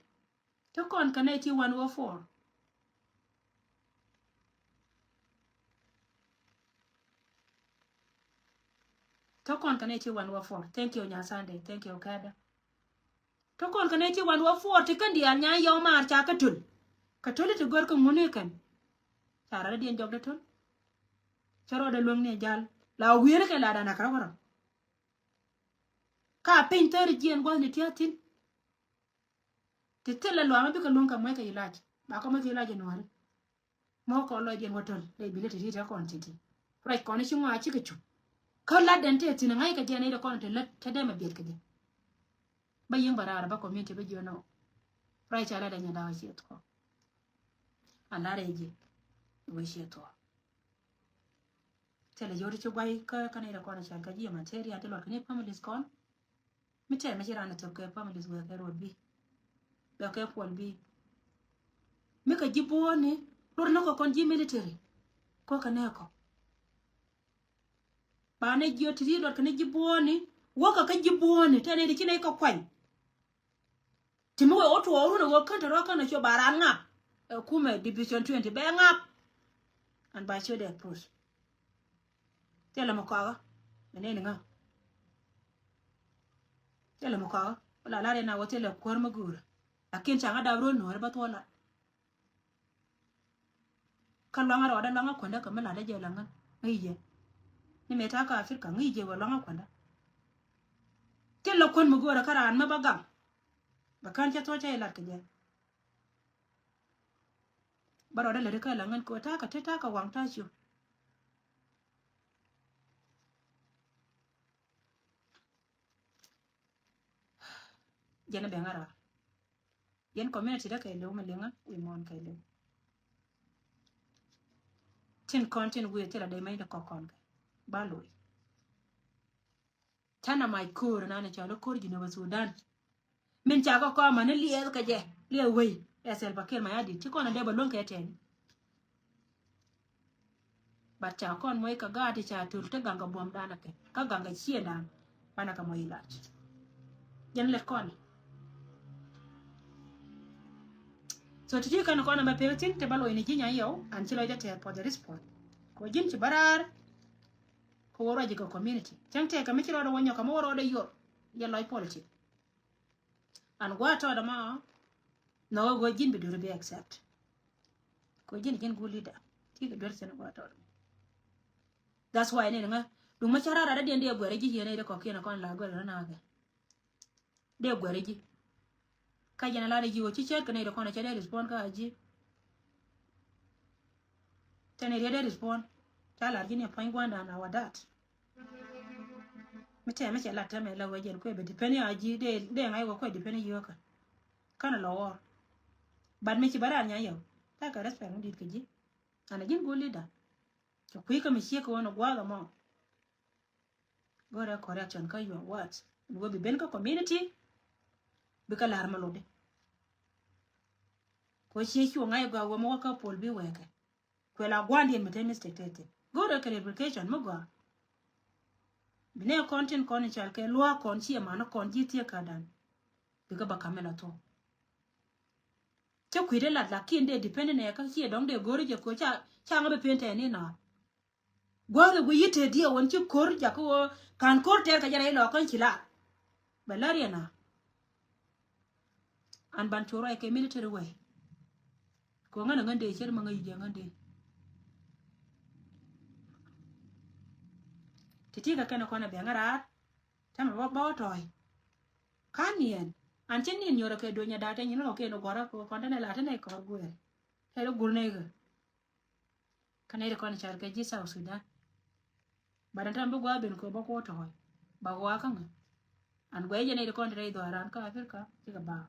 Te kɔn kɛ nɛy ti one oh four. Te kɔn kɛ nɛy ti one oh four. Thank you, Nya Sunday. Thank you, Kada. Te kɔn kɛ nɛy ti one oh four ti kɛn diaal nya yɔw maar ca kä töl. Kä töl ti gör kä ŋuni kɛn. Ca rɔɔdɛ diɛn jɔk dee töl. Ca rɔɔdɛ luäŋ ni jal. La wi̱i̱rä kɛ la dan a kärä wärä. Ka piny thäri jiɛn gua̱thni tia̱ thi̱n. Ti thilɛ luaŋä bikɛ luäŋ kɛ muɔ̱c kɛ ilac. Ba kɛ muɔ̱c kɛ ilac Januari. Mɔ kɔn lɔcdiɛn wä töl lɛ bilɛ ti ti tɛ kɔn ti̱ti̱. Ruac kɔn i̱ ci ŋɔaa cikɛ cup. Kä lat den tëë thi̱n ŋa̱ckɛ jɛ nɛy ti kɔn te lät te dee mɛ biɛt kɛ jɛ. Bä yiëŋ bä raar bä community bä jiök nɔ. Ruac ca lat den nyɛ da̱a̱k ciɛ thuɔ̱k. An lar ɛ ji̱ wee ciɛ thuɔ̱k. Thilɛ yot ci guay kä kä nɛy ti kɔn i̱ cal kä ji̱ material ti luɔt kɛ ni families kɔn. Mi tɛmɛ ci ran a thop kɛ families wek kɛ ruɔt bi. Bɛ kɛ puɔl bi. Mi kɛ ji̱ buɔ̱ɔ̱ni, luɔt ni kɔ kɔn ji̱ military. Kɔ kɛ nɛ kɔ. Ba nɛ ji̱ ɔ ti ri luɔt kɛ ni ji̱ buɔ̱ɔ̱ni, wäkɛ kä ji̱ buɔ̱ɔ̱ni, tɛn ni di ci nɛ kɔ kuany. Ti mi wee wä tuɔɔk run a wä kän te rɔ kän a cuɔ ba ran ŋap. Ɛ kumɛ division twenty bɛ ŋap. An ba ciö dɛ push. Thilɛ mi kɔakä. Mɛ nɛni ŋä. Thilɛ mi kɔakä. Wala lar yɛn a wä thilɛ kuäär mi guurä. Lakin ca ŋä dap ruɔ̱n nuɔ̱ɔ̱ri bä thuɔ̱k lat. Kä luaŋä rɔɔdä luaŋä kuändä kɛ mi latdä jɛ la ŋän ŋäc yɛ. Ni mëë ta̱a̱ kä Africa ŋäc yɛ wä luaŋä kuändä. Thilɛ kuän mi guurä kä raan mi bä gaŋ. Bɛ kän cä thuɔ̱k cä ilat kɛ jɛ. Bä rɔɔdä lätdi kä la ŋän kɛ wä ta̱a̱ kɛ te ta̱a̱ kɛ waŋ ta̱a̱ ciö. Jɛn bɛŋä raar. Yɛn community dä kɛɛliw mi liŋä wi̱i̱ muɔ̱ɔ̱n kɛɛliw. Tin kɔn tin wi̱i̱ thilɛ dee mɛny ti kɔk kɔn kɛ ba lo̱c. Canɛ mac ko̱o̱r nan cɔl i̱ ko̱o̱r Jinub Sudan. Min ca kɔ kɔmä ni liɛth kɛ jɛ liɛth wei ɛ Salva Kiir Mayardit ci kɔn a dee bɛ luäŋ kɛ tɛni. But ca kɔn muɔc kɛ gaat ti ca töl ti gaŋ kɛ buɔ̱mdan kɛ kä gaŋ kɛ ciëŋdan. Banɛ kɛ muɔc ilat. Jɛn lɛt kɔn. So ti ti kɛn kɔn ɛmɛ pek thi̱n ti bä luɔc ni ji̱ nya yɛw an ci lɔcdɛ tɛth puɔth the response. Kɛ wä ji̱n ci bä raar. Kɛ wä ruac ji̱ kɛ community cäŋ tɛk kɛ mi ci rɔɔdɛ wä nyɔk kɛ mi wä rɔɔdɛ yor. Yɛ lɔc politic. An gua̱a̱ tɔɔt ɛmɔ. Nhɔk ɛ ɣöö ji̱n bi duer bi accept. Kɛ ji̱n ji̱n good leader ti kɛ duer thi̱n gua̱a̱ tɔɔt ɛmɔ. That's why ni ŋä duŋ ma ca raar rat diɛn dee guɛr ji̱ yɛn ɛ dee kɔkiɛn ɛ kɔn la guɛr ɛ naakɛ. Dee guɛr ji̱. Ka jɛn a lar ji̱ ɣöö ci cät kɛ nɛy dee kɔn ɛ cä dee respond kä a ji̱. Tɛn area dee respond. Ca lar ji̱ ni puɔ̱ny gua̱ndan a wa dat. Mi tɛmɛ cɛ lat tɛmɛ la wee jɛn kuɛ bɛ depend ya ji̱ dee dee ŋa̱c wä kuɛ depend yio̱kä. Känɛ lɔ wä. But mi ci bä ran nya yɛw. Takɛ respect mi dit kɛ ji̱. An a ji̱n good leader. Cɛ kui̱ kä mi ciek kɛ wä ni gua̱a̱th ɛmɔ. Go̱rɛ correction kä your words. Bi wä bi ben kä community. Bi kä la̱r mi lotdi. Kɛ wä cie cuɔ ŋa̱c gɔaa wä mi wä kä puɔl bi wɛɛkɛ. Kuɛ la gua̱ndiɛn mi te mistake te te. Go̱rɛ clarification mi gɔaa. Bi nɛ kɔn tin kɔn in cal kɛ luaak kɔn ciɛ man kɔn ji̱ thiek kädan. Bi kä ba kamɛ la thuɔ̱k. Cä kui̱dɛ lat lakin dee depend nɛ kä ciɛ dɔ̱ŋ dee go̱ri jɛ ko̱ ca ca ŋä bi pen tɛɛni naath. Gua̱a̱th i̱ guiy yi̱t te diɛ wän ci ko̱r jakä ɣöö ka̱n ko̱r tɛɛr kɛ jɛn a ilɔ kän ci la. Bɛ lär yɛn a. An ban cu ruac kɛ military way. Kɛ ɣöö ŋän a ŋän dee cier ma ŋäc ji̱ a ŋän dee. Ti ti kɛ kɛn a kɔn a bɛŋ a raar. Tɛmɛ bä bä wä tɔ̱ɔ̱c. Ka̱n niɛn an cä niɛn nyuɔrɛ kɛ duɔ̱ny a da̱a̱ te nyin rɔ kɛn ɔ gɔ̱rä kɛ kɔn te nɛ la te nɛ kɔr guɛɛr. Te rɔ gur nɛ kɛ kä nɛ ri kɔn car kɛ ji̱ South Sudan. Ba dan tam bi gua̱a̱ ben kɛ bä kuɔ tɔ̱ɔ̱c ba gua̱a̱ kä ŋä. An guɛy jɛ nɛy ti kɔn ti rɛy dhɔaaran kä Africa cikɛ baak.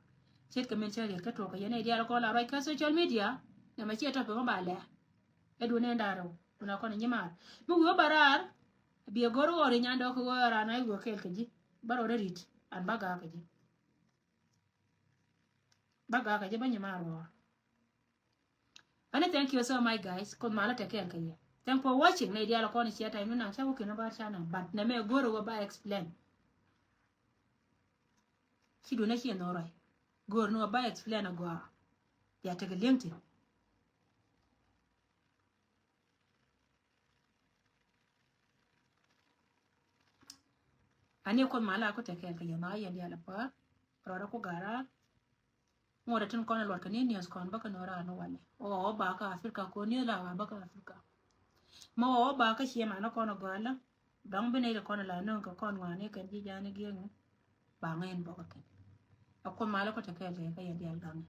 Ce̱tkɛ min cä riet kä tuɔɔk kɛ yɛn nɛy diaal kɔn la ruac kä social media. Nɛmɛ ciɛ topic mɔ ba lɛ. Ɛ duun ɛn da̱a̱r rɛw duun a kɔn nyimaar mi wi̱i̱ wä ba raar. Biɛ go̱r ɣɔr inyandɔ kɛ ɣöö ran a iwuɔ kɛɛl kɛ ji̱ bä rɔɔdɛ ri̱t an ba gaak kɛ ji̱. Ba gaak kɛ ji̱ bä nyimaar ɣɔr. Ani thank you so much guys. Kuoth malä tɛ kɛɛl kɛ yɛ. Thank for watching. Nɛy diaal kɔn cia time ni naŋ ca wä kin bar ca naŋ but nɛ mɛ go̱r wä ba explain. Ci duun a ci nɔ rɔy go̱r ni wä ba explain a gɔaa. Ya tekɛ liŋ ti. Ani kuoth malä ku tɛ kɛɛl kɛ yɛ ma yɛn diaal a pär. Rɔɔdɛ ku ga̱raar. Ŋuɔ̱t a tin kɔn a luɔt kɛ ni niɛth kɔn bä kɛ nɔ raan ni walɛ ɔ ɔ ba kä Africa kɔn ni la wa bä kä Africa. Ma ɔ ɔ ba kä ciɛ manä kɔn a gɔalä. Dɔ̱ŋ bi nɛy ti kɔn a la nöŋ kɛ kɔn ŋuani kɛn ji̱ jani giɛŋni. Ba ŋäc in bɔk a kɛn a kuoth malä ku tɛ kɛɛl kɛ kä yɛn diaal gaŋni.